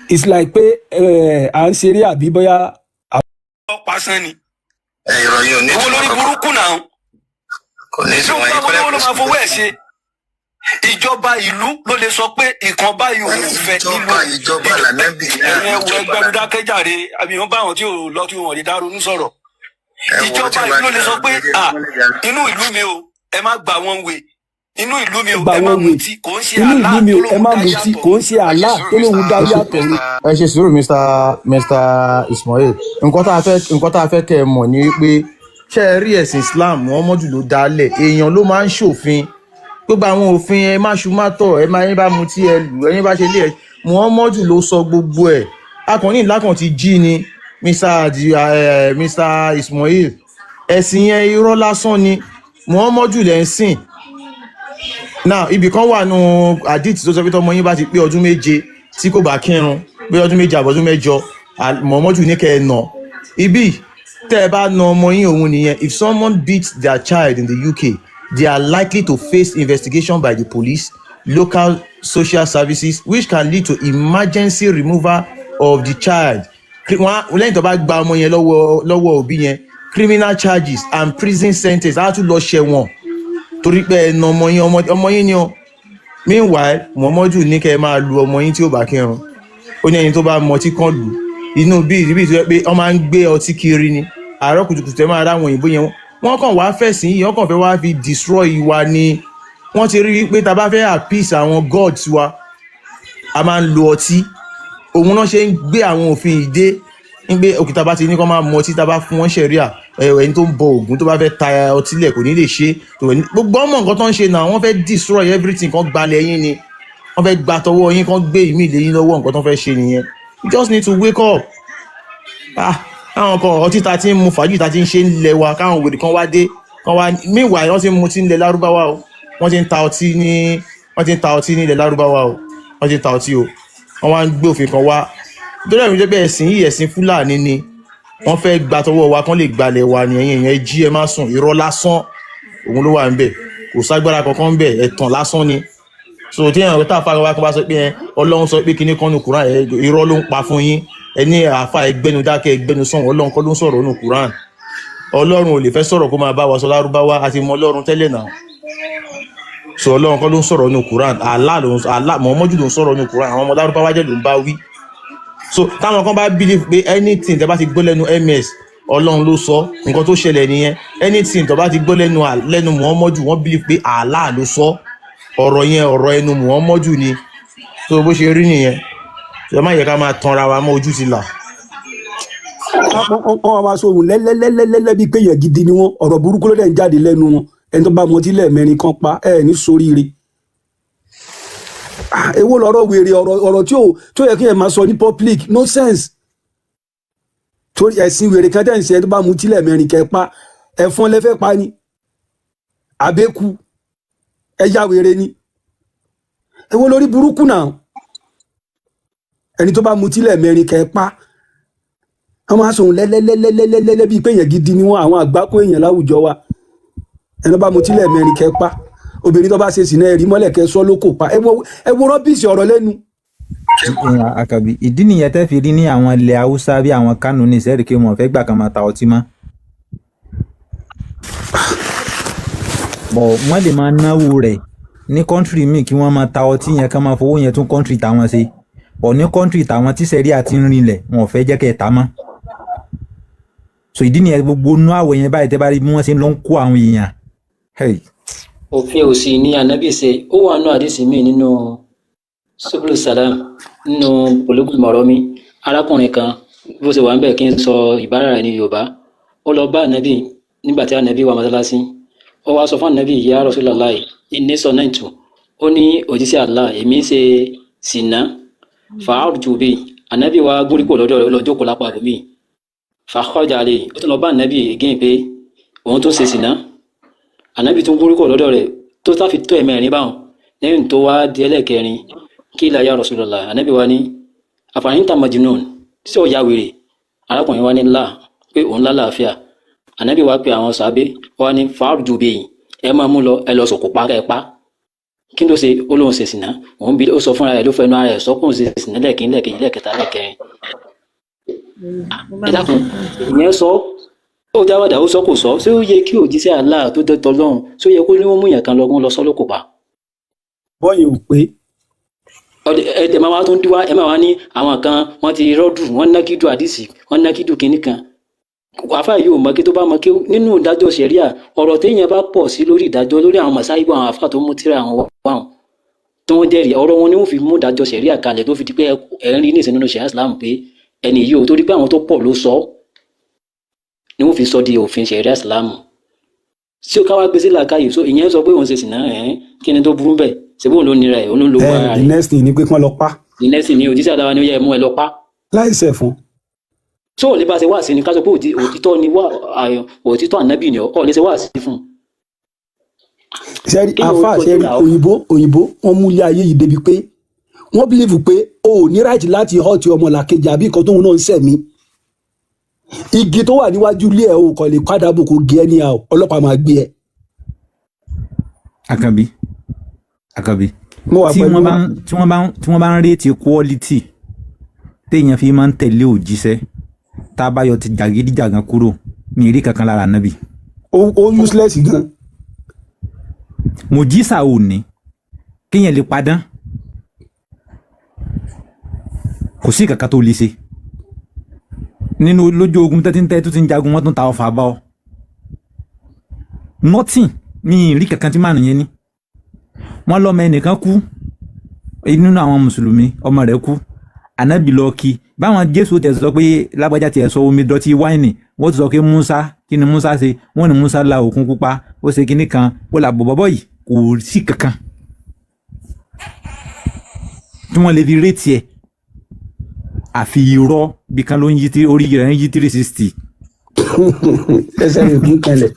D: it's like pé à ń ṣeré àbí bóyá.
M: Pasán ni.
N: Ìròyìn ò ní
M: Owó lórí
N: ìtumọ̀ kankan.
M: burúkú náà.
N: Kò ní
M: Ṣé
N: ìtumọ̀
M: òun
N: yìí
M: bá
N: kọ́lẹ́.
M: wọn ló máa fowó ẹ̀ ṣe? Ìjọba ìlú ló lè sọ pé ìkan báyìí òun ò fẹ́
N: Ìjọba,
M: nílùú.
N: ìjọba lànàbì náà.
M: Ẹ̀yin ẹ̀wọ̀
N: Ìjọba
M: ẹgbẹ́nu
N: lànàbì.
M: dákẹ́jàre, àbí wọ́n bá àwọn tí ò lọ tí wọ́n lè dá ronú sọ̀rọ̀.
N: Ẹ wo
M: Ìjọba
N: tí
M: ìlú
N: wàá
M: ló lè sọ pé à inú ìlú mi o, ẹ má gba wọn wé, inú ìlú mi o,
D: Gba
M: ẹ má
D: wọn wè.
M: mutí. Kò ń ṣe
D: Inú
M: àlá
D: ìlú mi
M: tó
D: o, ẹ
M: lóun
D: má
M: dá
D: mutí.
M: yàtọ̀.
D: Kò ń ṣe àlá tó lóun dá
I: Ẹ ṣe
D: yàtọ̀ ni.
I: Ẹ ṣe sùúrù, Mr Ismail. Nǹkan tá a fẹ́ kẹ́ ẹ mọ̀ ni wípé, ṣé ẹ rí ẹ̀sìn Islam, Muhammadu ló dálẹ̀. Èèyàn ló máa ń ṣòfin. Gbogbo àwọn òfin ẹ má ṣu má tọ̀, ẹ má ẹni bá mutí ẹ lù, ẹni bá ṣe lé ẹ, Muhammadu ló sọ gbogbo ẹ̀. Akànnì ìlákàn ti jí ni Mr Ismail. Ẹ̀sìn yẹn, irọ́ lásán ni. Muhammadu lẹ́ ń sìn now. Ibì kan wà nù hadith tó sọ pé tọmọ yín bá ti pé ọdún 7 tí kò bá kírun, pé ọdún 7 àbọ̀dún 8, Muhammadu ní kẹ́ ẹ nà. Ibi tẹ́ ẹ bá na ọmọ yín, òun nìyẹn. If someone beats their child in the UK, they are likely to face investigation by the police, local social services, which can lead to emergency removal of the child. Lẹ́yìn tó bá gba ọmọ yẹn lọ́wọ́ òbí yẹn, criminal charges and prison sentence. Á tún lọ ṣẹ̀wọ̀n torí pé ẹ na ọmọ yín. Ọmọ yín ni o. Meanwhile, Muhammadu ní kẹ́ ẹ máa lu ọmọ yín tí ó bá kírun. Ó ní ẹni tó bá mọtí kàn lù inú bí ibi tó yẹ pé wọ́n máa ń gbé ọtí kiri ni àárọ̀ kùtùkùtù. Ẹ máa ráwọn òyìnbó yẹn, wọ́n kàn wá fẹ̀sìn yìí, wọ́n kàn fẹ́ wá fi destroy wa ni. Wọ́n ti rí i pé tá a bá fẹ́ appease àwọn gods wa, a máa ń lo ọtí. Òun náà ṣe ń gbé àwọn òfin yìí dé, ń gbé òkè. Tá a bá ti ní kó máa mu ọtí, tá a bá fún wọn ṣẹ̀ríà, ẹni tó ń bọ Ògún tó bá fẹ́ ta ọtí lẹ̀ kò ní lè ṣe é. Gbogbo ọmọ nǹkan tó ń ṣe náà, wọ́n fẹ́ destroy everything kan, gbalẹ̀ yín ni. Wọ́n fẹ́ gba tọwọ́ yín kan, gbé ìmí lé yín lọ́wọ́. Nǹkan tó fẹ́ ṣe nìyẹn. You just need to wake up. Ah, káwọn kan ọtí ta ti ń mu, fàájì ta ti ń ṣe ń lẹ wa, káwọn wèrè kan wá dé kan wá. Meanwhile, wọ́n ti ń mutí ńlẹ̀ Lárúbáwá o. Wọ́n ti ń ta ọtí ní ilẹ̀ Lárúbáwá o. Wọ́n ti ń ta ọtí o. Wọ́n wá ń gbé òfin kan wá torí ẹ̀mí jẹ́ pé ẹ̀sìn yìí, ẹ̀sìn Fúlàní ni. Wọ́n fẹ́ gba tọwọ́ wa kán lè gbalẹ̀ wa ni. Ẹ̀yìn ẹ̀yìn jí, ẹ má sùn. Irọ́ lásán òun ló wà ń bẹ̀. Kò ságbára kankan ń bẹ̀, ẹ̀tàn lásán ni. So tí èèyàn tá a fara wa kan bá sọ pé ẹ Ọlọ́run sọ pé kinní kan nu Quran, ẹ irọ́ ló ń pa fún yín. Ẹ ní àáfà, ẹgbẹ́nu dákẹ́, ẹgbẹ́nu sàn. Ọlọ́run kọ́ ló ń sọ̀rọ̀ nù Quran. Ọlọ́run ò lè fẹ́ sọ̀rọ̀ kó máa bá wa sọ Lárúbáwá àti mọ Ọlọ́run tẹ́lẹ̀ náà. So Ọlọ́run kọ́ ló ń sọ̀rọ̀ nù Quran. Allah ló ń, Allah Muhammadu ló ń sọ̀rọ̀ nù Quran. Àwọn ọmọ Lárúbáwá jẹ́ ló ń bá wí. So táwọn kan bá believe pé anything tẹ́ bá ti gbọ́ lẹ́nu ms, Ọlọ́run ló sọ, nǹkan tó ṣẹlẹ̀ nìyẹn. Anything tó bá ti gbọ́ lẹ́nu Muhammadu, wọ́n believe pé Allah ló sọ ọ̀rọ̀ yẹn, ọ̀rọ̀ ẹnu Muhammadu ni. So bó ṣe rí nìyẹn. Ṣe má yẹ ká máa tanra wa mọ́, ojú ti là.
D: Wọ́n máa sọ ohun lẹ́lẹ́lẹ́lẹ́lẹ́ bíi pé èèyàn gidi ni wọ́n. Ọ̀rọ̀ burúkú ló dẹ̀ ń jáde lẹ́nu wọn. Ẹni tó bá mọtí lẹ́ẹ̀mẹrin kan pa ẹ̀ ní soríire. Ah, èwo lọ̀rọ̀ wèrè, ọ̀rọ̀ tí ò tó yẹ kí ẹ máa sọ ní public? No sense. Torí ẹ̀sìn wèrè kan tẹ̀ ń ṣe, ẹni tó bá mutí lẹ́ẹ̀mẹrin kẹ́ pa. Ẹ̀fọn lẹ́fẹ́ pa ni àbẹ́kù ẹ̀yà wèrè ni. Èwo lórí burúkú náà? Ẹni tó bá mutí lẹ́ẹ̀mẹrin kẹ́ pa. Wọ́n máa sọ̀hún lẹ́lẹ́lẹ́lẹ́lẹ́lẹ́ bíi pé èèyàn gidi ni wọ́n, àwọn àgbákò èèyàn láwùjọ wa. Ẹni tó bá mutí lẹ́ẹ̀mẹrin kẹ́ pa. Obìnrin tó bá ṣe sìnà, ẹ̀rí mọ́lẹ̀ kẹ́ sọ́ ló kò pa. Ẹ wo rubbish ọ̀rọ̀ lẹ́nu.
H: Àkàbí, ìdí nìyẹn tẹ́ fi rí ní àwọn ilẹ̀ Haúsá bí àwọn Kánò ní ìsẹ́rì kí wọ́n fẹ́ gbà kan máa ta ọtí mọ́ bọ̀. Wọ́n lè máa náwó rẹ̀ ní country míì kí wọ́n máa ta ọtí yẹn, kán máa fowó yẹn tún country tàwọn ṣe bọ̀. Ní country tàwọn tí sẹ́rí àti ń rinlẹ̀, wọn ò fẹ́ jẹ́ kẹ́ ẹ̀ ta mọ́. So ìdí nìyẹn, gbogbo inú àwẹ̀ yẹn báyìí, tẹ́ bá rí bí wọ́n ṣe ń lọ ń kó àwọn èèyàn, hey.
L: Òfin òsì ní Ànábì ṣe. Ó wà nínú àdìsí míì nínú Subulu Salam, nínú Bulugul Marami. Arákùnrin kan, bó ṣe wà ń bẹ̀, kí n sọ ìbára rẹ̀ ní Yorùbá, ó lọ bá Ànábì nígbà tí Ànábì wà mọ́sálásí. Ó wá sọ fún Ànábì, "Ya Rasulullah, inni sọ̀nàìtù." Ó ní, "Òjíṣẹ́ Allah, èmi ń ṣe sìnà." Fàárùjù bíi Ànábì wa gúnrí kò lọ́dọ̀ rẹ̀, ó lọ jókòó lápá àbòmíì. Fàkọ́jà lè ó tún lọ bá Ànábì again pé òun tún ṣe sìnà. Ànábì tún gúnrí kò lọ́dọ̀ rẹ̀, tó tá fi tó ẹ̀mẹ́rin báwọn. Lẹ́yìn tó wá di ẹlẹ́ẹ̀kẹrin, kí ilà ya Rasulullah, Ànábì wa ní, "Àfààní ta majnun, sí ọ̀ya wèrè?" Arákùnrin wa ní là pé òun lálàáfíà. Ànábì wá pe àwọn sàábé, wá ní fàárùjù bẹ́yìn, ẹ máa mú lọ, ẹ lọ sòkò pa, ẹ pa. Kí ló ṣe? Ó lóun ṣe sìnà. Òun bí ó sọ fúnra rẹ̀, ló fẹnu ara ẹ̀ sọ pé òun ṣe sìnà lẹ́ẹ̀kínní, lẹ́ẹ̀kejì, lẹ́ẹ̀kẹta, lẹ́ẹ̀kẹrin. Ẹ dákun, ìyẹn sọ ó dáwàdà, ó sọ kò sọ. Ṣé ó yẹ kí òjíṣẹ́ Allah tó dé tọlọ́run, ṣé ó yẹ kó ní wọ́n mú yàn kan lọ́gbọ́n lọ sọ́ lóko pa?
D: Bọ́yìn ò pé.
L: Ọdẹ ẹ tẹ máa wá tó ń dúwá, ẹ máa wá ní àwọn kan wọ́n ti rọ́dù, wọ́n ná kídù àdìsí, wọ́n ná kídù kínní kan. Àfáà yìí ò mọ kí tó bá mọ kí nínú ìdájọ́ ṣẹ̀ríà, ọ̀rọ̀ téèyàn bá pọ̀ sí lórí ìdájọ́ lórí àwọn mọ̀sáìbù, àwọn àfáà tó mú tíra àwọn wá wọn tí wọ́n jẹ́rìí ọ̀rọ̀ wọn ni wọ́n fi mú ìdájọ́ ṣẹ̀ríà kalẹ̀, tó fi di pé ẹ̀ ń rí ní ìsìn nínú ṣẹ̀ríà Islam pé ẹni yìí ò torí pé àwọn tó pọ̀ ló sọ ni wọ́n fi sọ di òfin ṣẹ̀ríà Islam. Sí ó káwá gbé sí làákàyè. So ìyẹn sọ pé òun ṣe sìnà ẹ̀, kí ni tó burú bẹ́ẹ̀? Ṣe bóun ló nira ẹ̀, òun ló ń lo
D: ẹ
L: ara
D: the
L: rẹ̀.
D: Next thing ni pé kí wọ́n lọ pa.
L: The next thing ni òjíṣẹ́ àdáwà ni ó yẹ ẹ mú ẹ lọ pa.
D: Láìsẹ̀ fún.
L: Tó ò lè bá ṣe wá sí ni ká sọ pé òtítọ́ ni wá, òtítọ́ ànábì ni ọ̀ lè ṣe wá sí fún un.
D: Sẹ́rí
L: Kí ni
D: àfa
L: orúkọ
D: sẹ́rí
L: ìlà ọ?
D: Òyìnbó wọ́n mú ilé ayé yìí débi pé wọ́n believe pé o ò ní right láti hurt ọmọlàkejì àbí nǹkan tóun náà ń sẹ̀mí. Igi tó wà níwájú ilé ẹ̀, o kò lè kádàbò kò gé ẹ ní àwọ̀, ọlọ́pàá máa gbé ẹ.
H: Àkànbí, Àkànbí,
D: Mo wà
H: tí
D: pẹ̀lú
H: wọ́n bá ń tí wọ́n bá ń rate quality téèyàn fi máa ń tẹ̀lé òjíṣẹ́, tá a bá yọ ti jàgídíjàgan kúrò, mi ì rí kankan lára Ànábì.
D: Ó useless gan.
H: Mùjísà ò ní kéèyàn lè padán, kò sí kankan tó lè ṣe nínú lójú ogun tẹ́tí ń tẹ́ tó ti ń jagun, wọ́n tún ta ọfà bá ọ. Nothing, mi ì rí kankan tí màá nìyẹn ní. Wọ́n lọ́mọ ẹnìkan kú nínú àwọn mùsùlùmí, ọmọ rẹ̀ kú, Ànábì lọ kí. Báwọn Jésù tẹ̀ sọ pé lágbájá tiẹ̀ sọ omi dọ̀tí wáìnì, wọ́n ti sọ pé Musa, kí ni Musa ṣe? Wọ́n ní Musa la òkun pupa, ó ṣe kinní kan, ó là bọ̀bọ̀ yìí. Kò sí kankan tí wọ́n lè fi rate ẹ̀ àfi irọ́ bí kan ló ń yí tí orí rẹ̀ ń yí 360.
D: Ẹsẹ̀ rẹ̀ kún kanlẹ̀,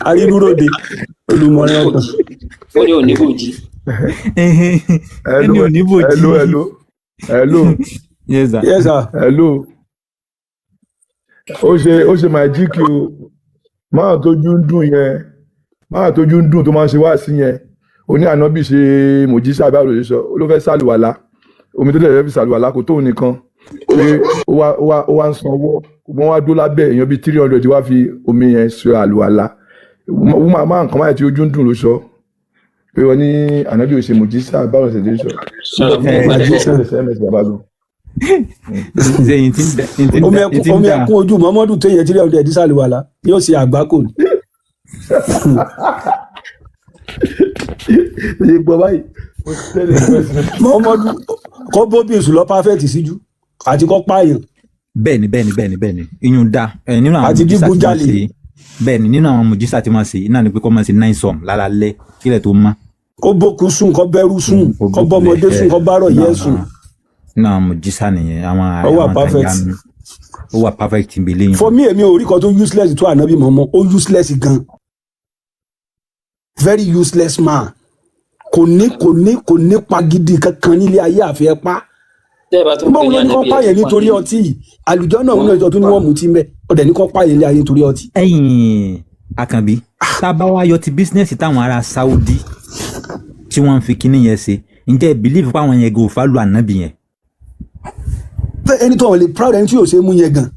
D: arínúròde olùmọ̀ràn ọkàn.
L: Ó ní òní bòjì.
H: Ẹni ò ní bòjì.
E: Hello, hello, hello.
H: Yes sir.
D: Yes sir.
E: Hello. Ó ṣe máa jí kí o máa tójú ń dùn yẹn, máa tójú ń dùn tó máa ń ṣe wá sí yẹn. Ó ní ànábì ṣe mòjísà, báwo ló ṣe sọ? Ó ló fẹ́ sàlùwàlá, omi tó tẹ̀lé fẹ́ fi sàlùwàlá kò tóun nìkan pé ó wá ń sanwó, wọ́n wá dó lábẹ́ èèyàn bíi 300 wá fi omi yẹn ṣe àlùwàlá. Wọ́n máa nǹkan máa tí ojú ń dùn ló sọ pé wọ́n ní ànábì ò ṣe mòjísà, báwo ló ṣe sọ?
D: Mòjísà.
E: Bàbá gan.
H: Ṣe ti ń da ti ń
D: Omi
H: da
D: ẹkún
H: ti ń
D: omi
H: da
D: ẹkún ojú Muhammadu tó yẹ 300 sàlùwàlà yóò ṣe àgbákò ni.
E: Ṣe gbọ́ báyìí mo tẹ́lẹ̀ ìgbésẹ̀.
D: Muhammadu kọ́ bóbi èṣù lọ perfect síjú àti kọ́ pààyàn.
H: Bẹ́ẹ̀ni, bẹ́ẹ̀ni, bẹ́ẹ̀ni, bẹ́ẹ̀ni, iyùn da ẹ nínú àwọn
D: Àti
H: mùjísà tí wọ́n
D: dígunjalè.
H: ṣe. Bẹ́ẹ̀ni, nínú àwọn mùjísà tí wọ́n ṣe iná ni pé kọ́ máa ṣe nine sum lálálẹ́ kílẹ̀ tó mọ́.
D: Kó bókun sùn, kó bẹ́rù sùn, kó bọ́mọdé sùn, kó bárọ̀ yẹ sùn.
H: Nínú àwọn mùjísà nìyẹn, àwọn
D: Ó wà
H: àwọn
D: perfect.
H: àyànú ó wà perfect níbi eléyìí.
D: For me, èmi ò rí kan tó useless tó ànábì mọ́mọ́. Ó useless gan, very useless man. Kò ní pagidi kankan nílé ayé àfi ẹ pa.
L: Tẹ́ ẹ bá tún pè
D: Báwo
L: ní
D: ló ní kọ́
L: ànábì ẹ̀
D: pààyàn
L: tún
D: nítorí
L: pọ́n
D: ọtí yìí? Àlùjọ náà òun náà tó ní wọ́n mú tí ń bẹ́ ọ̀dẹ̀ ní kọ́ pààyàn nílé ayé nítorí ọtí.
H: Ẹ̀yìn Àkànbí, tá a bá wá yọ ti business táwọn ará Saudi tí wọ́n ń fi kinní yẹn ṣe, ǹjẹ́ believe pé àwọn yẹn gò fà lu ànábì yẹn?
D: Ẹni tó wọn lè proud, ẹni tí yóò ṣe é mú yẹn gan.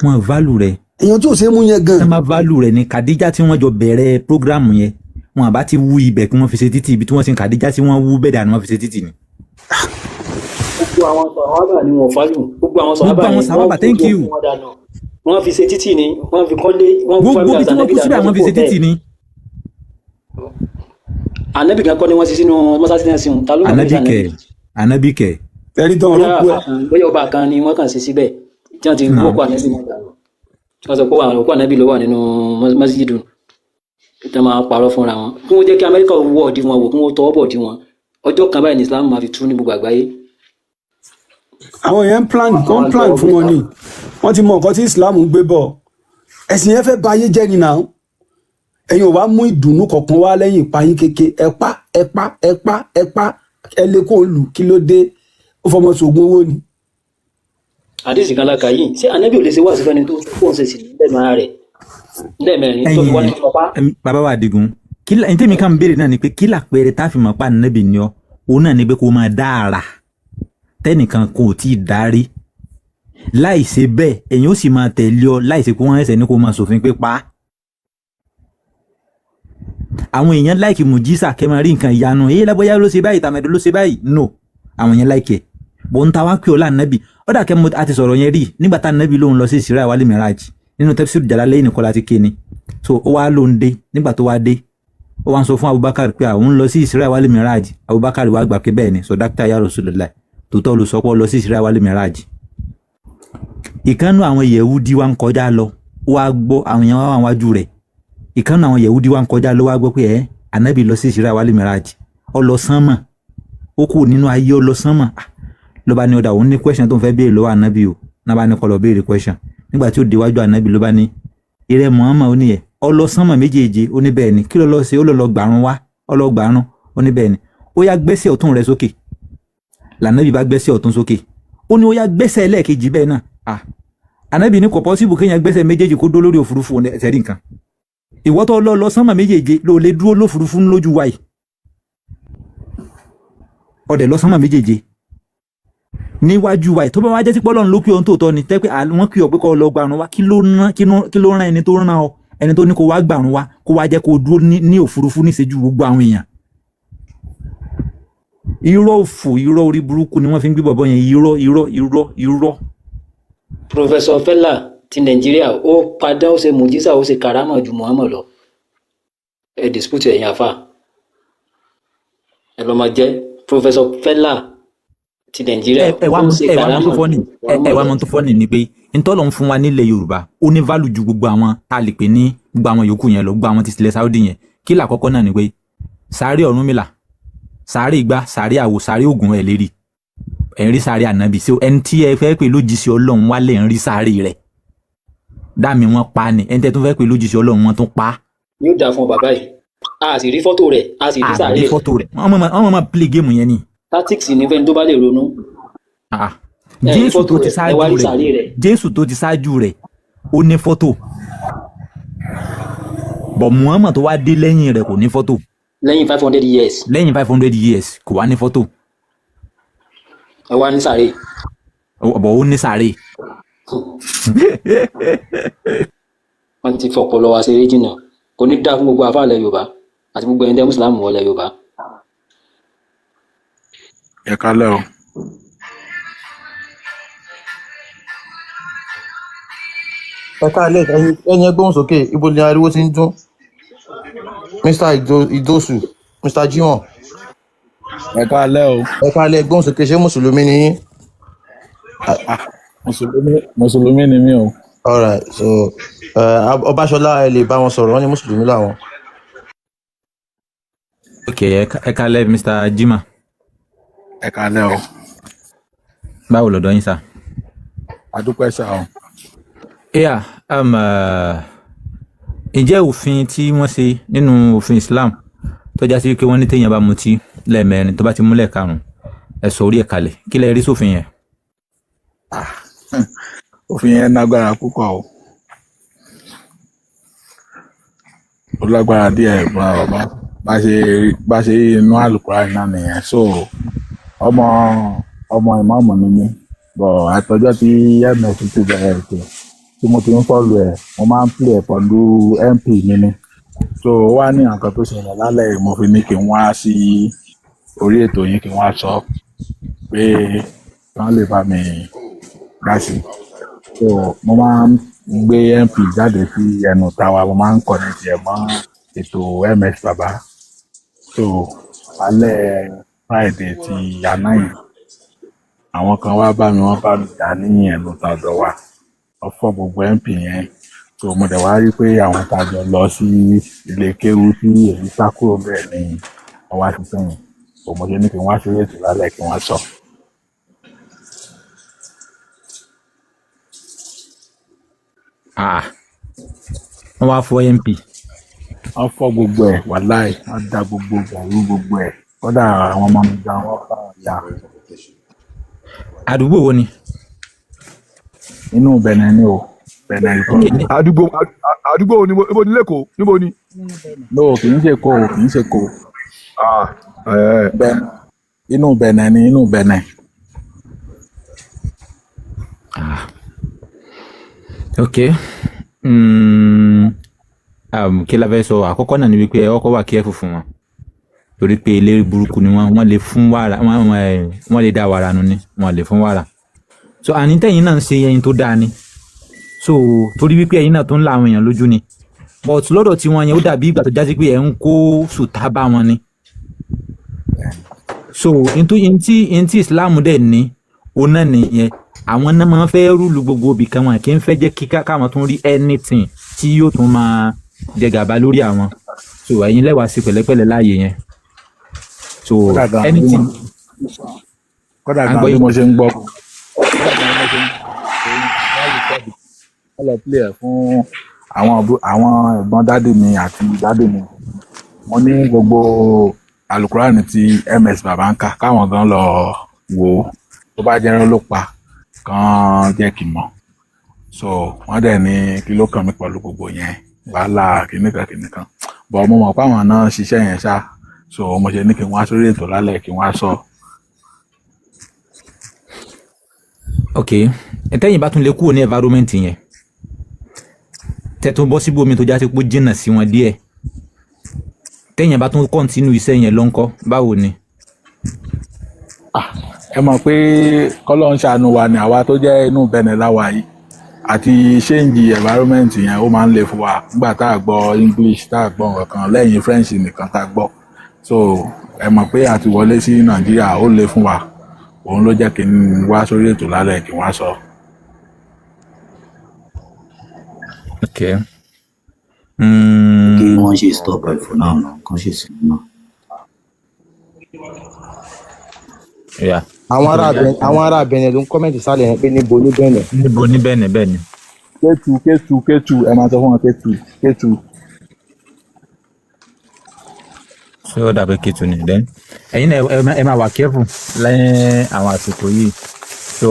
H: Wọn value rẹ̀.
D: Èèyàn tí yóò ṣe é mú yẹn gan.
H: Tá máa value rẹ̀ ní Khadija tí wọ́n jọ bẹ̀rẹ̀ program yẹn, wọn àbá ti wú ibẹ̀ kí wọ́n fi ṣe títì. Ibi tí wọ́n sin Khadija tí wọ́n wú bẹ́ẹ̀ dànù, wọ́n fi ṣe títì ni.
L: Gbogbo àwọn sàhábà ni wọn fálù, gbogbo àwọn
H: Gbogbo
L: sàhábà
H: àwọn
L: yẹn
H: sàhábà,
L: wọ́n
H: thank
L: kú
H: you.
L: wọn dànù, wọ́n fi ṣe títì ni, wọ́n fi kọ́lé, wọ́n fi
H: Gbogbo ibi tí wọ́n kú síbẹ̀, àwọn fi ṣe títì ni.
L: Ànábì kan kọ́ ni wọ́n ṣe sínú mọ́sáàsì náà sí wọn, ta ló mọ̀ pé
H: Ànábì kẹ̀, ànábì kẹ̀.
D: Ẹni tó
L: bóyá
D: ọ̀rọ̀ kú ẹ.
L: àfáà kan, bóyá ọba kan ni wọ́n kàn ṣe síbẹ̀ tí wọ́n ti
H: Naam.
L: wọ́pọ̀ ànábì náà dànù. Wọ́n sọ pé òkú ànábì ló wà nínú mọ́sídù tí wọ́n máa parọ́ fúnra wọn. Kí wọ́n jẹ́ kí Amẹ́ríkà wọ́ ọ̀dí wọn wò, kí wọ́n tọwọ́ bọ̀ dí wọn, ọjọ́ kan báyìí ní Islam máa fi tú ní gbogbo àgbáyé.
D: Àwọn èèyàn ń plan, wọ́n ń plan fún wọn ni. Wọ́n ti mọ nǹkan tí Islam ń gbé bọ̀. Ẹ̀sìn yẹn fẹ́ ba ayé jẹ́ ni náà. Ẹ̀yin ò wá mú ìdùnnú kankan wá lẹ́yìn ìpayín kéke. Ẹ pa, ẹ pa, ẹ pa, ẹ pa, ẹ lè kó lù. Kí ló dé? Ó fọmọ sògùn owó ni.
L: Àdìsí kan láka yìí, ṣé ànábì ò lè ṣe wáàsí fẹ́ni tó kó ń ṣe sì lẹ́nu ara rẹ̀ lẹ́ẹ̀mẹrin tó fi wá ní
H: Ẹ̀yin
L: ọpá?
H: Bàbá wa Àdìgún, kí ní tèmi kàn ń béèrè náà ni pé kí làpẹẹrẹ tá a fi mọ̀ pa ànábì ni ọ, òun náà ni pé kó máa dá àrà tẹ́nìkan kò tí ì darí. Láì ṣe bẹ́ẹ̀, ẹ̀yin ó sì máa tẹ̀lé ọ láì ṣe pé wọ́n ẹsẹ̀ ní kó máa ṣòfin pé pa á. Àwọn èèyàn like mùjísà, kẹ́ máa rí nǹkan ìyanu, èyí lábọ́yá ló ṣe báyìí, tàmẹ̀dù ló ṣe báyìí. No, àwọn èèyàn like ẹ̀ bó ń ta wá pé ọlá ànábì. Ó dà kẹ́ mo a ti sọ̀rọ̀ yẹn rí nígbà tá ànábì lóun lọ sí Isra wal Miraj nínú Tafsir Jalalayn nìkan láti ké ni. So ó wá lóun dé, nígbà tó wá dé, ó wá ń sọ fún Abubakar pé àwọn ń lọ sí Isra wal Miraj. Abubakar wá gbà pé bẹ́ẹ̀ ni, sọdáktà ya Rasulullah, tòótọ́ ló sọ pé ó lọ sí Isra wal Miraj. Ìkànnù àwọn Yẹ̀wúdí wa ń kọjá lọ, ó wá gbọ́ àwọn èèyàn wá wà wájú rẹ̀. Ìkànnù àwọn Yẹ̀wúdí wa ń kọjá lọ, wá gbọ́ pé ẹ ànábì lọ sí Isra wal Miraj, ó lọ sánmà, ó kù nínú ayé, ó lọ sánmà. Ah, ló bá ní ọ̀dà, òun ní question tó ń fẹ́ béèrè lọ́wọ́ ànábì o. Náà bá ní kó lọ béèrè question. Nígbà tí ó déwájú ànábì, ló bá ní, ìrẹ Muhammad, ó níyẹ ó lọ sánmà méjèèje? Ó ní bẹ́ẹ̀ ni. Kí ló lọ ṣe? Ó lọ lọ gbàrún wá, ó lọ gbàrún. Ó ní bẹ́ẹ̀ ni. Ó yá, gbẹ́sẹ̀ ọ̀tún rẹ̀ sókè. Lànàbì bá gbẹ́sẹ̀ ọ̀tún sókè, ó ní ó yá, gbẹ́sẹ̀ ẹlẹ́ẹ̀kejì bẹ́ẹ̀ náà. Ah, ànábì ní kò possible kéèyàn gbẹ́sẹ̀ méjèèjì kó dó lórí òfurufú. Ẹsẹ̀ rí nǹkan, ìwọ tó lọ lọ sánmà méjèèje ló lè dúró lófurufú lójú wa yìí, ọdẹ lọ sánmà méjèèje níwájú wa yìí. Tó bá wá jẹ́ sí pọ́lọ́run ló pé ohun tó tọ́ ni tẹ́ pé wọ́n pè ọ́ pé kó lọ gbàrún wá, kí ló rán ẹni tó rán ọ, ẹni tó ní kó wá gbàrún wá, kó wá jẹ́ kó dúró ní òfurufú níṣẹ́jú gbogbo àwọn èèyàn? Irọ́ òfò, irọ́ orí burúkú ni wọ́n fi ń gbé bọ̀bọ̀ yẹn. Irọ́, irọ́, irọ́, irọ́.
L: Professor Fela ti Nàìjíríà, ó padà, ó ṣe mùjísà, ó ṣe karama ju Muhammad lọ. Ẹ dispute, ẹ̀yin àfà, ẹ lọ́ máa jẹ́ Professor Fela ti Nàìjíríà.
H: Ẹ wá
L: ó ṣe
H: ẹ wá mọ
L: karama
H: tó funny
L: ju
H: ẹ
L: Muhammad
H: wá
L: lọ.
H: mọ tó funny ni pé ntọ́lọ̀ ń fún wa nílẹ̀ Yorùbá, ó ní value ju gbogbo àwọn tá a lè pè ní gbogbo àwọn yòókù yẹn lọ, gbogbo àwọn ti tilẹ̀ Saudi yẹn. Kí làkọ́kọ́ náà ni pé sàárè Ọ̀rúnmìlà, sàárè igbá, sàárè àwò, sàárè Ògún, ẹ̀ lérí ẹ̀ ń rí sàárè ànábì sí. Ẹni tí ẹ fẹ́ pè lójíṣẹ́ Ọlọ́run wálé, ń rí sàárè rẹ̀ dáàmì wọn pa ni. Ẹni tẹ́ tún fẹ́ pè lójíṣẹ́ Ọlọ́run, wọn tún pa á.
L: Yóò dáa fún ọ bàbá yìí, a sì rí fọ́tò rẹ̀, a sì rí sàárè
H: àrí
L: rẹ̀.
H: Fọ́tò rẹ̀, wọ́n máa play game yẹn ni.
L: Tactics ní fẹ́ni tó bá lè ronú.
H: Ah.
L: Ẹ rí
H: Jésù
L: fọ́tò
H: tó ti
L: rẹ̀, ẹ wá
H: ṣáájú
L: rí
H: rẹ̀
L: sàárè rẹ̀.
H: Jésù tó ti ṣáájú rẹ̀, ó ní fọ́tò bọ̀. Muhammad tó wá dé lẹ́yìn rẹ̀ kò ní fọ́tò.
L: Lẹ́yìn 500 years.
H: Lẹ́yìn 500 years kò wá ní fọ́tò.
L: Ẹ wá ní sàárè.
H: Bọ̀ ó ní sàárè.
L: Wọ́n ti fọpọlọ wa ṣeré jìnnà. Kò ní dáa fún gbogbo àfáà ilẹ̀ Yorùbá àti gbogbo ẹni tẹ́ mùsùlùmí wọlé Yorùbá.
O: Ẹ kálẹ́ o.
I: Ẹ káalẹ́. Ẹyin ẹgbọn sókè, ibo ni ariwo ti ń dún? Mr Idosu, Mr Jimoh.
O: Ẹ kálẹ́ o.
I: Ẹ káalẹ́, ẹgbọn sókè. Ṣé mùsùlùmí ni yín?
O: Ah, mùsùlùmí, mùsùlùmí ni mí o.
I: Alright, so Ọbaṣọlá, ẹ lè bá wọn sọ̀rọ̀, wọn ní mùsùlùmí làwọn.
H: Ok, ẹ kálẹ́ Mr Jimoh.
O: Ẹ kálẹ́ o.
H: Báwo lọ́dọ̀ yín sà?
O: Adúpẹ́ sà o.
H: Yeah, ǹjẹ́ òfin tí wọ́n ṣe nínú òfin Islam tó já sí pé wọ́n ní téèyàn bá mutí lẹ́ẹ̀mẹrin, tó bá ti mú lẹ́ẹ̀karùn-ún, ẹ sọ orí ẹ̀ kalẹ̀, kí lẹ rí sófin yẹn?
O: Òfin yẹn lágbára púpọ̀ o. Ó lágbára díẹ̀ bá bàbá bá ṣe rí inú àlùkùránì náà nìyẹn. So ọmọ ọmọ ìmáàmù ni mí bọ̀. Àtọjọ́ tí ms ti bẹ̀rẹ̀ ètò tí mo ti ń follow ẹ̀, mo máa ń play ẹ̀ pẹ̀lú mp mi ni. So ó wá ní nǹkan tó ṣẹlẹ̀ lálẹ́ yìí, mo fi ní kí n wá sí orí ètò yín, kí n wá sọ pé kán lè bá mi dá sí. So mo máa ń gbé mp jáde sí ẹnu tàwa, mo máa ń connect ẹ̀ mọ́ ètò ms bàbá. So alẹ́ Friday ti àná yẹn, àwọn kan wá bá mi, wọ́n bá mi jà ní ẹnu tàdọ̀ wa, wọ́n fọ́ gbogbo mp yẹn. So mo dẹ̀ wá rí pé àwọn tá a jọ lọ sí ilé kéwú tí èyí sá kúrò bẹ́ẹ̀ ni wọ́n wá sí sẹ́yìn. So mo ṣe ní kí n wá sórí ètò lálẹ́ kí n wá sọ.
H: Ah, wọ́n wá fọ́ mp.
O: Wọ́n fọ́ gbogbo ẹ̀, wàláì, wọ́n da gbogbo gàrú gbogbo ẹ̀, kódà àwọn ọmọ mi gan wọ́n fà ya.
H: Àdúgbò wo ni?
O: Inú Benin ni o, Benin Republic.
P: Àdúgbò àdúgbò wo ni níbo ni lẹ́kọ̀ọ́, níbo ni?
O: No, kì í ṣe Èkó o, kì í ṣe Èkó.
P: Ah, ẹ
O: Benin, inú Benin ni, inú Benin.
H: Ok, kí la fẹ́ sọ? Àkọ́kọ́ náà ni wípé ẹ kọ́kọ́ wà careful fún wọn, torí pé eléré burúkú ni wọ́n. Wọ́n lè fún wàrà, wọ́n lè dá wàrà nù ni, wọ́n lè fún wàrà. So àní tẹ̀yìn náà ń ṣe ẹyin tó dáa ni, so torí wípé ẹ̀yin náà tó ń la àwọn èèyàn lójú ni, but lọ́dọ̀ tí wọ́n yẹn, ó dàbí ìgbà tó jásí pé ẹ̀ ń kó sùtá bá wọn ni. So ntí Islam dẹ̀ ní òun náà nìyẹn. Àwọn náà máa ń fẹ́ rule gbogbo ibì kan, wọn kì í fẹ́ jẹ́ kí káwọn tún rí anything tí yóò tún máa jẹ gàba lórí àwọn. So ẹ̀yin lẹ́wàá sí pẹ̀lẹ́pẹ̀lẹ́ láàyè yẹn. So
O: Kódà gan bí
H: anything
O: mo kódà
H: à ń
O: gan
H: gbọ́
O: bí
H: yín.
O: mo ṣe ń gbọ́, kódà gan bí mo ṣe ń gbọ́, wọ́n record, wọ́n lọ play ẹ̀ fún àwọn ẹ̀gbọ́n daddy mi àti daddy mi. Mo ní gbogbo alukurani tí ms baba ń kà, káwọn gan lọ wò ó, tó bá jẹ́ irọ́ ló pa, kàn jẹ́ kí n mọ̀. So wọ́n dẹ̀ ní kí ló kàn mí pẹ̀lú gbogbo yẹn, wàhálà kìnnìkan kìnnìkan, but mo mọ̀ pé àwọn náà ṣiṣẹ́ yẹn ṣá. So mo ṣe ní kí n wá sórí ètò lálẹ́, kí n wá sọ.
H: Ok, tẹ́yìn bá tún lè kúrò ní environment yẹn, tẹ́tún bọ́ síbòmí tó jásí pé ó jìnnà sí wọn díẹ̀, tẹ́yìn bá tún continue iṣẹ́ yẹn lọ́ńkọ́, báwo ni?
O: Ẹ mọ̀ pé kọ́lọ́ ń ṣàánú wa ni. Àwa tó jẹ́ inú Benin láwa yìí, àti change environment yẹn, ó máa ń le fún wa nígbà tá a gbọ́ English, tá a gbọ́ nǹkan kan lẹ́yìn French nìkan tá a gbọ́. So ẹ mọ̀ pé àti wọlé sí Nàìjíríà, ó le fún wa. Òun ló jẹ́ kí n wá sórí ètò lálẹ́, kí n wá sọ.
H: Ok.
F: Kí wọ́n ṣe stop ẹ̀ for now náà, kán ṣe sí náà.
H: Yeah.
I: Àwọn ará Benin ló ń comment sálẹ̀ yẹn pé níbo ní Benin.
H: Níbo ní Benin? Bẹ́ẹ̀ ni.
O: Kétu, Kétu, Kétu, ẹ máa sọ fún wọn, Kétu, Kétu.
H: So ó dàbí Kétu ni. Then ẹ̀yin náà ẹ máa wà careful lẹ́yìn àwọn àsìkò yìí. So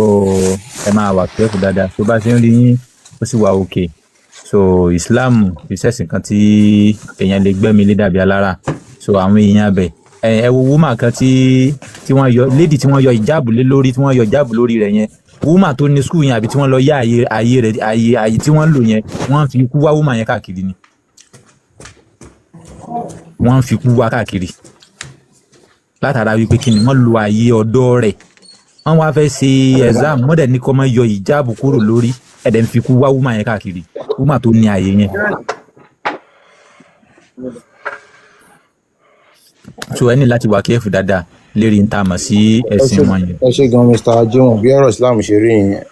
H: ẹ máa wà careful dáadáa. Tó bá ṣe ń rí yín, ó sì wà okay. So Islam ìṣẹ̀sìn kan tí èèyàn lè gbẹ́mi lé dàbí alára. So àwọn èèyàn abẹ, ẹ wo woman kan tí wọ́n yọ, lady tí wọ́n yọ ìjáàbù lé lórí, tí wọ́n yọ ìjáàbù lórí rẹ̀ yẹn, woman tó ní school yẹn, àbí tí wọ́n lọ yá àyè rẹ̀, àyè tí wọ́n ń lò yẹn, wọ́n fi ikú wá woman yẹn káàkiri ni. Wọ́n fi ikú wá káàkiri látara wípé kí ni, wọ́n lo àyè ọ̀dọ́ rẹ̀, wọ́n wá fẹ́ ṣe exam, wọ́n dẹ̀ ní kó má yọ ìjáàbù kúrò lórí ẹ̀, dẹ̀ ń fi ikú wá woman yẹn káàkiri, woman tó ní àyè yẹn. So ẹ ní láti wà careful dáadáa lérí n tá a mọ̀ sí
I: Ẹ
H: ẹ̀sìn
I: ṣe
H: wọn yẹn.
I: Ẹ ṣe gan, Mr. Jimoh. Bí ọ̀rọ̀ Islam ṣe rí yẹn.